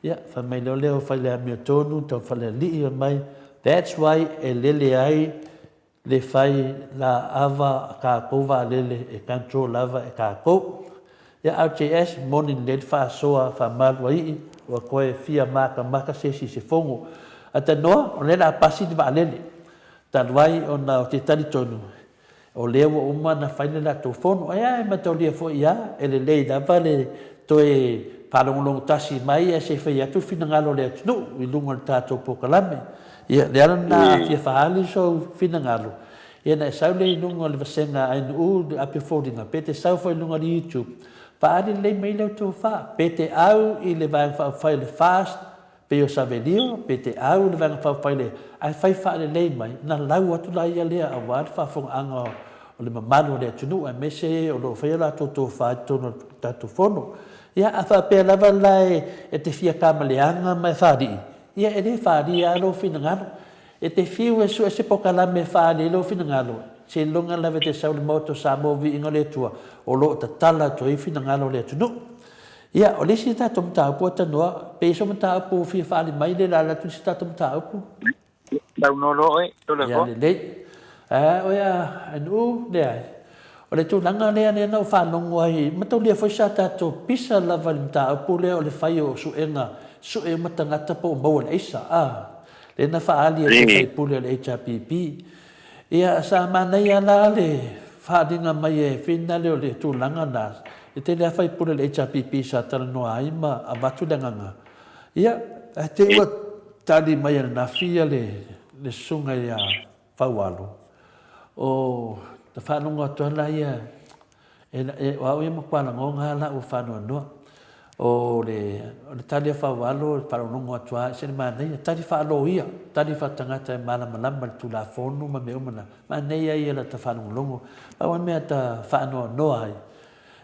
Ia, fai mai lea o lea o fai le amiotonu, tau falealii fai mai, that's why e lele ai Le fai la ava a tatou vaalele e control lava e tatou. Ia RJS moni lelei le faasoa faamalu a ii ua toe fia matamata se isi i se fono. Ae tanoa o lea la a pasi le vaalele talu ai ona ou te talitonu o lea ua uma ona fai le latou fono. Ae a e mataulia foi ia e lelei lava le toe faalogologo tasi mai ae se i fai atu le finagalo o le atunuu i luga o le tatou polokalame. Ia, le ala lena a fia faaali sou finagalo, ia na e sau lea i luga o le vasega a NU, le api o foliga, pe te sau foi i luga o le YouTube, faaali lelei mai lau tofa, pe te au i le Vaega Faaupufai o le FAST, pei o Savelio, pe te au i le Vaega Faaupufai le, ae fai faalelei mai, na lau atu la ia lea aua le faafofogaaga o le mamalu o le atunuu, aemaise e o lo o faia latou tofa i totonu o le tatou Fono. Ia, a faapea lava la e te fia kamaleaga ma e faalii, Ia, e le faaalia lava lou finagalo. E te fiu e sue se pokalame e faaali ai lou finagalo, seiloga lava e te sau i le Maota o Samoa Viiga o le Atua, o lo o tatala atu ai finagalo o le atunuu. Ia, o le isi tatou mataupu ua tanoa, pe i ai se mataupu ua fia faaali mai le la atu i se tatou mataupu? Saunoa loa oe, Toleafoa. Ia lelei. Ae oe a Nuu, leai. O le tulaga lea lea na ou faalogo ai, mataulia foi sa tatou pisa lava i le mataupu lea o le fai o suega, sue uma tagata po o maua i le aisa, a. Lea na faaali e se faipule o le HRPP. Ia, sa manaia la le faaaliga mai e Fina lea o le tulaga na, e tele lava faipule o le HRPP sa talanoa ai ma avatu le agaga. Ia, ae te i ua tali mai ananafi le susuga ia Faualo, o na faalogo atu lava la ia, e, o au ia matua lagona lava la ua faanoanoa. O le, o le tali a Faualo, e faalogologo atu lava, e ese le manaia, tali faaloia, tali faatagata e malamalama i le Tulafono ma mea uma na. Manaia ia lata faalogologo. Pau lava le mea ta faanoanoa ai,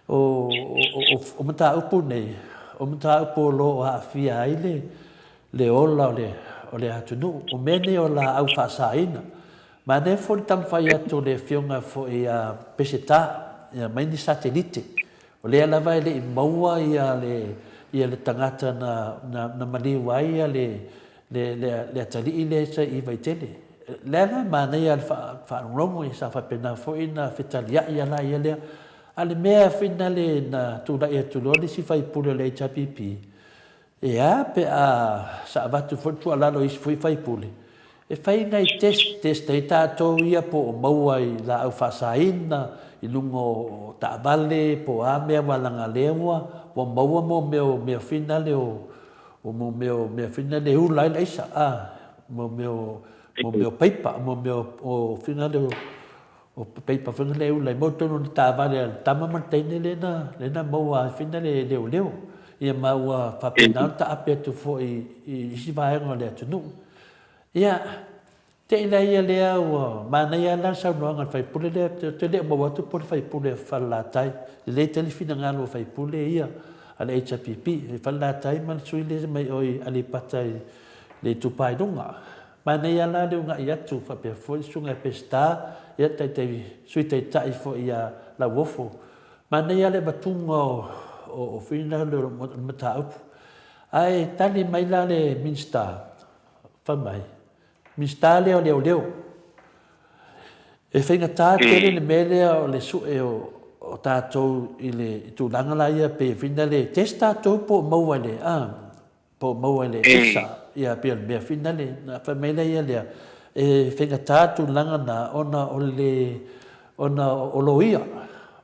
o, o, o mataupu nei, o mataupu o lo o aafia ai le, le ola o le, o le atunuu. O mea nei o laau faasaina. Manaia foi le taumafai atu o le Afioga foi ia Peseta, ia aumai ni satelite. O lea lava e le i maua ia le ia le tagata na na na maliu ai ia le le le le atalii lea sa i Vaitele. Lea la e manaia le faalogologo ia sa faapena foi na fetaliai a la ia lea. A le mea finale na tulai atu loa le isi faipule o le HRPP, E a pe a sa avatu foi le tuualalo i isi foi faipule e fai nai test, test ai tatou ia po o maua i laau faasaina i luga o taavale po o a mea aua leaga lea ua ua maua mo mea o mea finale o o mo mea o mea finale e ula ai le aisa a mo mea o mo mea o paipa mo mea o finale o O paipa foi lea e ula ai mo totonu o le taavale a le tama ma le teine lea na, lea na maua ai foi le leoleo. Ia ma ua faapena ona taape atu foi i isi vaega o le atunuu. Ia, te i laia lea ua manaia lava la le saunoaga a le faipule lea, ou te le o maua atu po o le faipule o Falelatai. Lelei tele finagalo o faipule ia a le HRPP, i Falelatai ma le sui lea mai o i Aleipata i le Itupa i Luga. Manaia la le una'i atu faapea foi le susuga ia Peseta, ia le taitai, Sui Taitai foi ia Lauofo. Manaia le avatuga o, o, o finagalo o le mataupu. Ae tali mai la le Minisita, fai mai, Minisita lea o Leoleo, e faigata tele le mea lea o le sue o, o tatou i le tulaga la ia pei foi lea, test tatou po o maua i le, a. po o maua i le aisa, ia pei o le mea foi lale, na fai mai lea ia lea, e faigata tulaga na ona o le, ona o loia,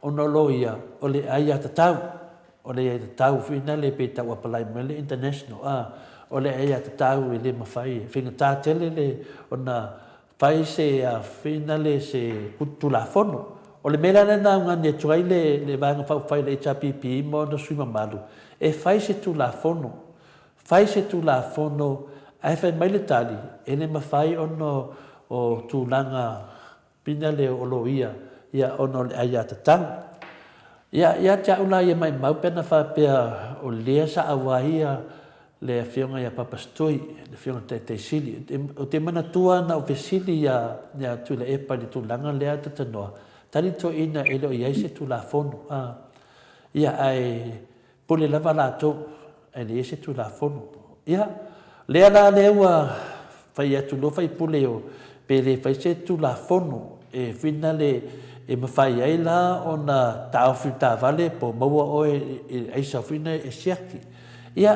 ona o loia o le aiatatau, o le aiatatau foi lale pe tau apalai mai le international, a, o le aiatatau e le mafai, e faigata tele le, ona fai se foi lale se Tulafono. O le mea la lea na augani atu ai le, le Vaega Faaupufai a le HRPP ma ona sui mamalu, e fai se Tulafono, fai se Tulafono ae fai mai le tali, e le mafai ona o tulaga pinale o loia ia ona o le aiatatau. Ia, ia te au la ia maimau pe ana faapea o lea sa auai le Afioga ia Papa Stoi, le Afioga i le Taitai Sili. Ou te manatua na ou fesili ia, ia Tuilaepa i le tulaga lea tatanoa, tali toeaina e le o i ai se Tulafono. A, ia, ae pule lava latou, ae leai se Tulafono. Ia, lea la lea ua fai atu loa faipule o pe le fai se Tulafono e finale e mafai ai la ona taofi le taavale po o maua oe i le aisa foi lea e siaki. Ia,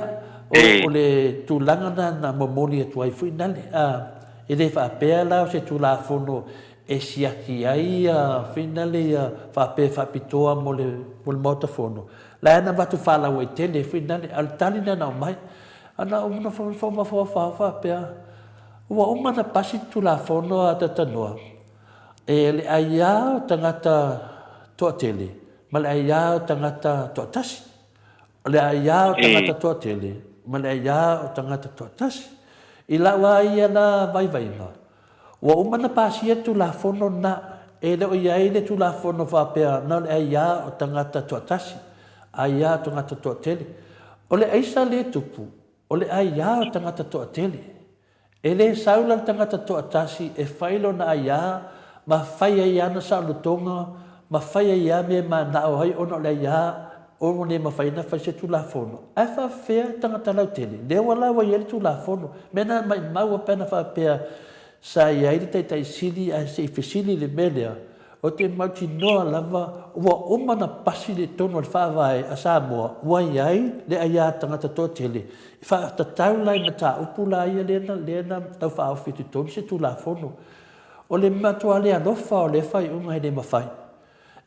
o le tulaga lena na momoli atu ai foi nale, a, e le faapea la o se Tulafono e siaki ai ia finale ia faapea e faapitoa mo le, mo le Maota Fono. La e na avatu faalauaitele foi nale, a o le tali lena na aumai. A na ou nofonofo mafaufau faapea, ua uma ona pasi le Tulafono a Tatanoa, e le aia o tagata toatele ma le aia o tagata toatasi. O le aia o tagata toatele ma le aia o tagata toatasi. I lau a ia la vaivaiga, ua uma ona pasia le Tulafono lena, e le o i ai le Tulafono faapea na o le aia o tagata toatasi, aia o tagata toatele. O le aisa lea e tupu, o le aia o tagata toatele. E le sau la le tagata toatasi e fai lona aiā ma fai ai ana saolotoga ma fai ai a mea e manao ai ona o le aiā ua le mafai ona fai se Tulafono. Ae faafefea le tagata lautele? Lea ua la ua i ai le Tulafono. Mea na maimau a pe ana faapea sa i ai le Taitai Sili ae se i fesili i le mea lea, Ou te mautinoa lava ua uma ona pasi le tonu o le Faavae a Samoa ua i ai le aia tagata toatele e faatatau la i mataupu la ia lea na lea na tau faaofi i totonu se Tulafono. O le matua le alofa o lea faaiuga e le mafai.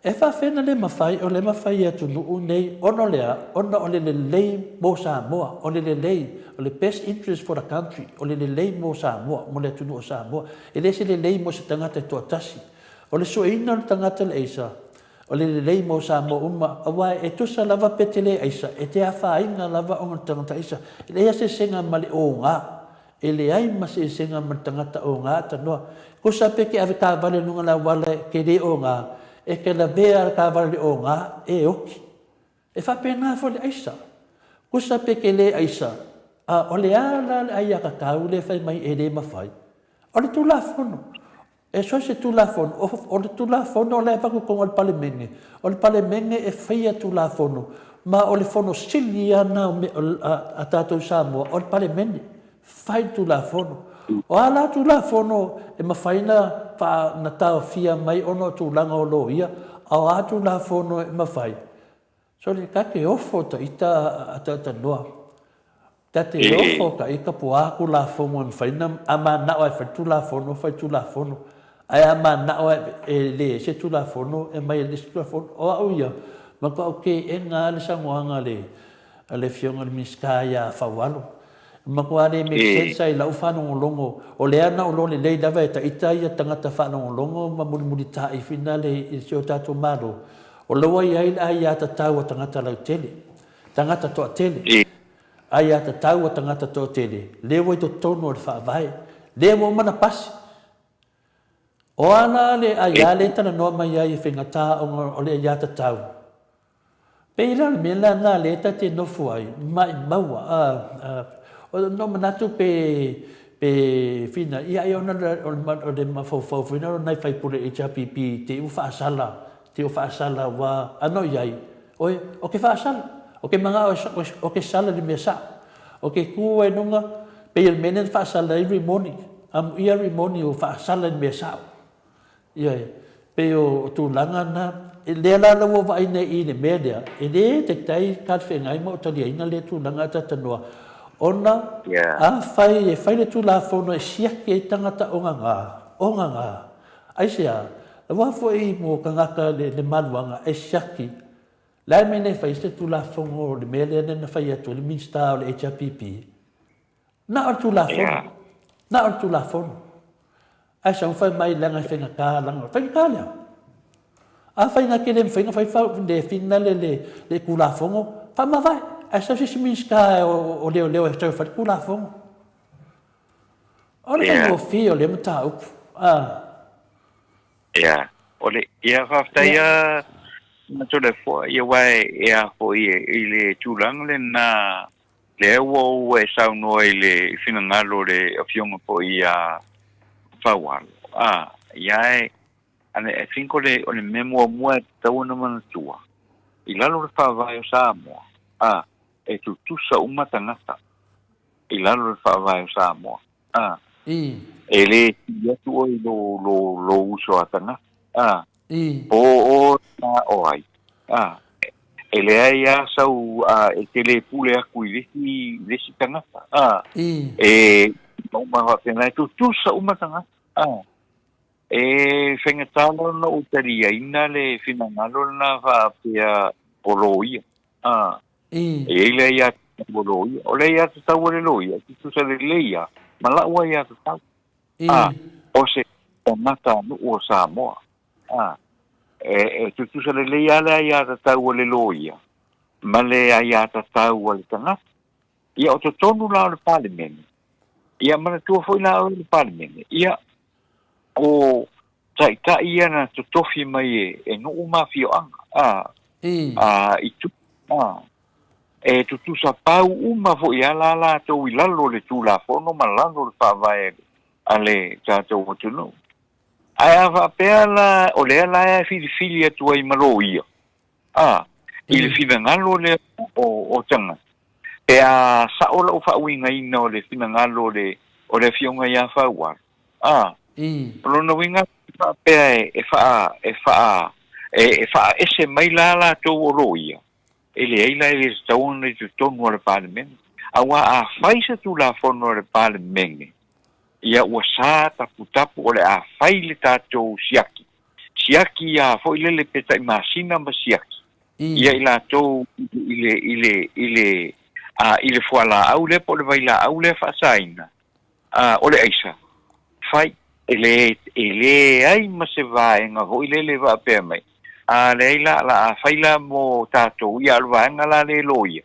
E faafefea ona le mafai o lea e mafai e atunuu nei ona o le a? Ona o le lelei mo Samoa, o le lelei, o le best interest for the country, o le lelei mo Samoa, mo le atunuu o Samoa. E le se lelei mo se tagata e toatasi. O le sueina o le tagata le aisa, O le lelei mo Samoa uma, aua e tusa lava pe te le aisa, e te afaina lava ona le tagata aisa. E leai lava se eseesega ma le oga. E leai ma se eseesega ma le tagata oga tanoa. Tusa pe ke ave taavale i luga o le auala ke le oga, e te lavea le taavale i le oga, e oti. E faapena foi le aisa. Tusa pe ke le aisa, a o le a la le aiatatau lea e fai mai e le mafai? O le Tulafono. E so o se Tulafono, o le Tulafono la e avatu i totonu o le Palemene, o le Palemene e faia Tulafono, ma o le Fono Sili lava lena a tatou i Samoa, o le Palemene, fai le Tulafono. O a la Tulafono e mafai ona taofia mai ona o tulaga o loia, a o a Tulafono e mafai? Sole, ta te ofo ta ita a talatalanoa. Ta te ofo ta ita po o a Tulafono e mafai ona, a mananao lava e fai le Tulafono, fai le Tulafono. Ae a mananao lava e leai se Tulafono, e aumai e le isi Tulafono. O au ia, matua ou teena lava le saunoaga a le a le Afioga i le Minisita ia Faualo. E matua le make sense lava i lau faalogologo, o lea na ou iloa lelei lava e ita ia tagata faalogologo ma mulimulitai foi nale i si o tatou Malo, o la ua i ai le aiatatau a tagata lautele, tagata toatele, aiatatau a tagata toatele, lea ua i totonu o le Faavae, lea ua uma ona pasi. O a la le aia lea e talanoa mai ai e faigata ona o le aiatatau? Pei la o le mea lena lea ta te nofo ai, maimau a, na ou manatu pe, pe fina, ia ai ona o le mafaufau foi lena o nai faipule HRPP te i ua faasala, te i ua faasala ua ano i ai, oi, o ke faasala, o ke manao o ke sala i le mea sao. O ke ku ai luga, pei o le mea lea na faasala ai Rimoni, amuia Rimoni ua faasala i le mea sao. Ioe, pei o tulaga na, lea la la ua vaai nei i le mea lea, e le taitai talafeagai ma ou taliaina lea tulaga a talatalanoa, ona afai e fai le Tulafono e siaki ai tagata ogaga, ogaga, aisea? Aua foi mo tagata le maluaga e siaki, le a le mea e le fai ai se Tulafono o le mea lea na fai atu ai le Minisita o le HRPP, Na o le Tulafono. Na o le Tulafono. Ae sau fai mai leaga e faigata, leaga faigata lea. Afai na te le mafai ona fai le fina le le Tulafono, faamavae. Ae sau se isi Minisita o Leoleo e sau e fai le Tulafono. O le faigofie o lea mataupu. Ah. Ia, o le, ia faafetai lava Toleafoa, ia aua e a foi i le tulaga lena lea ua ou e saunoa i le finagalo o le afioga foi ia Faualo, a, ia e, I think o le, o le mea muamua e tatau ona manatua, i lalo o le Faavae o Samoa, a, e tutusa uma tagata i lalo o le Faavae o Samoa. A. E le sili atu oe i lou, lou, lou uso a tagata. A. Po o oe o ai. A. E leai lava sau, a, e te le pule atu i le isi, le isi tagata. A. E uma faapena, e tutusa uma tagata. A. E faigata la ona ou taliaina le finagalo lena faapea o loia. A. E i ai le aiatatau a loia. O le aiatatau a le loia, e tutusa lelei lava ma la'u aiatatau. A, o se tagata nuu o Samoa. A, e tutusa lelei lava le aiatatau a le loia ma le aiatatau a le tagata. Ia, o totonu la o le Palemene, ia manatua foi la oe le Palemene, ia, o taitai ia na totofi mai e nuu ma afioaga, a, a, i tu, a, e tutusa pau uma foi lava la latou i lalo o le Tulafono ma lalo o le Faavae a le tatou atunuu. Ae a faapea la o lea la e filifili atu ai ma loia, a, i le finagalo lea o tagata, pe a sao lau faauigaina o le finagalo o le o le Afioga ia Faualo, a, o lona uiga faapea e faa e faa e faaese mai la latou o loia, e leai la e le tatau ona i totonu o le Palemene. Aua a fai se Tulafono a le Palemene, ia ua sa taputapu o le a fai le tatou siaki, siaki ia foi lele pe tai masina ma siaki ia i latou i le i le i le a i le fualaau lea po o le vailaau lea faasaina a o le aisa fai e le e leai ma se vaega foi lele faapea mai. A leai la, la a fai la mo tatou, ia, o le vaega la lea e loia,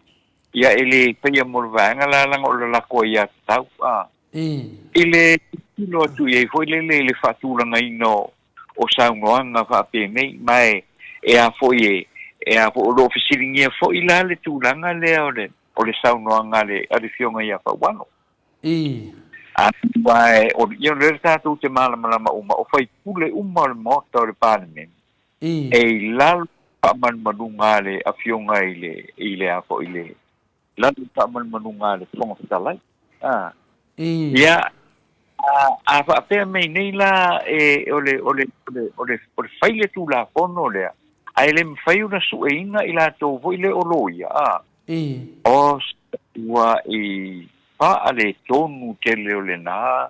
ia e le faia mo le vaega la leaga o le lako aiatatau, a. I le tilotilo atu i ai foi lele i le faatulagaina o saunoaga faapenei, ma e, e a foi e, e a foi, o lo o fesiligia foi la le tulaga lea o le, o le saunoaga a le, a le Afioga ia Faualo. Aua e, o, ia o lea tatou te malamalama uma, o faipule uma o le Maota o le Palemene, e i lalo faamalumaluga a le Afioga i le, i le a foi i le, lalo faamalumaluga a le Fofoga Fetalai. A. Ia, a faapea mai nei la e, o le, o le, o le, o le, o le fai le Tulafono lea, ae le mafai ona sueina i latou foi lea o loia, a. O ua i faaletonu tele o lena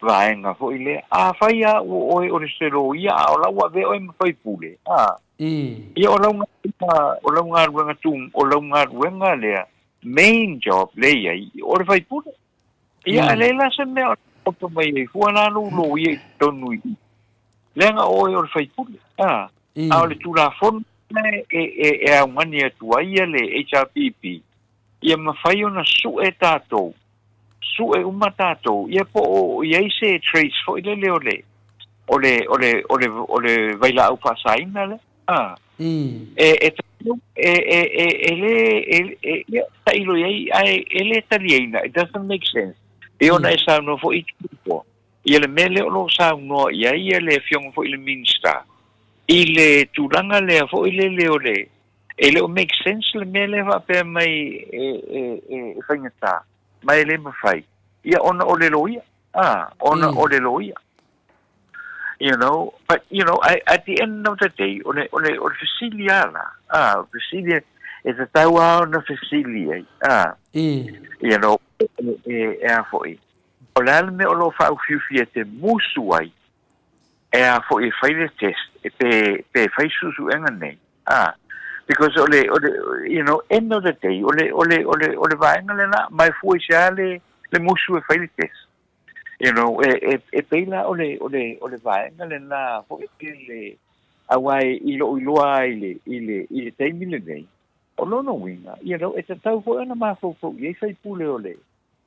vaega foi lea. Afai lava ua oe o le se loia a o la ua avea oe ma faipule, a. Ia o lau galuega, o lau galuega tu, o lau galuega lea, main job lea e i ai, o le faipule. Ia a leai la se mea o taoto mai ai fua la lou loia i totonu i i, leaga o oe o le faipule, a. A o le Tulafono lea e, e, e augani atu ai ia le HRPP, ia mafai ona sue tatou, sue uma tatou, ia po o i ai se trace foi lele o le, o le, o le, o le, o le vailaau faasaina lea. A. E, e, e, e, e, e le, e, e, ia, tailo i ai, ae e le taliaina, it doesn't make sense. E ona e saunoa foi i tupo. Ia le mea lea o lo o saunoa i ai ia le afioga foi i le Minisita, i le tulaga lea foi lele o le, E le o make sense le mea lea faapea mai e, e, e, e faigata, ma e le mafai, ia ona o le loia, ah, ona o le loia. You know, but you know, I, at the end of the day, o le, o le, o le fesili lava la, ah, o le fesili e tatau lava ona fesili ai, ah, you know, e, e, e a foi, o le a le mea o lo o faaufiufi e te musu ai, e a foi e fai le test, e pe, pe fai suesuega nei, a, because o le, o le, you know, end of the day, o le, o le, o le, o le vaega lena, ma e fua i se a le, le musu e fai le test. You know, e, e, e pei la o le, o le, o le vaega lena foi le, aua e i lou iloa ai i le, i le, i le taimi lenei, o lona uiga, you know, e tatau foi ona mafaufau i ai faipule o le,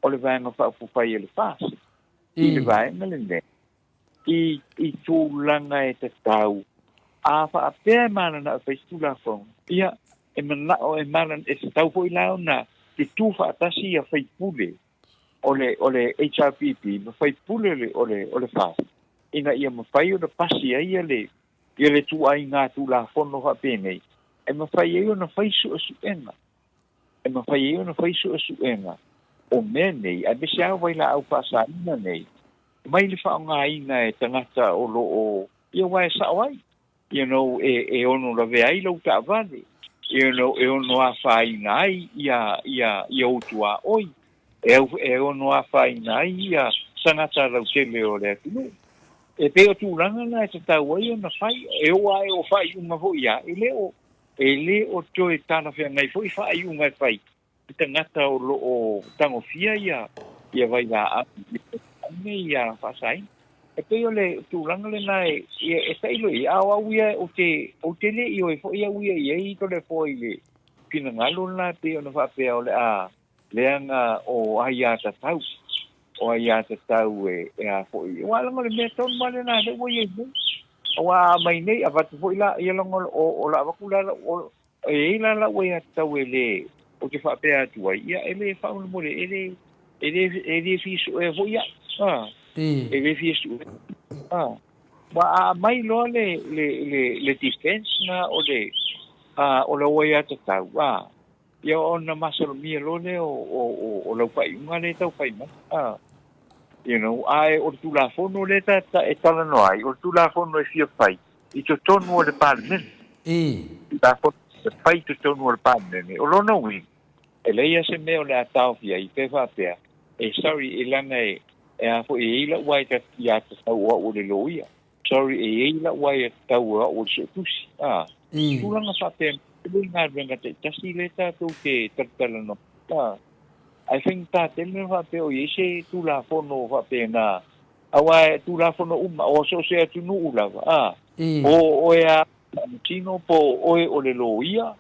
o le Vaega Faaupufai a le FAST i le vaega lenei, i, i tulaga e tatau, a faapea e mananao e fai se Tulafono, ia, e manao, e mananao, e tatau foi la ona tutū faatasi ia faipule o le, o le HRPP ma faipule o le, o le, o le FAST, ina ia mafai ona pasi ai ia le, ia le ituaiga Tulafono faapenei, e mafai ai ona fai suesuega e mafai ai ona fai suesuega o mea nei, aemaise lava vailaau faasaina nei, mai le faaaogaina e tagata o lo o, ia aua e sao ai, you know, e, e ono lavea ai lau taavale, you know, e ono afaina ai ia, ia, ia ou tuaoi, e, e ono afaina ai ia tagata lautele o le atunuu. E pei o tulaga na e tatau ai ona fai, e oo lava e oo faaiuga foi lava, e le o, E le o toe talafeagai foi faaiuga e fai i tagata o lo o tagofia ia ia vailaau nei ia faasaina. E pei o le tulaga lena e e tailo i ai, a o au ia ou te ou te le ioe foi au ia i ai Toleafoa i le finagalo lena e pei ona faapea o le a leaga o aiatatau, o aiatatau e, e a foi. Aua leaga o le mea tonu lava lena lea ua i ai nei. Aua a aumai nei, avatu foi la, ia leaga o, o la avatu la, o, e i ai la lau aiatatau e le, ou te faapea atu ai, ia e le faamolemole, e le, e le, e le fia suea foi au. A, e le fia suea. A, aua a aumai loa le, le, le, le defense na o le, a, o lau aiatatau, a, Ia ona masalomia loa lea o lau faaiuga lea e tau fai mai. Ah. You know, ae o le Tulafono lea ta, ta, e talanoa ai, o le Tulafono e fia fai i totonu o le Palemene. Tulafono e fai i totonu o le Palemene. O lona uiga, e leai lava se mea o le a taofi ai, pe faapea, e sorry, e leaga e, e a foi, e i ai lau aiatatau o au o le loia. Sorry, e i ai lau aiatatau o au o le suetusi. Ah. Tulaga faapea, e le galuega taitasi lea tatou te talatalanoa. Ah. Ae faigata tele ona faapea o i ai se Tulafono faapena, aua e Tulafono uma, o so o se atunuu lava, ah. O oe a Faamasino po o oe o le loia,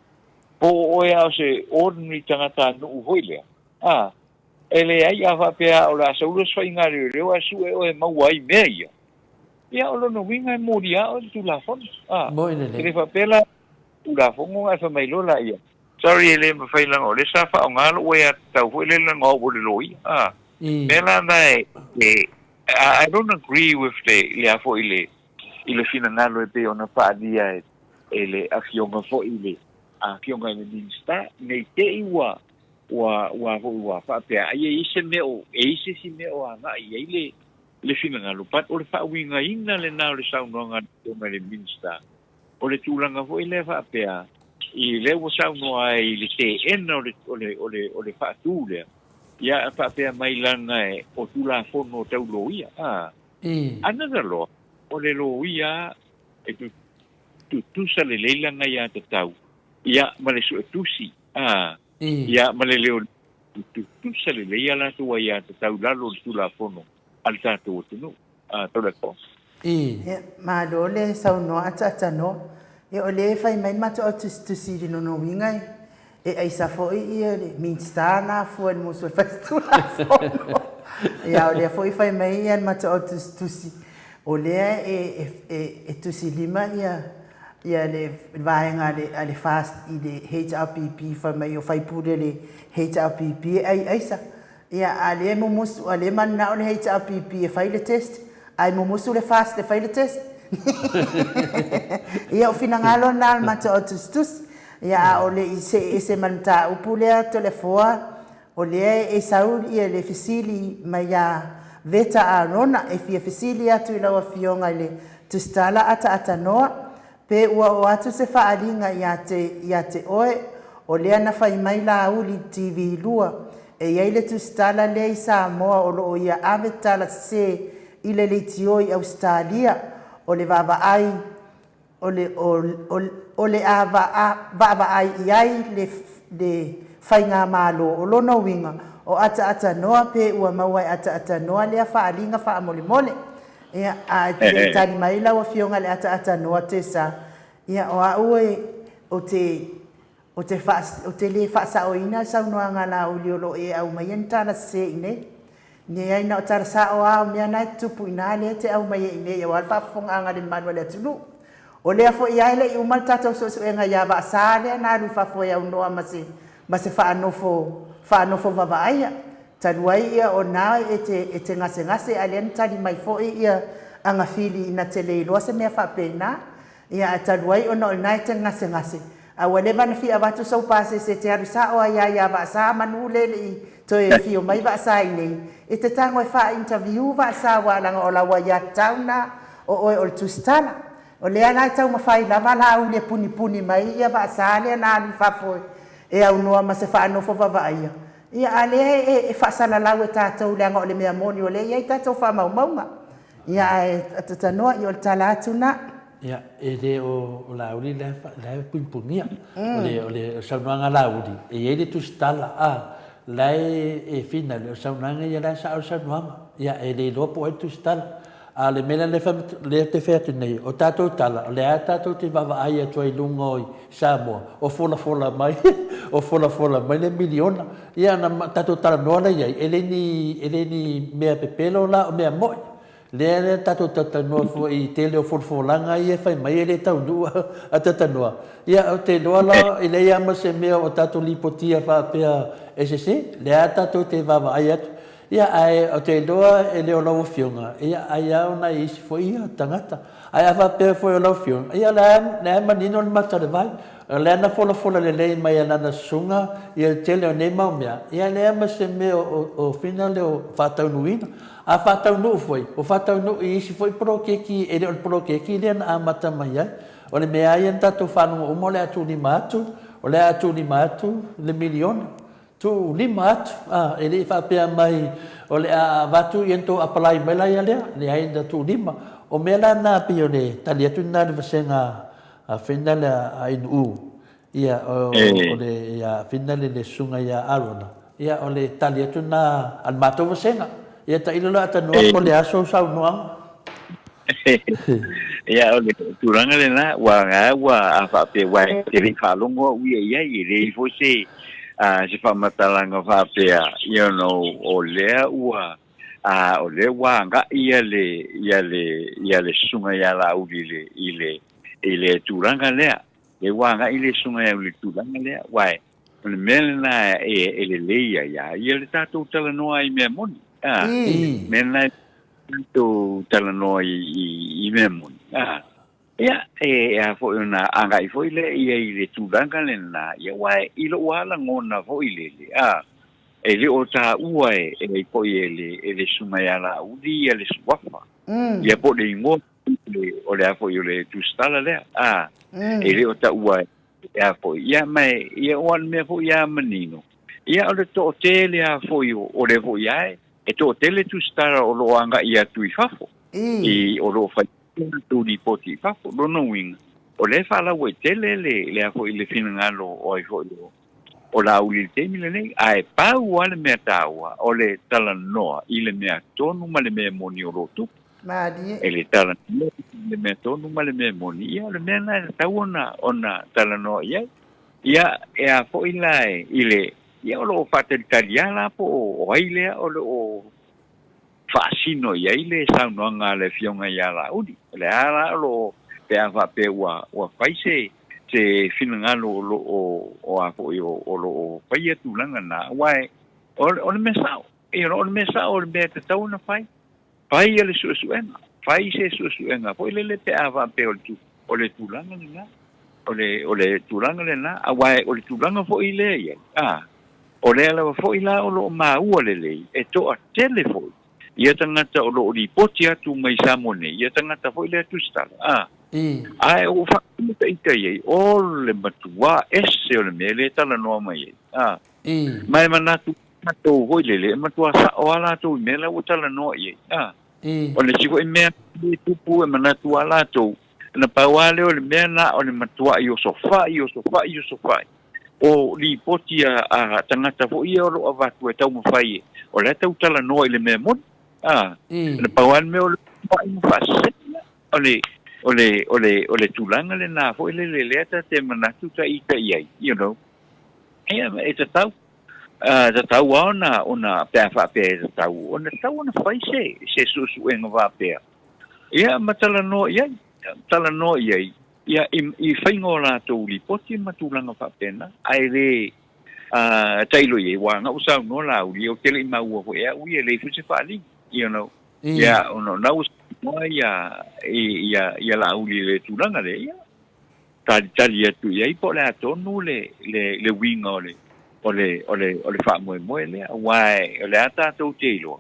po o oe a o se ordinary tagatanuu foi lea, a, e leai a faapea o le a sau loa se faiga a leoleo ae sue oe e maua ai mea ia, ia o lona uiga e molia oe le Tulafono, a. Moi E le lelei. faapea la Tulafono ae fai mai loa laia, sorry e le mafai leaga o lea sa faaaoga lou aiatatau foi lea leaga o au o le loia, a. Mea la na e, e, I don't agree with le, le a foi le, i le finagalo e pei ona faaalia e, e le Afioga foi i le Afioga i le Minisita, ne i te i ua, ua, ua foi ua faapea ai e i ai se mea o, e i ai se isi mea o agai i ai le, le finagalo, but o le faauigaina lena o le saunoaga a le Afioga i le Minisita, o le tulaga foi lea faapea, i lea ua saunoa ai i le teena o le, o le, o le, o le faatu lea, ia a faapea mai leaga e, o Tulafono tau loia, a. Another law, o le loia e tutusa lelei lana aiatatau, ia, ma le suetusi, a, ia, ma le leoleo, e tutusa lelei a latou aiatatau i lalo o le Tulafono a le tatou atunuu. A, Tolepo. Ia, malo le saunoa ataatanoa. Ia, o lea e fai mai le matou au tusitusi i le lona uiga e, e aisa foi ia le Minista na afua i le musu e fai se Tulafono. Ia, o lea foi e fai mai ia le matou au tusitusi, o lea e, e, e, e tusilima ia ia le vaega a le, a le FAST i le HRPP, fai mai o faipule le HRPP e ai aisa. Ia, a lea e mumusu, a lea e mananao le HRPP e fai le test, ae mumusu le FAST e fai le test. Ia, o finagalo na o le matou au tusitusi. Ia, a o le i see ese ma le mataupu lea Toleafoa, o lea e sau ia le fesili mai ia Veta Arona e fia fesili atu i lau Afioga i le Tusitala Ataatanoa, Pe ua oo atu se faaaliga ia te ia te oe, o lea na fai mai Laauli TV 2, e i ai le tusitala lea i Samoa o lo o ia ave tala sese i le leitio i Ausetalia, o le vaavaai o le o le a vaavaai i ai le le faigamalo. O lona uiga, o ataatanoa pe ua maua e ataatanoa lea faaaliga faamolemole. Ia, a e te le i tali mai lau Afioga i le ataatanoa Tessa, ia, o au e, ou te, ou te faa, ou te le faasaoina le saunoaga a Laauli o lo o e aumaia ni tala sese i inei. Leai, na o tala sao lava o mea na e tutupu i ina lea e te aumaia i inei aua le faafofogaaga a le mamalu o le atunuu. O lea foi lava e le i uma le tatou suesuega ia Vaasa lea na alu i fafo e aunoa ma se, ma se faanofo, faanofo vavaaia. Talu ai ia o na e te, e te gasegase a lea na tali mai foi ia Agafili ina te le iloa se mea faapena. Ia ae talu ai ona o lena e te gasegase, a ua leva na fia avatu sou pasese e te alu sao ai a ia Vaasa manu le le i toe afio mai Vaasa i nei, e te tago e faa-interview Vaasa aua leaga o lau aiatatau na o oe o le tusitala. O lea la e taumafai lava Laauli e punipuni mai ia Vaasa lea na alu i fafo e aunoa ma se faanofo vavaaia. Ia, a lea e faasalalau e tatou leaga o le mea moni o lea e i ai tatou faamaumauga. Ia, ae tatanoa, ia o le tala atu na. Ia, e le o Laauli la e punipunia. O le, o le saunoaga a Laauli, e i ai le tusitala, a, la e finau, o saunoaga ia la e sao le saunoaga. Ia, e le iloa po o ai le tusitala. A o le mea lea lea ou te fai atu nei, o tatou tala, o lea lava tatou te vaavaai atu ai i luga o Samoa, o folafola mai, o folafola mai le miliona. Ia ona tatou talanoa lea i ai, e le ni, e le ni mea pepelo la, o mea moʻi. Lea lea tatou talatalanoa foi i tele o folafolaga ia e fai mai e le taunuu a talatalanoa. Ia ou te iloa la e leai lava ma se mea o tatou lipotia faapea e sese, lea lava tatou te vaavaai atu. Ia, ae ou te iloa e le o lau Afioga, ia, ai lava o nai isi foi ia tagata. Ae a faapea foi o lau Afioga, ia, o lea e manino le mata o le vai. O lea na folafola lelei mai e lana susuga ia le tele o nei mau mea, ia, e leai ma se mea o fina lea o faataunuuina. A faataunuu foi, ua faataunuu i isi foi poloketi e le o le poloketi lea na amata mai ai. O le mea lava ia na tatou faalogo uma o le a tuulima atu, o le a tuulima atu le miliona. Tuulima atu, a, e le i faapea mai o le a avatu ia na tou apalai mai la ia lea, leai na tuulima. O mea la na pei o le tali atu lena i le vasega a Finale a Inu'u, ia o le ia Finale le susuga ia Arona, ia o le tali atu lena a le matou vasega. Ia tailo la a tanoa po o le a sou saunoaga. Ia, o le tulaga lena, ua ga ua a faapea, aua e te le i faalogo au ia i ai, e leai foi se, se faamatalaga faapea, you know, o lea ua, o lea ua agai ia le, ia le, ia le susuga ia Laauli i le, i le, i le tulaga lea. Lea ua agai le susuga ia Laauli i le tulaga lea, aua o le mea lena e lelei ai a ia le tatou talanoa i mea moni. A, mea lena e tatou talanoa i mea moni. A, ia, e a foi ona agai foi lea ia i le tulaga lena, ia aua i lou lava lagona foi lele, a, e le o taua e foi e le susuga ia Laauli ia le suafa, ia po o le igoa o le a foi o le tusitala lea, a, e le o taua e a foi, ia ma e, ia o le mea foi ia manino, ia o le toatele a foi o le foi ae, e toatele tusitala o lo o agai atu i fafo, i o lo o fai latou lipoti i fafo. Lona uiga, o lea e faalauaitele le, le a foi le finagalo o ai foi o, o Laauli i le taimi lenei, ae pau lava le mea taua, o le talanoa i le mea tonu ma le mea moni o lo o tupu. Malie. E le talanoa i le mea tonu ma le mea moni, ia o le mea lena e tatau ona, ona talanoa i ai. Ia, e a foi la i le, ia o lo o faatalitali lava la po o ai lea o lo o faasino i ai le saunoaga a le Afioga ia Laauli. O le a la o lo o, pe a faapea ua, ua fai se, se finagalo o lo o, o a foi o, o lo o faia tulaga na, aua e, o, o le mea sao. You know, o le mea sao o le mea e tatau ona fai. Fai le suesuega, fai se suesuega foi lele pe a faapea o le, tu, o le tulaga lena. O le, o le tulaga lena, aua o le tulaga foi lea i ai, a, o lea lava foi la o lo o maua lelei, e toatele foi ia tagata o lo o lipoti atu mai Samoa nei, ia tagata foi lea tusitala, a, ae ua faataita i ai, o le matuā ese o le mea lea e talanoa mai ai, a, ma e manatu latou foi lele, e matua sao lava latou i mea la ua talanoa i ai, a, o le isi foi mea e tupu e manatu lava latou, na pau lava lea o le mea na o le matuai osofai, osofai, osofai o lipoti a tagata foi ia o lo o avatu e taumafai e, o la e tau talanoa i le mea moni, a, na pau lava le mea o le osofai ma faasese, o le, o le, o le, o le tulaga lena foi lele lea ta te manatu ta ita i ai, you know, ia, e tatau, tatau lava ona, ona, pe a faapea e tatau, ona tatau ona fai se, se suesuega faapea. Ia, ma talanoa i ai, talanoa i ai, ia, i, i faiga o latou lipoti ma tulaga faapena, ae le, tailo i ai, aua na ou saunoa Laauli, ou te le i maua foi e au ia, e leai foi se faaaliga, you know. Ia, ona o na ua saunoa ia, ia, ia Laauli i le tulaga lea, ia, talitali atu i ai po o le a tonu le, le, le uiga o le, o le, o le, o le faamoemoe lea, aua o le a tatou te iloa,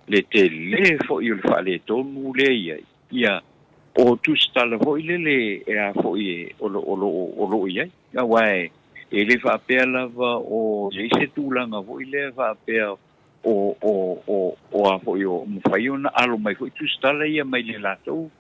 le tele foi o le faaletonu lea e i ai, ia, o tusitala foi lele e a foi e, o lo, o lo, o lo o i ai. Aua e, e le faapea lava o i ai se tulaga foi lea faapea o, o, o, o a foi o mafai ona alo mai foi tusitala ia mai le latou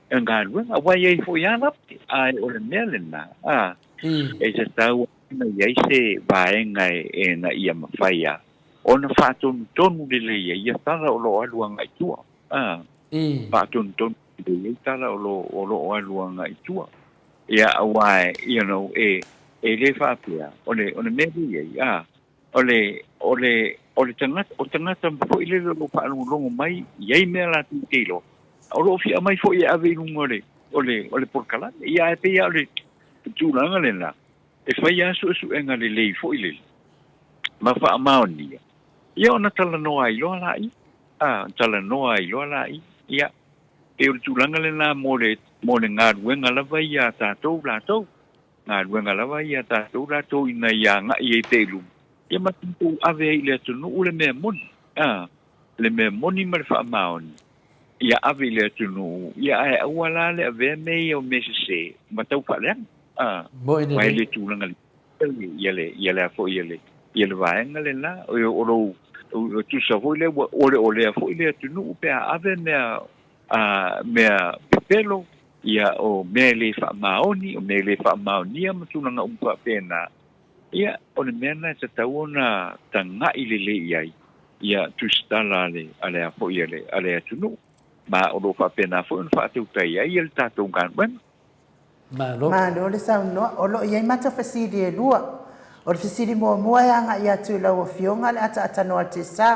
galuega. Aua e i ai foi lava lape, ae o le mea lena, a, e tatau ona i ai se vaega e, e na ia mafai a ona faatonutonu lelei ai ia tala o lo o alu agai i tua. A, faatonutonu lelei ai tala o lo, o lo o alu agai i tua. Ia, aua e, you know, e, e le faapea, o le, o le mea lea i ai, a, o le, o le, o le tagata, o tagata foi lele o lo o faalogologo mai, i ai mea latou te iloa, o lo o fia aumai foi e ave i luga o le, o le, o le polokalame. Ia, ae pei lava o le tulaga lena, e fai lava suesuega lelei foi lele ma faamaonia, ia ona talanoa ai loa laia, a, talanoa ai loa laia. Ia, pei o le tulaga lena mo le, mo le galuega lava ia a tatou latou, galuega lava ia a tatou latou ina ia agai ai pea i luma, ia ma tatou ave ai i le atunuu le mea moni, a, le mea moni ma le faamaoni, ia ave i le atunuu, ia ae aua la le avea mea ia o mea sese ma tau faaleaga, a, Moi aua e lelei. le tulaga ia le, ia le a foi ia le, ia le vaega lena, o, o lou, o tusa foi lea ua oleolea foi le atunuu pe a ave mea, a, mea pepelo, ia o mea e le faamaoni, o mea e le faamaonia ma tulaga uma faapena, ia o le mea lena e tatau ona tagai lelei i ai, ia tusitala a le, a le a foi a le, a le atunuu. Ma o lo o faapena foi ona faatautai ai le tatou galuega. Malo. Malo le saunoa. O lo o i ai matou fesili e lua. O le fesili muamua e agai atu i lau Afioga le ataatanoa a le Tesa.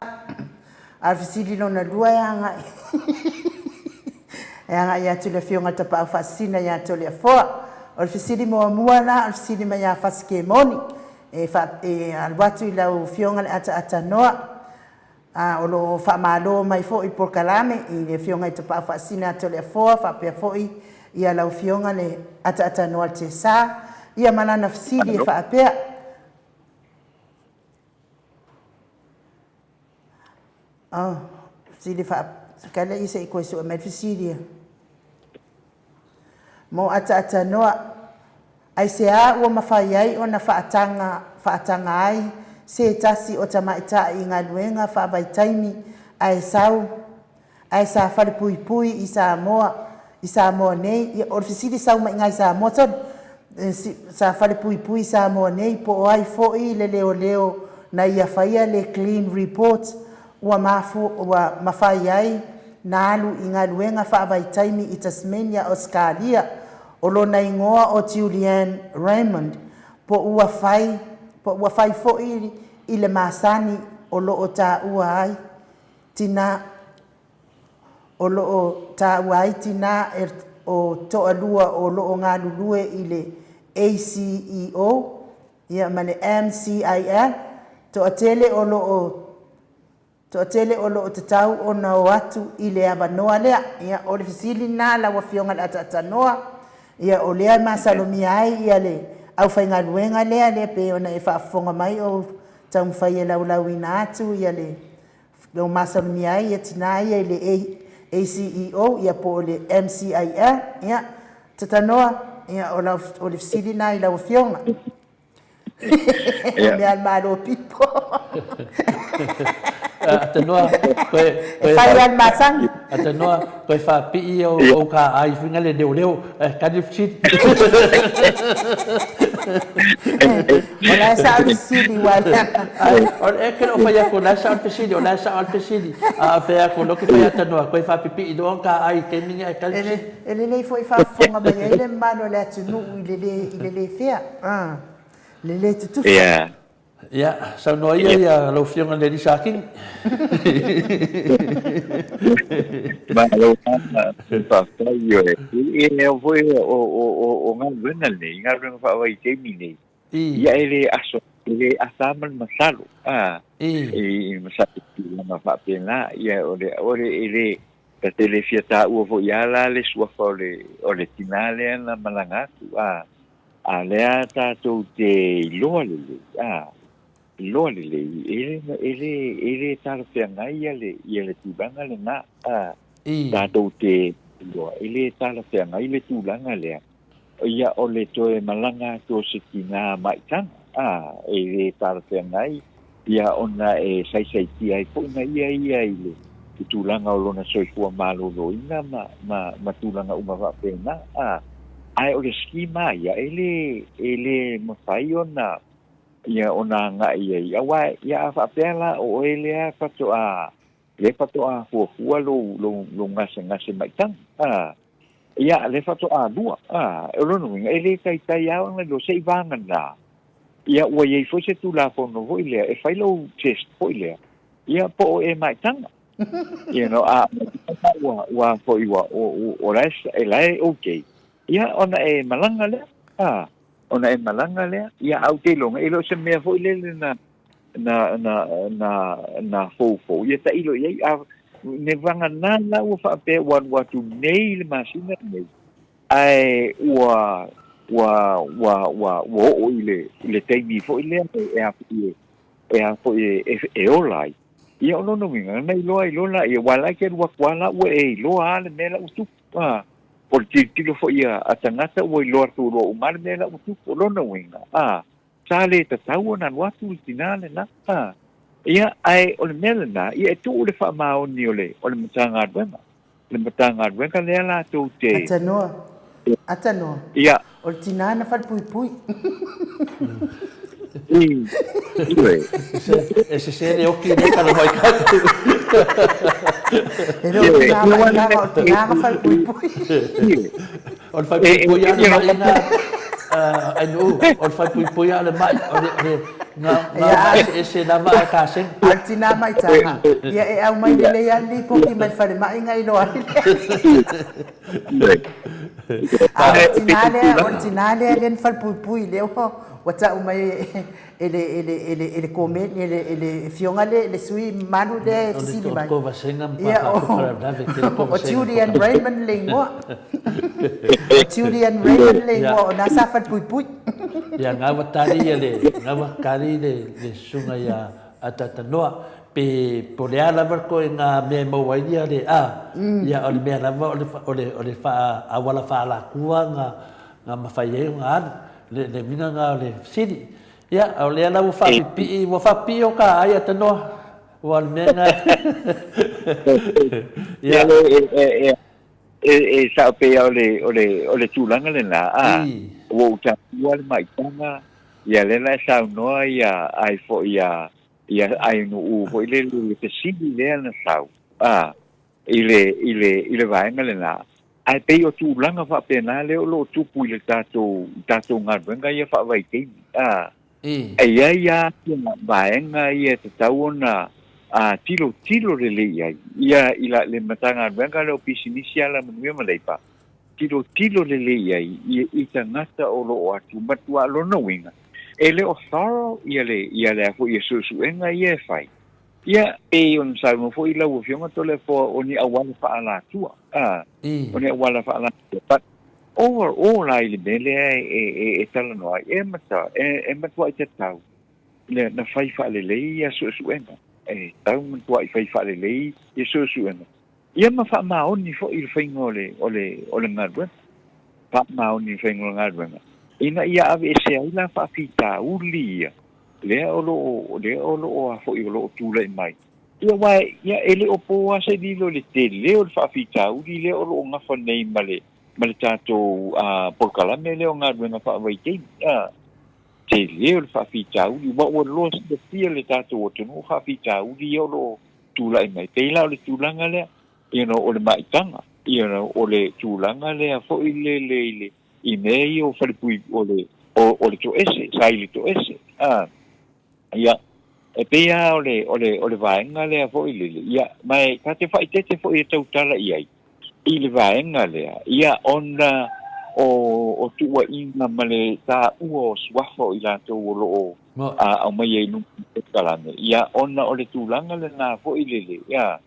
A o le fesili lona lua e agai e agai atu i le Afioga i le Tapaau Faasisina ia Toleafoa. O le fesili muamua la, o le fesili mai ia Fasikemoni e, fa, e alu atu i lau Afioga le ataatanoa. A o lo o faamalo mai foi polokalame i le Afioga i Tapaau Faasisina Toleafoa faapea foi ia lau Afioga le Ataatanoa Tesa, ia ma lana fesili e faapea, Oh, fesili faa, kala ia se i koe sue mai le fesili ia. Mo Ataatanoa, Aisea ua mafai ai ona faataga faataga ai se tasi o tamaitai i galuega faavaitaimi ae sau ae sa falepuipui i Samoa i Samoa nei, ia, o le fesili sau mai iga i Samoa sole, sa falepuipui i Samoa nei po o ai foi le leoleo na ia faia le clean report ua mafu ua mafai ai na alu i galuega faavaitaimi i Tasmania, Ausekalia. O lona igoa o Julianne Raymond, po ua fai, po ua fai foi i le masani o lo o taua ai tina, o lo o taua ai tina e o toalua o lo o galulue i le ACEO, ia ma le MCIL, toatele o lo o Toatele o lo o tatau ona o atu i le avanoa lea. Ia, o le fesili lena lau Afioga i le Ataatanoa, ia, o lea e masalomia ai ia le aufaigaluega lea, lea pei ona e faafofoga mai o taumafai e laulauina atu ia le, o masalomia ai ia tina ia i le ACEO ia po o le MCIL. Ia, Tatanoa, ia, o lau, o le fesili lena i lau Afioga. O mea a le Malo pipo. Atanoa, koe... E fai lava le masani. Atanoa, koe faapii au au ka ai fuinga le leoleo. Eh, kani fesili. O la e sao le fesili ua leaga. O le e ke o fai atu, o la e sao le fesili, o la e sao le fesili. A fai atu, loke fai atanoa, koe faapipii loa ka ai taimi ni ai kani fesili. E lelei foi faafofoga mai ai le mamalu o le atunuu i le le, i le le fea, a, le le tutusa. Ia. Ia, saunoa ia ia lau Afioga i le alii Sa King. Malo lava, faafetai ioe. E lea foi o, o, o, o galuega nei, galuega faavaitaimi nei, ia e le aso, e le asa ma le masalo, a, i masalo i tulaga faapena, ia o le, o le, e le, Ta te le fia taua foi a la le suafa o le, o le tina lea na malaga atu, a, a lea tatou te iloa lelei, a, iloa lelei, e le, e le, e le talafeagai ia le, ia le tulaga lena, a, tatou te iloa, e le talafeagai le tulaga lea, ia o le toe malaga atu o se tina maitaga, a, e le talafeagai, ia ona e saisaitia ai foi na ia ia i le i tulaga o lona soifua maloloina ma, ma, ma tulaga uma faapena, a. Ae o le schema ia, e le, e le mafai ona, ia ona agai ai, aua, ia a faapea la o oe lea faatoa, lea faatoa fuafua lou, lou, lou gasegase maitaga, a. Ia, lea faatoa lua, a, o lona uiga, e le taitai lava ona iloa, se i vagana, ia, ua i ai foi se Tulafono foi lea, e fai lou test foi lea, ia, po o e maitaga. You know, a ua, ua foi, ua, o, o la e, e la e okay, ia, ona e malaga lea, a, ona e malaga lea, ia, ae ou te iloga, e le o se mea foi lele na, na, na, na, na foufou, ia tailo i ai, a, ne vagana la ua faapea ua alu atu nei i le masina lenei, ae ua, ua, ua, ua, ua oo i le, i le taimi foi lea e a foi e, e a foi e, e, e ola ai. Ia o lona uiga, na iloa ai loa laia, aua la e te alu atu lava la ua e iloa lava le mea la ua tupu. A, o le tilotilo foi a, a tagata ua iloa atu loa uma lava le mea la ua tupu. O lona uiga, a, Sa le tatau ona alu atu le tina lena. A, ia, ae o le mea lena, ia e tuu le faamaoni o le, o le Matagaluega. Le Matagaluega lea latou te. Atanoa, Atanoa. Ia. O le tina na falepuipui. I, ioe. E sese le oki lea talanoa i tatou. E le o tina maitaga, o le tina na falepuipui. O le falepuipui lava o le mai lena, Ainuu, o le falepuipui lava o le mai, o le na eseese lava ae kasegi. A o le tina maitaga, ia e aumai lelei lava le lipoti mai le falemai ona iloa ai lea. A o le tina lea, o le tina lea lea na falepuipui lea ua tau mai e le e le e le e le komeni e le e le afioga le le sui mamalu lea e fesili mai. Ia o Julian Raymond le igoa. O Julian Raymond le igoa o na sa falepuipui. Ia nga ua tali ia le nga ua tali le le susuga ia Atatanoa pe po o le a lava koe nga mea e maua ai ia le a ia o le mea lava o le o le o le faa auala faalakua nga nga mafai ai ona alu. Le, le uiga lena o le fesili. Ia, o lea la ua faapipii, ua faapipii o ka ai Atanoa. Ua o le mea lena. Ia, e sao pei o le, o le, o le tulaga lena, a, ua ou taua le maitaga, ia lea la e saunoa ia ai foi ia, ia Ainuu foi lele i le fesili lea na sau, a, i le, i le, i le vaega lena. Ae pei o tulaga faapena lea o lo o tupu i le tatou, i tatou galuega ia faavaitaimi. A, e i ai lava ia vaega ia e tatau ona a, tilotilo lelei i ai. Ia, i la, le Matagaluega lea o Pisinisi, Alamanuia ma Leipa, tilotilo lelei i ai i, i tagata o lo o atu matua. Lona uiga, e le o thorough ia le, ia le a foi, ia suesuega ia e fai. Ia, pei ona saunoa foi lau Afioga Toleafoa o ni auala faaalatua, a, o ni auala faaalatua. But overall la i le mea lea e, e, e talanoa ai, e mata, e, e matuai tatau le, na fai faalelei ia suesuega. E tau matuai fai faalelei ia suesuega. Ia ma faamaoni foi i le faiga o le, o le, o le galuega. Faamaoni i le faiga o le galuega. Ina ia aveese ai la faafitauli ia, lea o lo o, lea o lo o a foi o lo o tulai mai. Ia aua ia e le o po lava se lilo i le tele o le faafitauli lea o lo o gafa nei ma le, ma le tatou polokalame lea o galuega faavaitaimi. A, tele o le faafitauli, aua ua loa silafia le tatou atunuu faafitauli ia o lo o tulai mai. Pei la o le tulaga lea, you know, o le maitaga, you know, o le tulaga lea foi lele i le, i mea ia o falepui, o le, o, o le toese, sa i le toese. A, ia, e pei lava o le, o le, o le vaega lea foi lele, ia, ma e, ta te faaeteete foi e tautala i ai, i le vaega lea, ia, ona o, o tuuaiga ma le taua o suafa o i latou o lo o a, aumaia i luma o le polokalame, ia, ona o le tulaga lena foi lele, ia,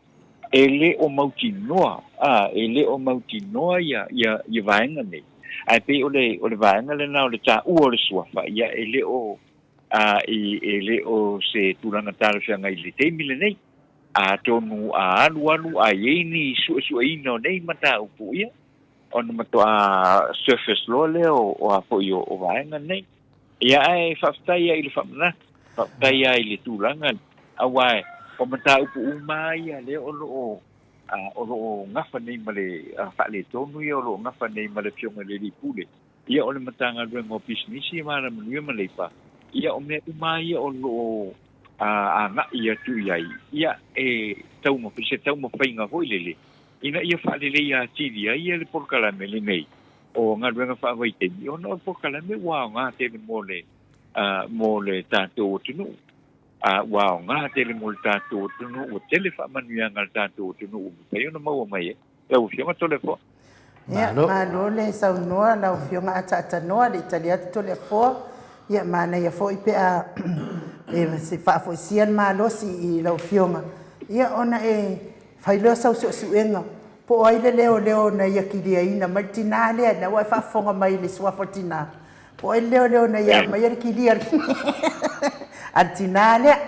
e le o mautinoa, a, e le o mautinoa ia, ia, ia vaega nei. Ae pei o le, o le vaega lena o le taua o le suafa, ia, e le o, a, i, e le o se tulaga talafeagai i le taimi lenei. Atonu a alualu a i ai ni suesueina o nei mataupu, ia, ona matuā surface loa lea o, o a foi o, o vaega nei. Ia, ae faafetai lava i le faamanatu, faafetai lava i le tulaga lea, aua o mataupu uma lava ia lea o lo o, o lo o gafa nei ma le faaletonu ia o lo o gafa nei ma le Afioga i le Alii Pule, ia o le Matagaluega o Pisinisi ma Alamanuia ma Leipa, ia o mea uma lava ia o lo o agai atu i ai, ia e taumafai, se taumafaiga foi lele ina ia faaleleia atili ai le polokalame lenei o galuega faavaitaimi, ona o le polokalame ua aoga tele mo le, mo le tatou atunuu. Ua aoga tele mo le tatou atunuu, ua tele faamanuiaga a le tatou atunuu ua mafai ona maua mai ai. Lau Afioga Toleafoa. Ia, malo le saunoa lau Afioga Ataatanoa, le i tali atu Toleafoa. Ia, manaia foi pe a e faafoisia le malosi i lau Afioga, ia ona e fai loa sau suesuega po o ai le leoleo na ia kiliaina mai le tina lea, lena ua e faafofoga mai i le suafa o le tina, po o ai le leoleo na ia aumaia le kilia a le tina lea.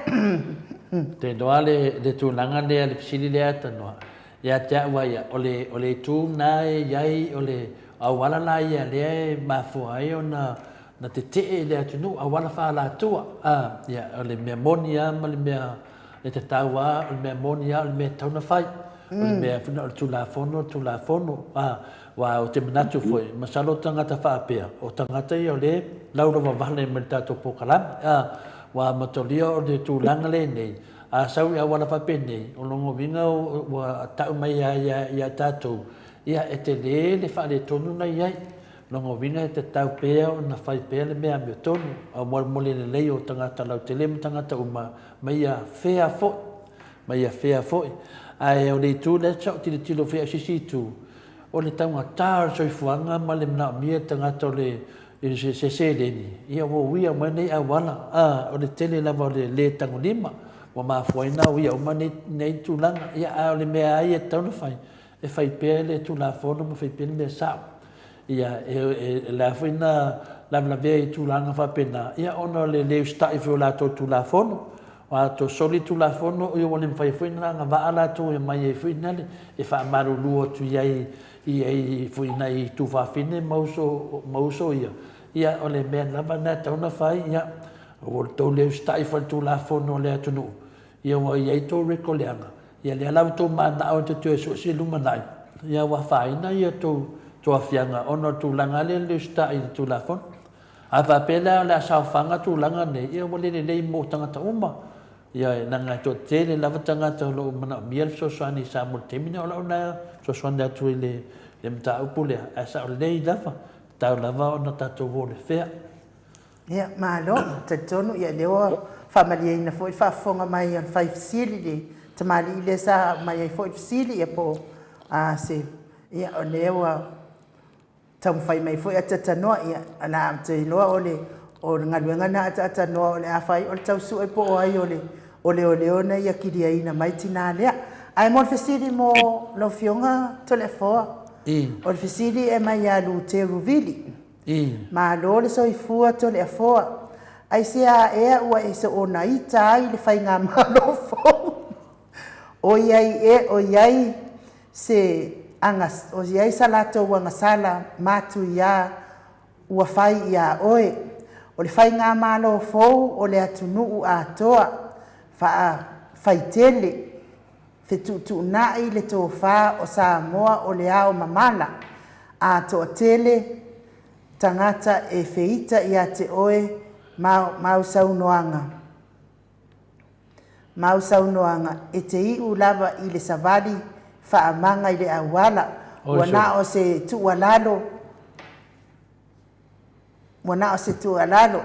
Te iloa le tulaga lea, le fesili lea Atanoa, Ia te au a ia, o le, o le itu lena e i ai, o le auala la ia lea e mafua ai ona na tetee le atunuu, auala faaalatua. A, ia, o le mea moni lava ma le mea e tatau lava, o le mea moni lava o le mea e tatau ona fai. O le mea foi lena o le Tulafono, o le Tulafono. A, aua ou te manatu foi, masalo o tagata faapea, o tagata ia o lea e laulauavale mai le tatou polokalame. A, aua matolia o le tulaga lenei, A sau i auala faapenei, o lona uiga ua tau mai lava ia tatou, ia e tele le faaletonu na i ai. O lona uiga e tatau pea ona fai pea le mea amiotonu, aua mo le lelei o tagata lautele ma tagata uma, ma ia fair foi, ma ia fair foi. Ae o le itu lea sa ou tilotilo foi au i se isi itu, o le taugata o le soifuaga ma le manaomia e le tagata o le i se seleni, ia ua uia uma ai nei auala. A, o le tele lava o le le tagolima ua mafua ai ona uia uma nei, nei tulaga. Ia, a o le mea lava ia e tatau ona fai, e fai pea le Tulafono ma fai pea le mea sao. Ia, e, e, e le a foi na lavelavea i tulaga faapena, ia, ona o le le usitai foi o latou i Tulafono. A toe soli Tulafono, ia ua le mafai foi ona agavaa latou e omai ai foi nale e faamalulu atu i ai i ai foi nai tuafafine ma uso, ma uso ia, ia o le mea lava lena e tatau ona fai, ia ua tou le usitai foi i le Tulafono a le atunuu, ia ua i ai tou record leaga, ia lea la ua tou mananao e te toe sue se lumanai, ia ua afaina ia tou aafiaga ona o le tulaga lea o le le usitai i le Tulafono. A faapea la o le a saofaga tulaga nei, ia ua le lelei mo tagata uma. Ia, leaga e toatele lava tagata o lo o manaomia le fesoasoani i Samoa i le taimi lenei. O lau lena fesoasoani atu i le mataupu lea, ae sao lelei lava, e tatau lava ona tatou o i le fea. Ia, malo. Talitonu, ia, lea ua faamalieina foi le faafofoga mai a le fai fesili, le tamalii lea sa aumai ai foi le fesili, ia po o se, ia, o lea ua taumafai mai foi atatanoa, ia o le a ou te iloa o le o le galuega lena ataatanoa o le a fai o le tau sue po o ai o le o leoleo na ia kiliaina mai tina lea. Ae mo le fesili mo lau Afioga Toleafoa, o le fesili e mai ia Luteru Vili. Malo le soifua Toleafoa. Aisea ea ua e soona ita ai le faigamalo fou? Oi ai e oi ai se aga, o i ai sa latou agasala matuia ua fai iā oe. O le faigamalo fou o le atunuu atoa, faafaitele, fetuutuunai le tofa o Samoa o le ao mamala, a toatele tagata e feita ia te oe ma mau saunoaga. Mau saunoaga, e te iu lava i le savali faamaga i le auala, ua na o se tuualalo, ua na o se tuualalo,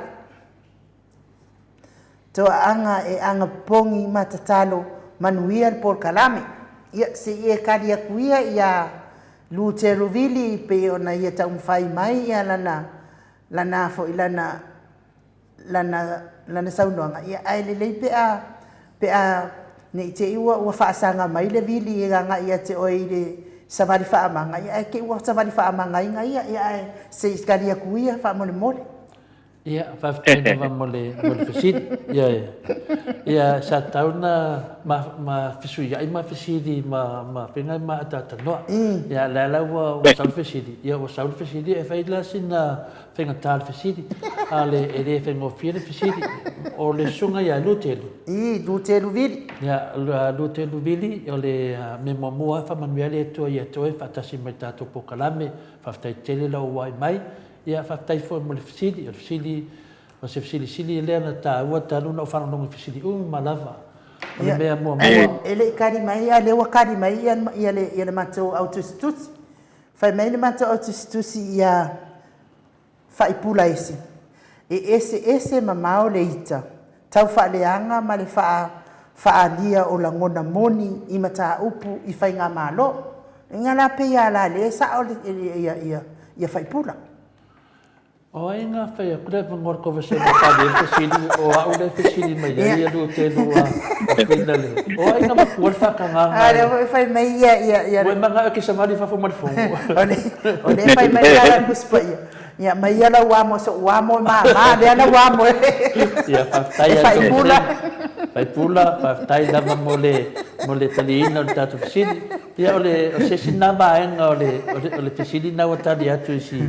toaaga e agapogi ma tatalo manuia le polokalame. Ia, se i e kali aku ia ia Luteru Vili pei ona ia taumafai mai ia lana, lana foi lana lana lana saunoaga, ia ae lelei pe a pe a ne i te i ua ua faasaga mai le vili e agai ia te oe i le savali faamaga, ia ae te i ua savali faamagaina ia, ia ae se i tali atu ia faamolemole. Ia, faafetai lava mo le, mo le fesili. Ia, ia, sa tatau ona ma, ma fesuiai ma fesili ma, ma faiga ma ataatanoa. Ia, lea la ua, ua sau le fesili, ia ua sau le fesili e fai la sina Faigata le fesili, a le, e le faigofie le fesili. O le susuga ia Lutelu. I, Lutelu Vili. Ia, Lutelu Vili, o le mea muamua, faamanuia le Atua ia te oe faatasi ma le tatou polokalame. Faafetai tele lou auai mai. Ia, faafetai foi mo le fesili. O le fesili, o se fesili sili lea ona taua talu ona ou faalogologo i fesili uma lava. O le mea muamua. E le i kali mai, a o lea ua kali mai ia le matou au tusitusi. Fai mai le matou au tusitusi ia Faipula ese, E eseese mamao le ita, tau faaleaga ma le faaalia o lagona moni i mataupu i faigamalo. Inga la pei a la le sao ia Faipula. O ai na fai atu le avanoa i le kovesena e tali ai le fesili, o au lea e fesili mai ai ia Lutelu a Fina le. O ai na matua le faatagaga. A lea foi fai mai ia ia ia. Ua e manao e te savali i fafo ma le fono. O lea fai mai la la Tusi Paia. Ia mai ia lau amo so'u amo e mama lea lau amo e. Ia faafetai e Faipula. Faipula, faafetai lava mo le mo le taliina o le tatou fesili. Ia o le o se isi lena vaega o le o le fesili lena ua tali atu i si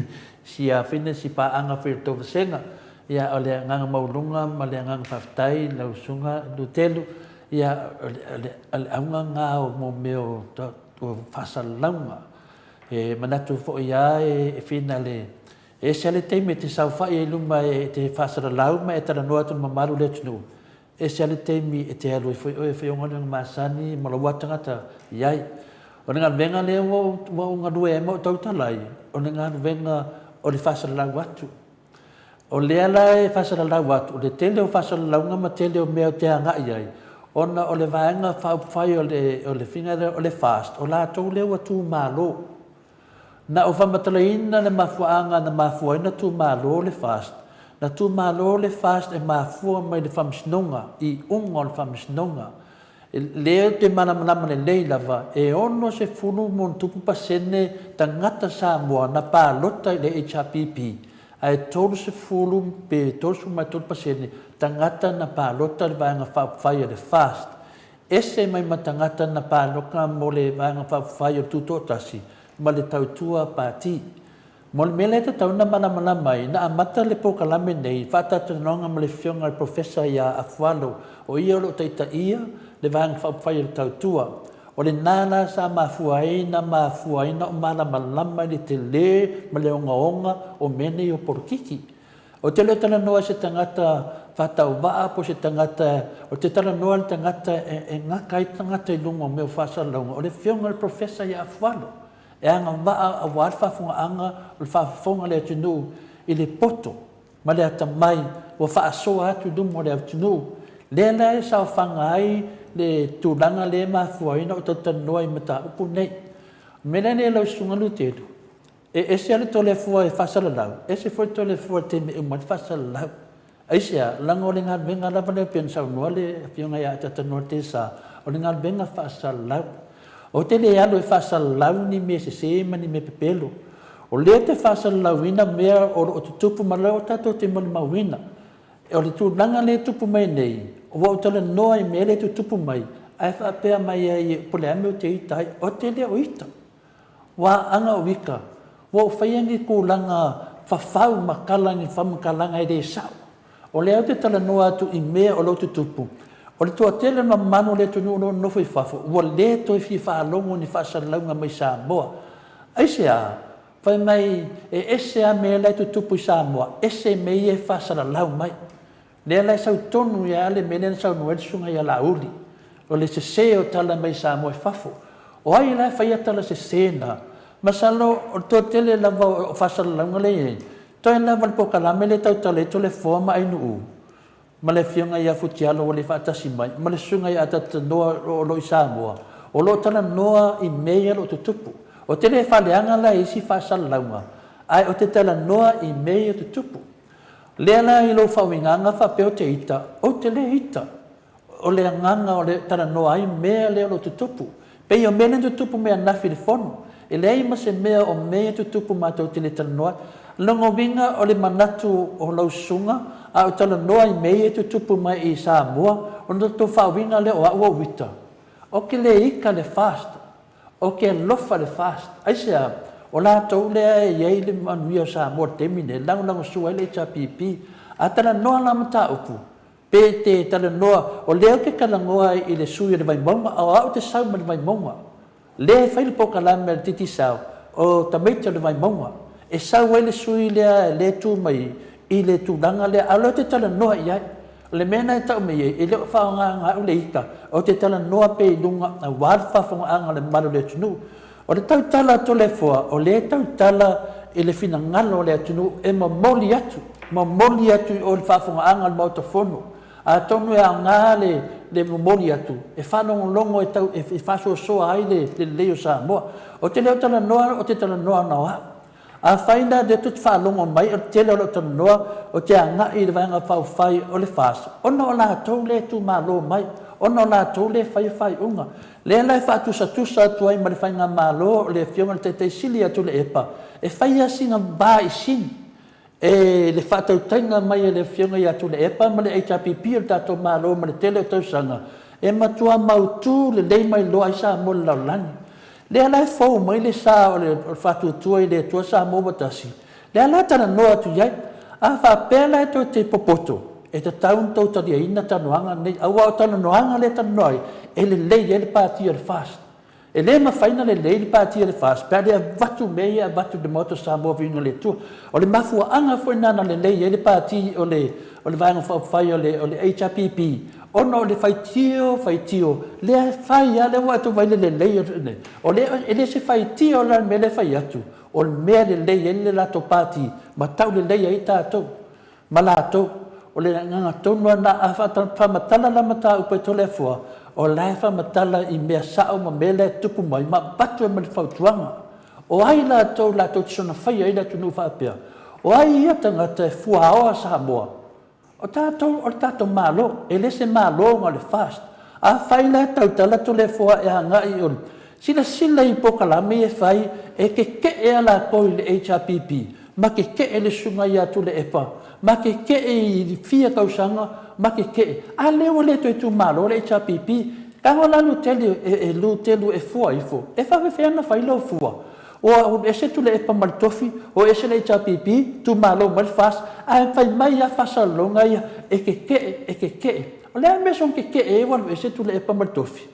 Sia fine si paaga foi o le tou vasega. Ia o le agaga maualuga ma le agaga faafetai i lau Susuga Lutelu, ia o le, o le, o le auga na o mo mea o, o faasalalauga. E manatu foi a e fina le, e ese a le taimi e te saofai ai i luma e te faasalalau ma e talanoa atu i le mamalu o le atunuu. Ese lava le taimi e te alu ai foi oe e fai ou galuega masani ma lou lava tagata i ai. O le galuega lea ua ou galue ai ma ou tautala ai, o le galuega o le faasalalau atu. O lea la e faasalalau atu, o le tele o faasalalauga ma tele o mea ou te agai ai, ona o le Vaega Faaupufai o le faiga lea o le FAST, o latou lea ua tu malo. Na ou faamatalaina le mafuaaga na mafua ai ona tu malo le FAST. Na tu malo le FAST e mafua mai le Faamasinoga, iuga o le Faamasinoga. Lea ou te malamalama lelei lava, e 60 ma ona tupu pasene tagata Samoa na palota i le HRPP, ae 30 pe 33% tagata na palota i le Vaega Faaupufai a le FAST. Ese mai ma tagata na paloka mo le Vaega Faaupufai o le Tutoatasi ma le Tautua Pati. Mo le mea lea e tatau ona malamalama ai, na amata le polokalame nei i faatalatalanoaga ma le Afioga i le Professor ia Afualo, o ia o lo o taitaia le Vaega Faaupufai o le Tautua. O lena la sa mafua ai na mafua ai na ou malamalama i le tele ma le ogaoga o mea nei o polokiki. Ou te le o talanoa i se tagata faatauvaa po o se tagata, ou te talanoa i le tagata e gata ai tagata i luga o mea o faasalalauga, o le Afioga i le Professor ia Afualo, e agavaa aua le faafofogaaga o le faafofoga a le atunuu i le poto ma le atamai ua faasoa atu i luma o le atunuu. Lea la e saofaga ai le tulaga lea e mafua ai ona ou talatalanoa i mataupu nei. O le mea la lea lau Susuga Lutelu, E ese lava le Toleafoa e faasalalau, ese foi le Toleafoa i le taimi e uma ai le faasalalau. Aisea? Leaga o le galuega lava lea pei ona saunoa le Afioga ia Atatanoa Tesa, o le galuega faasalalau. Ou te le alu e faasalalau ni mea sese ma ni mea pepelo. O lea ou te faasalalauina mea o lo o tutupu ma lea tatou te molimauina. O le tulaga lea e tupu mai nei, ua ou talanoa i mea lea e tutupu mai, ae faapea mai ai po o le a le mea ou te ita ai. Ou te le o ita. Ua aanga o ita, ua ou faia ni tulaga fafau ma tala ni faamatalaga e le sao. O lea ou te talanoa atu i mea o lo o tutupu. O le toatele o le mamalu o le atunuu o lo o nonofo i fafo, ua le toe fia faalogo i ni faasalalauga mai Samoa. Aisea? Fai mai, e ese lava mea la e tutupu i Samoa, ese mea ia e faasalalau mai. Lea la e sau tonu lava le mea lea na saunoa ai le susuga ia Laauli, o le sese o tala mai Samoa i fafo. O ai la e faia tala sese na? Masalo o le toatele lava o faasalalauga lea e i ai, toe lava le polokalame lea e tautala ai Toleafoa ma Ainuu ma le afioga ia Futialo ua le faatasi mai, ma le susuga ia Atatanoa o lo o i Samoa, o lo o talanoa i mea ia o lo o tutupu. Ou te le faaleaga la i isi faasalalauga, ae ou te talanoa i mea ia e tutupu. Lea la i lou faauigaga faapea ou te ita, ou te le ita. O le agaga o le talanoa ai mea lea o lo o tutupu. Pei o mea lea na tutupu mai ananafi i le fono. E leai ma se mea o mea ia tutupu matou te le talanoa ai. Lona uiga o le manatu o lau susuga a ou talanoa i mea ia e tutupu mai i Samoa, ona tou faauiga lea o au ua ou ita. Ou te le ita le fast. Ou te alofa i le FAST. Aisea? O latou lea e i ai le manuia o Samoa i le taimi lenei, e lagolagosua ai le HRPP. A talanoa la mataupu, pe te talanoa, o lea ou te talanoa i le sui o le Vaimauga, o au ou te sau mai le Vaimauga. Lea e fai le polokalame a le Digicel, o tamaiti o le Vaimauga. E sau ai le sui lea lea e tu mai i le tulaga lea, a o lea ou te talanoa i ai. O le mea lena e tau mai ai, e le o faaaogaina au le ita, ou te talanoa pea i luga aua le faafofogaaga a le mamalu o le atunuu. O le tautala a Toleafoa, o lea e tautala i le finagalo o le atunuu e momoli atu, momoli atu i o i le faafofogaaga a le Maota Fono. Atonu e aoga le le momoli atu e faalogologo e tau e faasoasoa ai le lelei o Samoa. Ou te le o talanoa, ou te talanoa ona o au. Afai la lea tou te faalogo mai o le tele o lau talanoa ou te agai i le Vaega Faaupufai o le FAST ona o latou lea e tumalo mai, ona o latou lea e faia faaiuga. Lea la e faatusatusa atu ai ma le Faigamalo o le Afioga i le Taitai Sili ia Tuilaepa e faia sina vaisini e le faatautaiga mai e le Afioga ia Tuilaepa ma le HRPP o le tatou Malo ma le tele o tausaga e matua mautu lelei mai loa ai Samoa i le lalolagi. Lea la e fou mai le sa o le Faatuatua i le Atua Samoa ua Tasi, lea la e talanoa atu i ai. A faapea la e tou te popoto, e tatau ona tou taliaina talanoaga nei, aua o talanoaga lea e talanoa ai, e lelei ai le Pati o le FAST. E le mafai ona lelei le Pati o le FAST pe a le avatu mea ia e avatu i le Maota o Samoa Viiga i le Atua. O le mafuaaga foi lena na lelei ai le Pati o le Vaega Faaupufai o le HRPP, Ona o le faitio, faitio, lea e fai lava, lea ua e vaai i le lelei o le, o le, e le se faitio la le mea lea e fai atu, o le mea e lelei ai le latou pati ma taulelei ai tatou ma latou. O le agaga tonu lava lena, a faamatala la mataupu e Toleafoa, o la e faamatala i mea sao ma mea la e tupu mai ma avatu ai ma le fautuaga. O ai latou latou te soona faia ai le atunuu faapea? O ai ia tagata e fuaoa Samoa? O tatou, o le tatou Malo, e le se Malo na o le FAST. Afai la e tautala Toleafoa e agai i le silasila i polokalame ia e fai, e keke'e lava latou i le HRPP, ma keke'e le susuga ia Tuilaepa, ma keke'e i fia tausaga, ma keke'e. A lea ua le toe itumalo le HRPP, tago la Lutele e Lutelu e fua ifo, e faapefea ona fai lau fua? Ua ese Tuilaepa ma le tofi, o ese le HRPP, tumalo mai le FAST, ae fai mai lava faasalalauga ia, e keke'e, e keke'e. O le a le mea e soona keke'e ai ua alu ese Tuilaepa ma le tofi?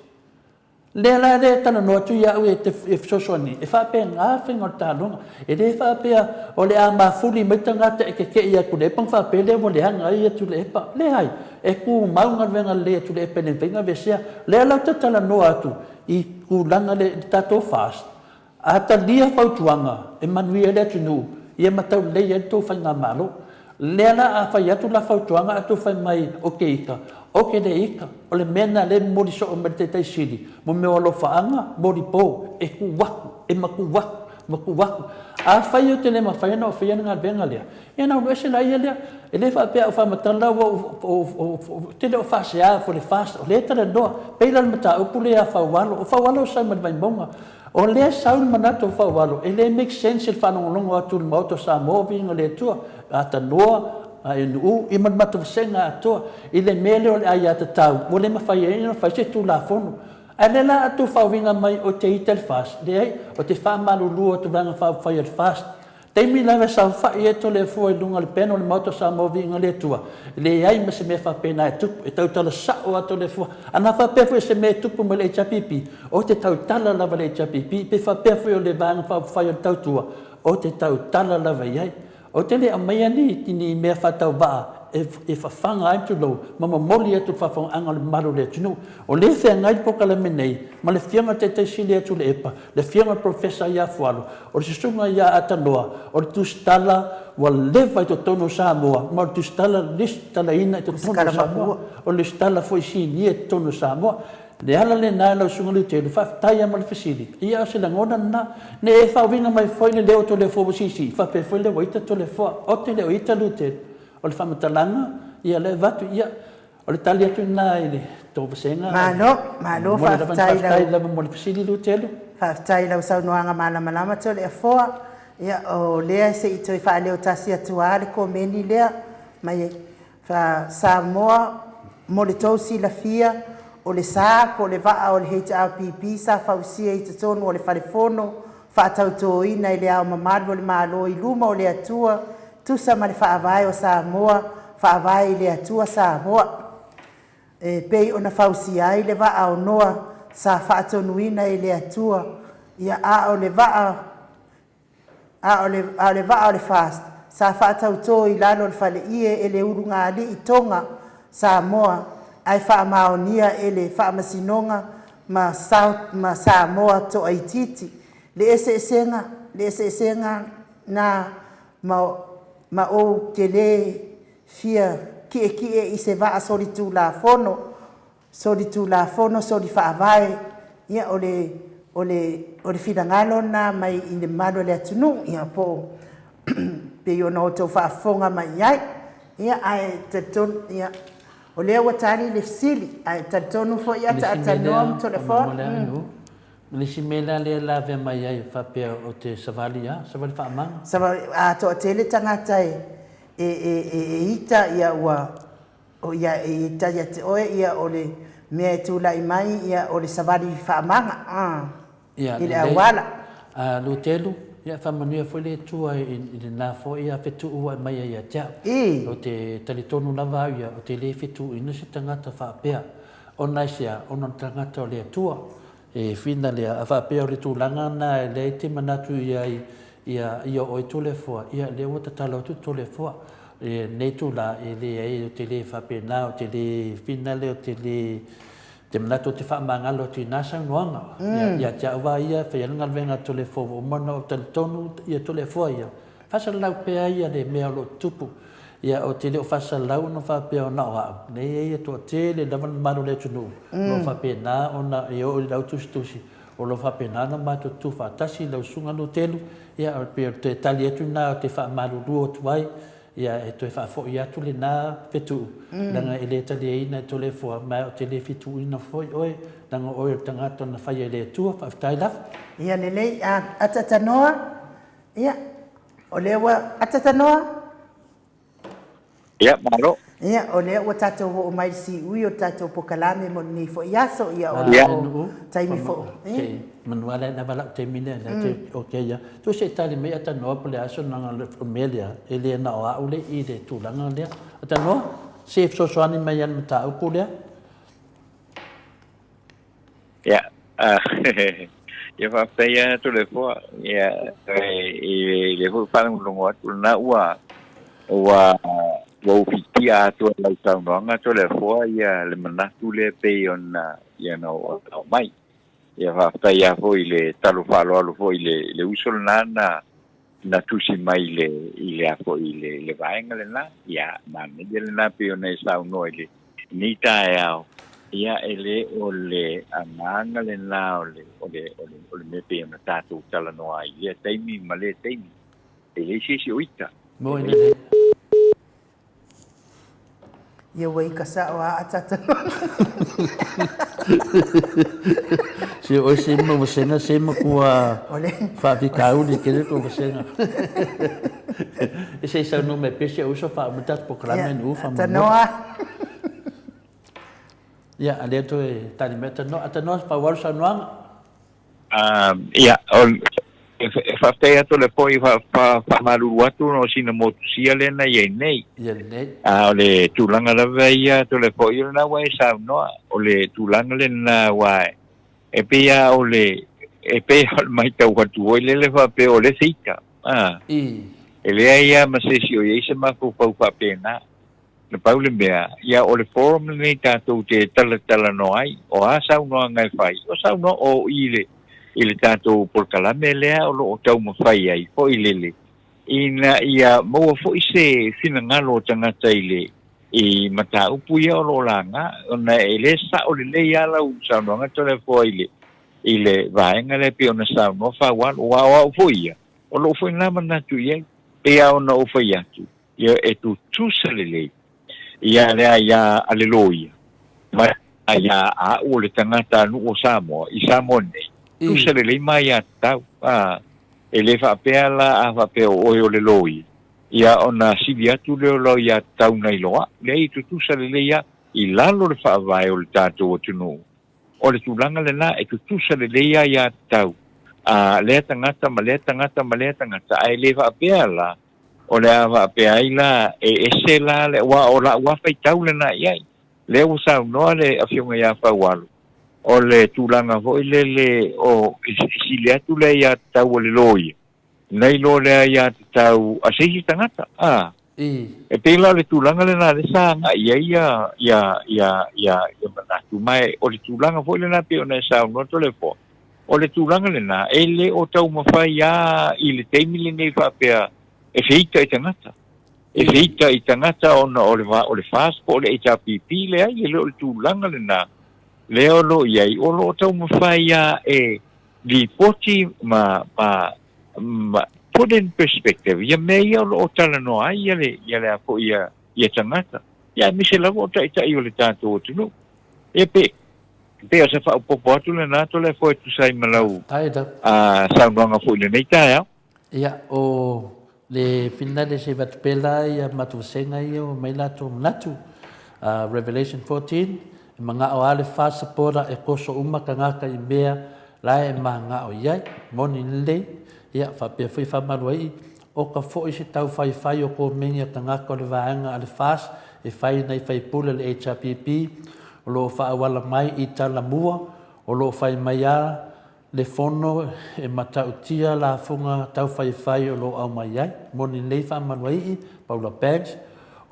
Lea la e talanoa atu ia au e fesoasoani, e faapena le faiga o le taaloga. E le faapea o le a mafuli mai tagata e keke'e ia Tuilaepa ona faapea lea ua leaga ai Tuilaepa. Leai, e tumau galuega lelei a Tuilaepa e le mafai ona aveesea. O lea la ou te talanoa atu i tulaga i le tatou FAST, A talia fautuaga e manuia ai le atunuu, ia ma taulelei ai le tou faigamalo. Lea la a fai atu la fautuaga ae tou fai mai ou te ita, ou te le ita. O le mea lena lea e momoli soo mai le Taitai Sili, mo mea o alofaaga, molipo, e tu atu, e matu atu, matu atu. Afai ou te le mafai ona ou faia le galuega lea, ia ona alu ese laia lea. E le faapea a ou faamatala ua ou, ou te le o faasea for the fast, o lea e talanoa. Pei la o le mataupu lea ia Faualo, o Faualo sa mai le Vaimauga. O lea e sau le manatu o Faualo, e le make sense i le faalogologo atu i le Maota o Samoa, viiga o le Atua, Atanoa, ANU, ia ma le matou vasega atoa i le mea lea o le aiatatau ua le mafai ai ona fai se Tulafono. Ae lea la a outou faauiga mai ou te ita i le FAST, leai, ou te faamalulu atu i Vaega Faaupufai a le FAST, Taimi lava e saofai ai Toleafoa i luga o le panel o le Maota o Samoa Viiga le Atua, e leai ma se mea faapena e tupu, e tautala sao lava Toleafoa. Ana faapea foi o se mea e tupu mai le HRPP, ou te tautala lava i le HRPP, pe faapea foi o le Vaega Faaupufai o le Tautua, ou te tautala lava i ai. Ou te le aumaia ni mea faatauvaa e fafaga ai, tulou, ma momoli atu i le faafofogaaga a le mamalu o le atunuu. O lea e feagai le polokalame nei ma le Afioga i le Taitai Sili ia Tuilaepa, le Afioga i le Polofesa ia Fualo, o le Susuga ia Atanoa, o le tusitala ua leva i totonu o Samoa, ma o le tusitala lesitalaina i totonu o Samoa, o le lesitala foi sinia i totonu o Samoa. Le ala lena lau Susuga Lutelu, faafetai lava mo le fesili, ia o se lagona lena. Ne i e faauiga mai foi le leo o Toleafoa ua siisii, faapea foi lea ua ita Toleafoa. Ou te le o ita Lutelu. O le faamatalaga, ia lea e avatu, ia, O le tali atu lena i le tou vasega. Malo, malo faafetai lau. Faafetai lava mo le fesili Lutelu. Faafetai i lau saunoaga malamalama Toleafoa. Ia o lea se i toe faaleo tasi atu lava le komeni lea mai Samoa mo le tou silafia o le sa po o le vaa o le HRPP sa fausia i totonu o le Fale Fono faatautoina i le Ao Mamalu o le Malo i luma o le Atua tusa ma le Faavae o Samoa, Faavae i le Atua Samoa, e pei ona fausia ai le vaa o Noa sa faatonuina e le Atua, ia, a o le vaa, a o le, a o le vaa o le FAST sa faatautō i lalo o le faleie e le ulugalii Toga Samoa ae faamaonia e le Faamasinoga ma South ma Samoa Toaitiiti le eseesega, le eseesega na ma, ma ou te lē fia ki'eki'e i se vaa solitulafono, solitulafono, solifaavae, ia o le, o le, o le finagalo lena mai i le mamalu o le atunuu, ia po o pei ona outou faafofoga mai i ai. Ia ae talitonu, ia, o lea ua tali le fesili, ae talitonu foi a ta talanoa ma Toleafoa. O le isi mea la lea e lavea mai ai faapea ou te savali a, savali faamaga. Savali, a toatele tagata e e e e ita ia ua o ia e ita ia te oe ia o le mea e tulai mai ia o le savali faamaga a Ia i le lelei. auala. A Lutelu, ia faamanuia foi le Atua i lena foi fetuu ua e aumai ai ia te au. I. Ou te talitonu lava au ia, ou te le fetuuina se tagata faapea. Ona aisea? Ona o le tagata o le Atua. E whina lea, a faapea o le tulaga na e leai te manatu i ai ia, ia oe Toleafoa, ia lea ua tatalo atu Toleafoa. lenei itulā, e leai, ou te le faapena, ou te le finale, ou te le, ou te manatu ou te faamagalo atu i na saunoaga. Ia te au lava ia, e fai ai le galuega a Toleafoa ua uma ona ou talitonu ia Toleafoa ia, faasalalau pea ia le mea o lo o tutupu. Ia, ou te le o faasalalau ona faapea na o au, leai e toatele lava le mamalu o le atunuu o lo o faapena ona e oo i lau tusitusi, o lo o faapena ona matou tutufaatasi lau Susuga Lutelu, ia e pei o le toe tali atu lena ou te faamalulu atu ai, ia e toe faafoi atu lena fetuu, leaga e le taliaina e Toleafoa, ma ou te le fituina foi oe, leaga o oe o le tagata na faia e le Atua. Faafetai lava. Ia lelei, atatanoa, ia, o lea ua, atatanoa. Ia, malo. Ia, o lea ua tatou oo mai i le siui o le tatou polokalame mo lenei foi aso. Ia, o le taimi foi. Se manu lava lea lava lau taimi lea, lea te okay ia. Tu se i tali mai Atanoa po o le a se naga o le mea lea, e le na o au le i le tulaga lea. Atanoa, se i fesoasoani mai i le mataupu lea. Ia, ia faafetai lava Toleafoa, ia, i le foi faalogologo atu lena ua ua ua ufitia atoa e lau saunoaga Toleafoa ia le manatu lea pei ona ia na oo mai. Ia faafetai lava foi i le talo faaaloalo foi i le le uso lena na na tusi mai i le i le a foi i le le vaega lena. Ia manaia lena pei ona e saunoa i le lenei taeao, ia e le o le agaga lena o le o le o le o le mea pei ona tatou talanoa ai i lea taimi ma lea taimi. E leai se isi o ita. Moi lelei. Ia ua ika sao a atata. Se oe se ma vasega se ma kua faafitauli tele tou vasega. E se i saunoa mai pea si ou uso faauma tatou polokalame nu faamolemole. Tanoa. Ia, a lea toe tali mai Tanoa. Tanoa, faaauau le saunoaga. Ia, e faafetai atu le foi faamalulu atu ona o sina motusia lea na i ai nei. Ia lelei. A o le tulaga lava ia Toleafoa, o lena ua e saunoa, o le tulaga lena aua e pei lava o le, e pei lava o le matau atu foi lele faapea o le isi ita, a, e leai lava ma se isi o i ai se mafaufau faapena. Na pau le mea, ia o le forum lenei tatou te talatalanoa ai, o a saunoaga e fai, o saunoa o i le, i le tatou polokalame lea o lo o taumafai ai foi lele, ina ia maua foi se finagalo o tagata i le, i mataupu ia o lo o laga, ona e le sao lelei lava lau saunoaga Toleafoa i le, i le vaega lea pei ona saunoa Faualo, aua o au foi ia, o lou foi lena manatu i ai, pei lava ona ou fai atu, Ia e tutusa lelei ia le aia a le loia ma le aia a a'u o le tagata nuu o Samoa i Samoa nei, tusa lelei ma aiatatau. A, e le faapea la a faapea o oe o le loia, ia ona sili atu lea o lau aiatatau nai lo a'u. Leai, e tutusa lelei a i lalo o le faavae o le tatou atunuu. O le tulaga lena, e tutusa lelei aiatatau a lea tagata ma lea tagata ma lea tagata, ae le faapea la O le a faapea ai la, e ese la le, aua o la'u lava faitau lena i ai. Lea ua saunoa le Afioga ia Faualo, o le tulaga foi lele o, e sili atu le aiatatau a le loia, nai lo le aiatatau a se isi tagata, a. E pei la o le tulaga lena lea sa agai i ai ia, ia, ia, ia, ia manatu, ma o le tulaga foi lena pei ona e saunoa Toleafoa, O le tulaga lena, e le o taumafai lava i le taimi lenei faapea e feita i tagata. E feita i tagata ona o le, o le FAST po o le HRPP, leai, e le o le tulaga lena lea o lo o i ai. O lo o taumafai lava e lipoti ma, ma, ma put in perspective ia mea ia o lo o talanoa ai ia le, ia le a foi ia, ia tagata, ia aemaise lava o taitai o le tatou atunuu. Ia pe, Pei o se faaopoopo atu lena Toleafoa e tusa ai ma lau saunoaga foi i lenei taeao. Ia, o le finale se avatu pea la ia matou vasega ia ua aumai latou manatu. Revelation 14, e maga'o a le FAST supporter e koso uma tagata i mea la e maga'o i ai. Moni lelei, ia faapea foi faamaluai'i, oka foi se taufaifai o komeni a tagata o le vaega a le FAST e fai nai faipule a le HRPP o lo o faaauala mai i Talamua, o lo o fai mai a le fono e matautia lafoga taufaifai o lo o aumai ai. Moni nei faamaluai'i, Paula Banks,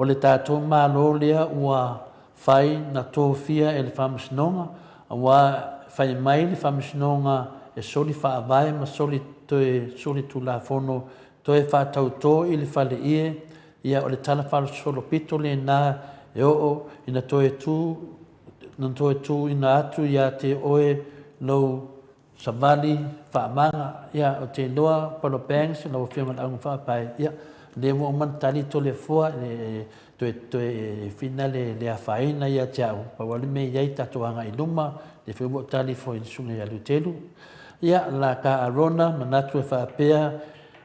O le tatou Malo lea ua fai na tofia e le Faamasinoga, aua fai mai le Faamasinoga e soli faavae ma soli toe soli tulafono toe faatautō i le fale ie, ia o le tala faasolopito lena e oo ina toe tu na toe tuuina atu ia te oe lou Savali, Faamaga, ia ou te iloa Paulo Banks, lau Afioga i le Auga Faapae, ia, lea ua uma ona tali Toleafoa, e toe, toe fina le, le afaina ia te au, pau lava le mea e i ai, tatou agai i luma, lea foi ua ou tali foi i le Susuga ia Luteru. Ia, la ka Arona, manatu e faapea,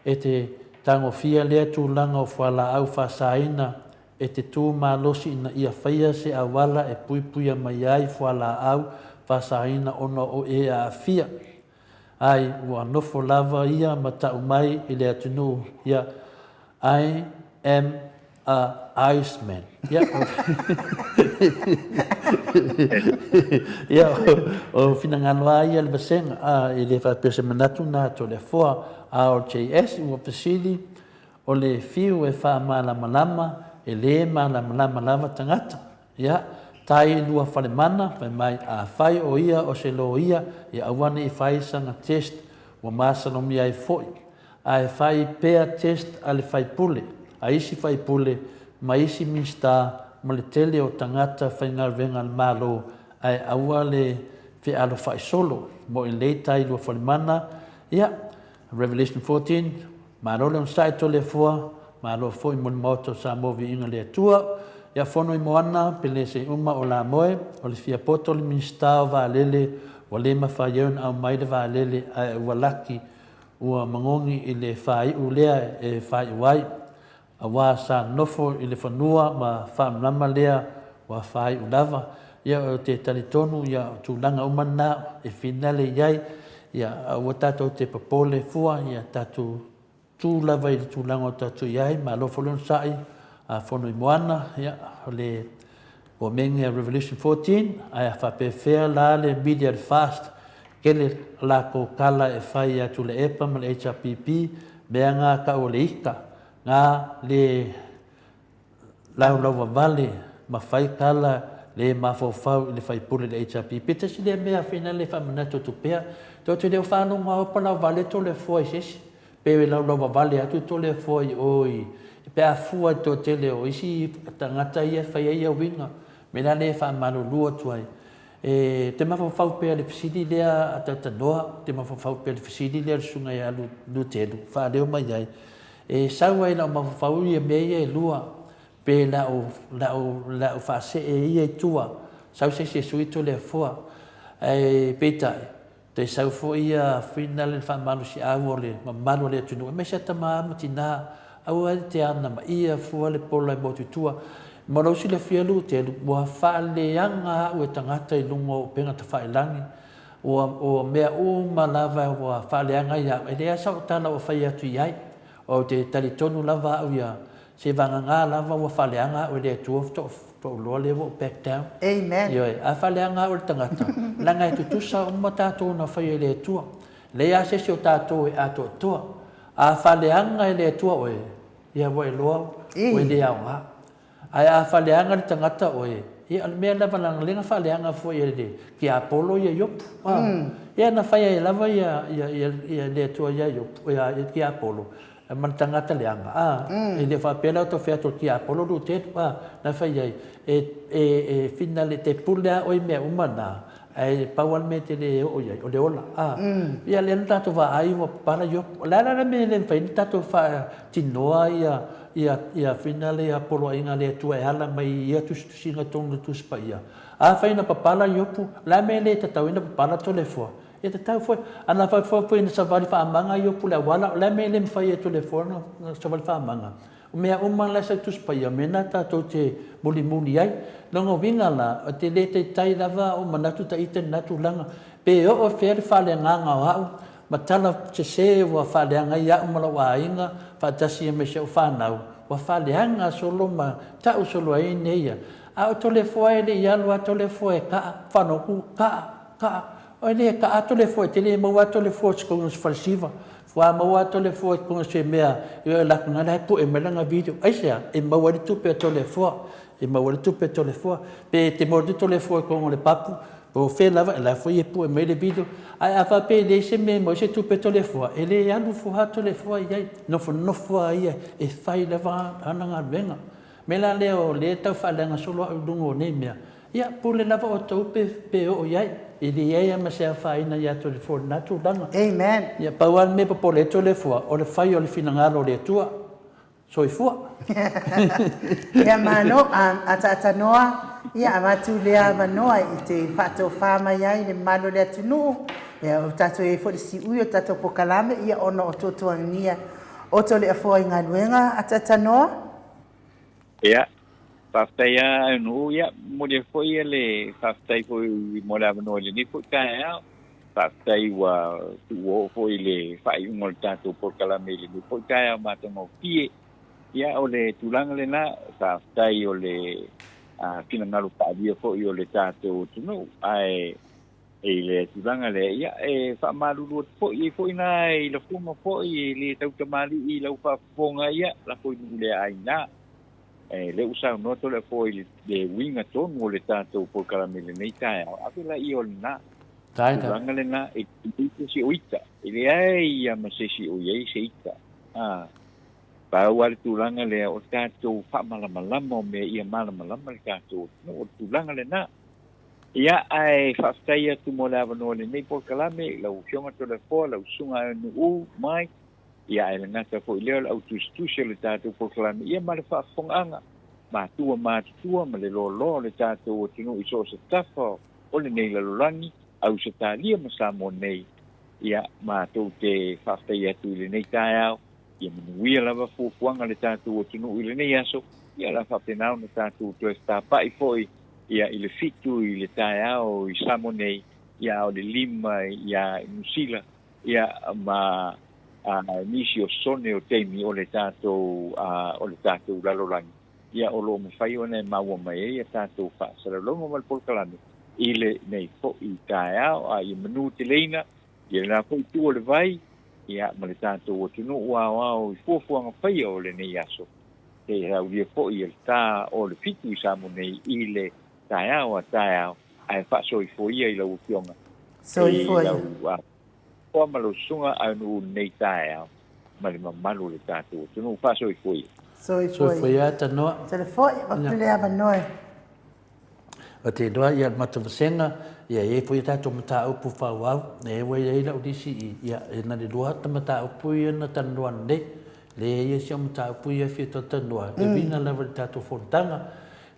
e te tagofia lea tulaga o fualaau faasaina e te tū malosi ina ia faia se auala e puipuia mai ai fualaau faasaina ona o e aafia ai ua nofo lava ia ma ta'u mai i le atunuu ia I am a Iceman. Ia, ia o finagalo a ia le vasega, a e le faapea se manatu na Toleafoa RJS ua fesili O le fiu e faamalamalama, e lē malamalama lava tagata. Ia, tai Luafalemana, fai mai, afai o ia o se loia, ia aua ne i fai sana test, ua masalomia ai foi. Ae fai pea test a le faipule, a isi faipule, ma isi Minisita, ma le tele o tagata faigaluega a le Malo, ae aua le fealofa'i solo. Mo'i lelei tai Luafalemana, ia, Revelation 14, Malo le onosai Toleafoa, malo foi mo le Maota o Samoa Viiga le Atua. Ia fono i Moana, pele se uma o Lamoe, o le fia poto le Minisita o Vaalele, ua le mafai ai ona aumai le vaalele ae ua laki ua magogi i le faaiu lea e faaiu ai. Aua sa nofo i le fanua ma faamalama lea ua faaiu lava. Ia ou te talitonu ia o tulaga uma na e finale i ai, ia aua tatou te popole fua, ia tatou tu lava i le tulaga o tatou i ai, malo foi le onosai a Fonoimoana, ia o le Komege a Revolution 14, ae a faapefea la le media le fast, tele lakou tala e fai ia Tuilaepa ma le HRPP, mea nga tau o le ita, nga le laulauvavale ma fai tala le mafaufau i le faipule le HRPP. Tasi lea mea finale e faamanatu atu pea, tou te le o faalogo lava palauvale Toleafoa i se isi, pe laulauvavale atu Toleafoa i o i, pe a fua i le toatele o isi tagata ia e fai ai ia uiga, mea la lea e faamalulu atu ai. E te mafaufau pea i le fesili lea a Taitanoa, te mafaufau pea i le fesili lea a le Susuga ia Lutelu, faaleo mai ai, e sau ai i lau mafaufau ia mea ia e lua, pe lau, lau, lau faasee ia i tua, sau se isi e sui Toleafoa. Ae peitai, toe sau foi ia Whina le faamalosiau o le mamalu o le atunuu, aemaise a tama ma tina, aua e te anamaia fua le pola e motu i tua. Mo lou silafia Lutelu, ua faaleaga au e tagata i luga o upega tafailagi, ua, ua mea uma lava ua faaleaga ia au, e leai sau tala ua fai atu i ai. Ou te talitonu lava au ia, se vagana lava ua faaleaga au e le Atua faatoa ou iloa lea ua ou back down. Amen. Ioe, a faaleaga au e le tagata, leaga e tutusa uma tatou na faia e le Atua. Leai lava se isi o tatou e atoatoa. A faaleaga e le Atua oe, ia ua iloa ua e le aoga. Ae a faaleaga le tagata oe, ia o le mea lava leaga lea na faaleaga foi e le tiapolo ia Iopu. A, ia na fai ai lava ia, ia, ia, ia le Atua ia Iopu, ia, ia tiapolo, ma le tagata leaga. A, e le faapea la o tau fai atu o le tiapolo Lutelu, a, na fai ai, e, e, e finale, te pule lava oe i mea uma na, Ae pau lava le mea e te le oo i ai, o le ola. A, ia lea na tatou vaai ua papala Iopu. O le a la le mea e le mafai ona tatou faatinoa ia, ia, ia fina le poloaiga a le Atua e ala mai i ia tusitusiga i totonu o le Tusi Paia? Afai na papala Iopu, o le a le mea e le tatau ai ona papala Toleafoa? E tatau foi. A na fai foi na savali faamaga Iopu i le auala, o le a le mea e le mafai ai e Toleafoa ona savali faamaga? O mea uma la e sau Tusi Paia, o mea na tatou te mulimuli ai. Lona uiga la, e te le taitai lava ou manatu ta ita i lena tulaga. Pe oo fea le faaleagaga o au, ma tala sese ua faaleaga ai au ma lou aiga faatasi ai ma si au fanau, ua faaleaga solo ma tau solo ai nei ia. A o Toleafoa e le i alu lava Toleafoa e kaa, faalogo atu, kaa, kaa. E le kaa Toleafoa, e te le maua lava Toleafoa i se totonu o se falesiva. Ua maua a Toleafoa i totonu o se mea e o latou na la e pue mai lana video. Aisea? E maua ai le tupe a Toleafoa. E maua ai le tupe a Toleafoa. Pe te maua atu Toleafoa i totonu o le papu, po o fea lava, la foi e pue mai le video. Ae a faapea e leai se mea e maua ai se tupe a Toleafoa, e le alu fua lava Toleafoa i ai. Nofonofo lava ia e fai lava ana galuega. O le mea la lea o lea e tau faaleaga solo au i luga o nei mea, ia, pule lava outou pe, pe oo i ai. E leai lava ma se afaina ia Toleafoa i lena tulaga. Amen. Ia, pau lava le mea e popole ai Toleafoa, o le fai o le finagalo o le Atua. Soifua. Ia, malo, ataatanoa, ia, avatu lea avanoa i te faatofa mai ai le mamalu o le atunuu, ia, o tatou i ai foi le siui o tatou pokalame, ia, ona o tuatuagia o Toleafoa i galuega, ataatanoa. Ia, faafetai lava Aunuu, ia, momoli atu foi le faafetai foi mo le avanoa i lenei foi taeao. Faafetai ua tuuoo foi i le faaiuga o le tatou polokalame i lenei foi taeao matagofie. Ia, o le tulaga lena, faafetai o le finagalo faaalia foi o le tatou atunuu, ae i le tulaga lea, ia, e faamalulu atu foi, e i ai foi na i lafoga foi, e le tautamalii i lau faafofoga, ia, lafo i nuu le aiga. E lea ua saunoa Toleafoa i le uiga tonu o le tatou polokalame i lenei taeao, ave laia o lena. Tulaga lena, e leai se isi o ita, e leai lava ma se isi o i ai se ita. A, pau lava le tulaga lea o le tatou faamalamalama o mea ia malamalama le tatou atunuu, o le tulaga lena. Ia, ae faafetai atu mo le avanoa i lenei polokalame i lau Afioga Toleafoa, lau Susuga Aunuu Mike, ia ae le gata foi i lea o le au tusitusi o le tatou polokalame, ia ma le faafofogaaga matua matutua ma le loaloa o le tatou atunuu i so o se tafa o lenei lalolagi, Ausetalia ma Samoa nei. Ia, matou te faafetai atu i lenei taeao, ia manuia lava fuafuaga a le tatou atunuu i lenei aso, ia o le a faapena ona tatou toe fetapa'i foi ia i le 7 i le taeao i Samoa nei, ia a o le 5 ia i Niu Sila, ia ma nisi o sone o taimi o le tatou o le tatou lalolagi, ia o lo o mafai ona e maua mai ai a tatou faasalaulauga ma le polokalame i lenei foi taeao. A ia manu teleina ia lena foi itu o le vai, ia ma le tatou atunuu aoao i fuafuaga faia o lenei aso. E aulia foi e le ta o le 7 i Samoa nei i le taeao a taeao, ae faasoifua ia i lau Afioga. Soifua ia. I lau toa ma lau susuga aunuu i lenei taeao ma le mamalu o le tatou atunuu. Faasoifua ia. Soifua ia. Soifua ia Tanoa. Soifua ia. Avatu le avanoa e. Ou te iloa ia le matou vasega, ia e i ai foi a tatou mataupu faaauau, e ua i ai lau lisi i, ia e na le lua ata mataupu ia na talanoa nei. Leai ia si au mataupu ia e fia talatalanoa, e uiga lava i le tatou fonotaga,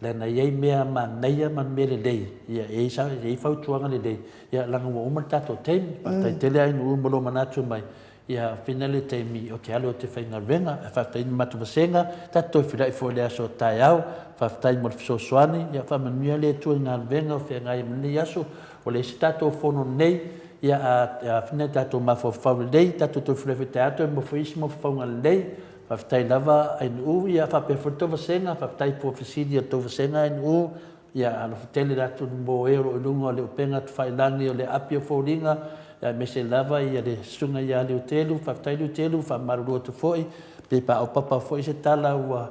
leaga e i ai mea manaia ma mea lelei, ia e i ai fautuaga lelei, ia leaga ua uma le tatou taimi. Faafetai tele Ainuu mo lou manatu mai, ia whina le taimi o te alu o te faigaluega. Ae faafetai i le matou vasega, tatou toe feiloai foi i le aso o taeao. Faafetai mo le fesoasoani, ia faamanuia le Atua i galuega o feagai ai ma lenei aso. Ua leai se tatou fono nei, Ia, a whina i tatou mafaufau lelei, tatou toe feiloai foi taeao toe maua foi isi mafaufauga lelei. Faafetai lava Ainuu, ia faapea foi le tou vasega, faafetai i pua fesili a le tou vasega Ainuu. Ia, alofa tele le atu mo e o lo o i luga o le upega tafailagi o le api o foliga, ia aemaise lava ia le susuga ia Leutelu. Faafetai Leutelu, faamalulu atu foi, pe paopapa foi se tala ua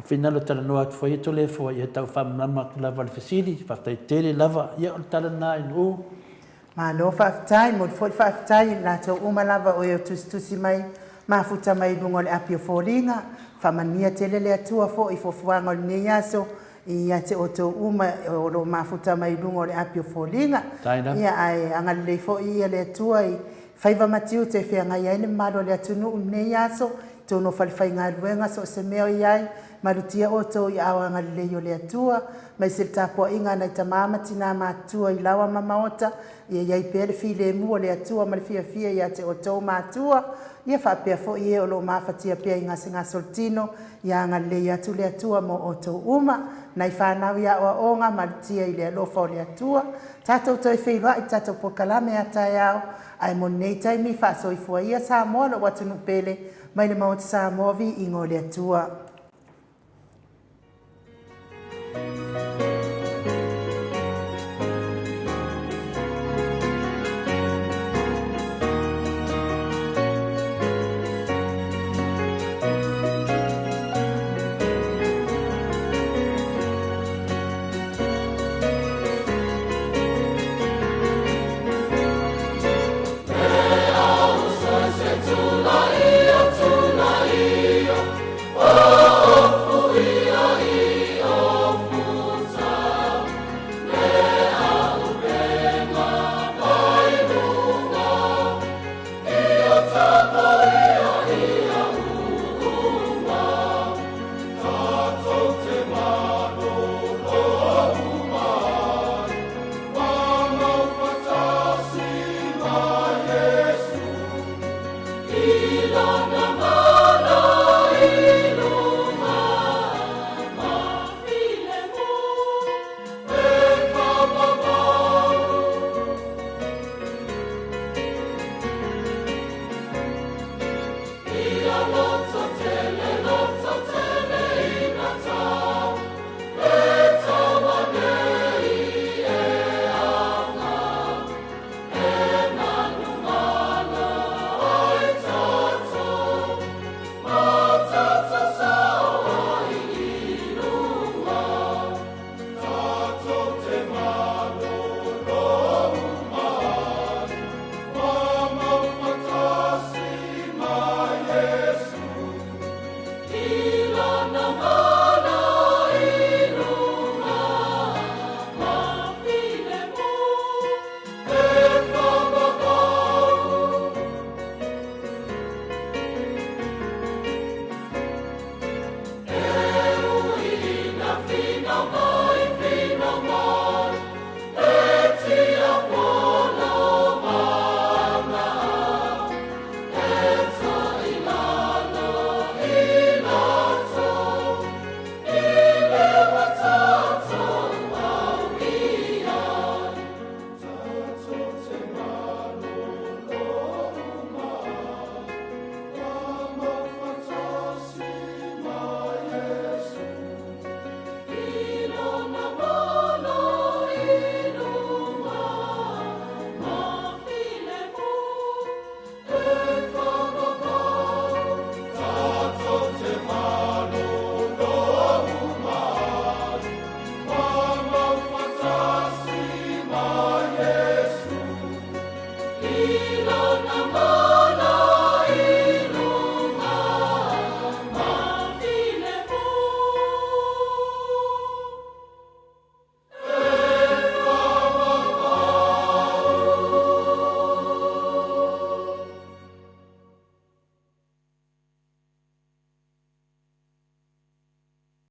finalo talanoa atu foi e Toleafoa, ia tau faamalamalama atu lava le fesili. Faafetai tele lava. Ia, o le tala lena Ainuu. Malo faafetai, momoli foi le faafetai i latou uma lava o e o tusitusi mai mafuta mai i luga o le api o foliga. Faamanuia tele le Atua foi i fuafuaga o lenei aso ia te outou uma o lo o mafuta mai i luga o le api o foliga. Ia ae agalelei foi ia le Atua i faiva ma tiute e feagai ai le mamalu o le atunuu i lenei aso, i totonu o falefaigaluega so o se mea o i ai. Malutia outou i aao agalelei o le Atua, maise le tapuaiga a nai tama ma tina matutua i laoa ma maota, ia i ai pea le filemu o le Atua ma le fiafia ia te outou matua, ia faapea foi e o lo o mafatia pea i gasegase o le tino, ia agalelei atu le Atua mo outou uma. Nai fanau i aoaoga, malutia i le alofa o le Atua. Tatou toe feiloai i le tatou polokalame a taeao, ae mo lenei taimi, faasoifua ia Samoa lou atunuu pele, Mai le Maota Samoa, viiga o le Atua. lona mana i luga ma filemu e faavavau.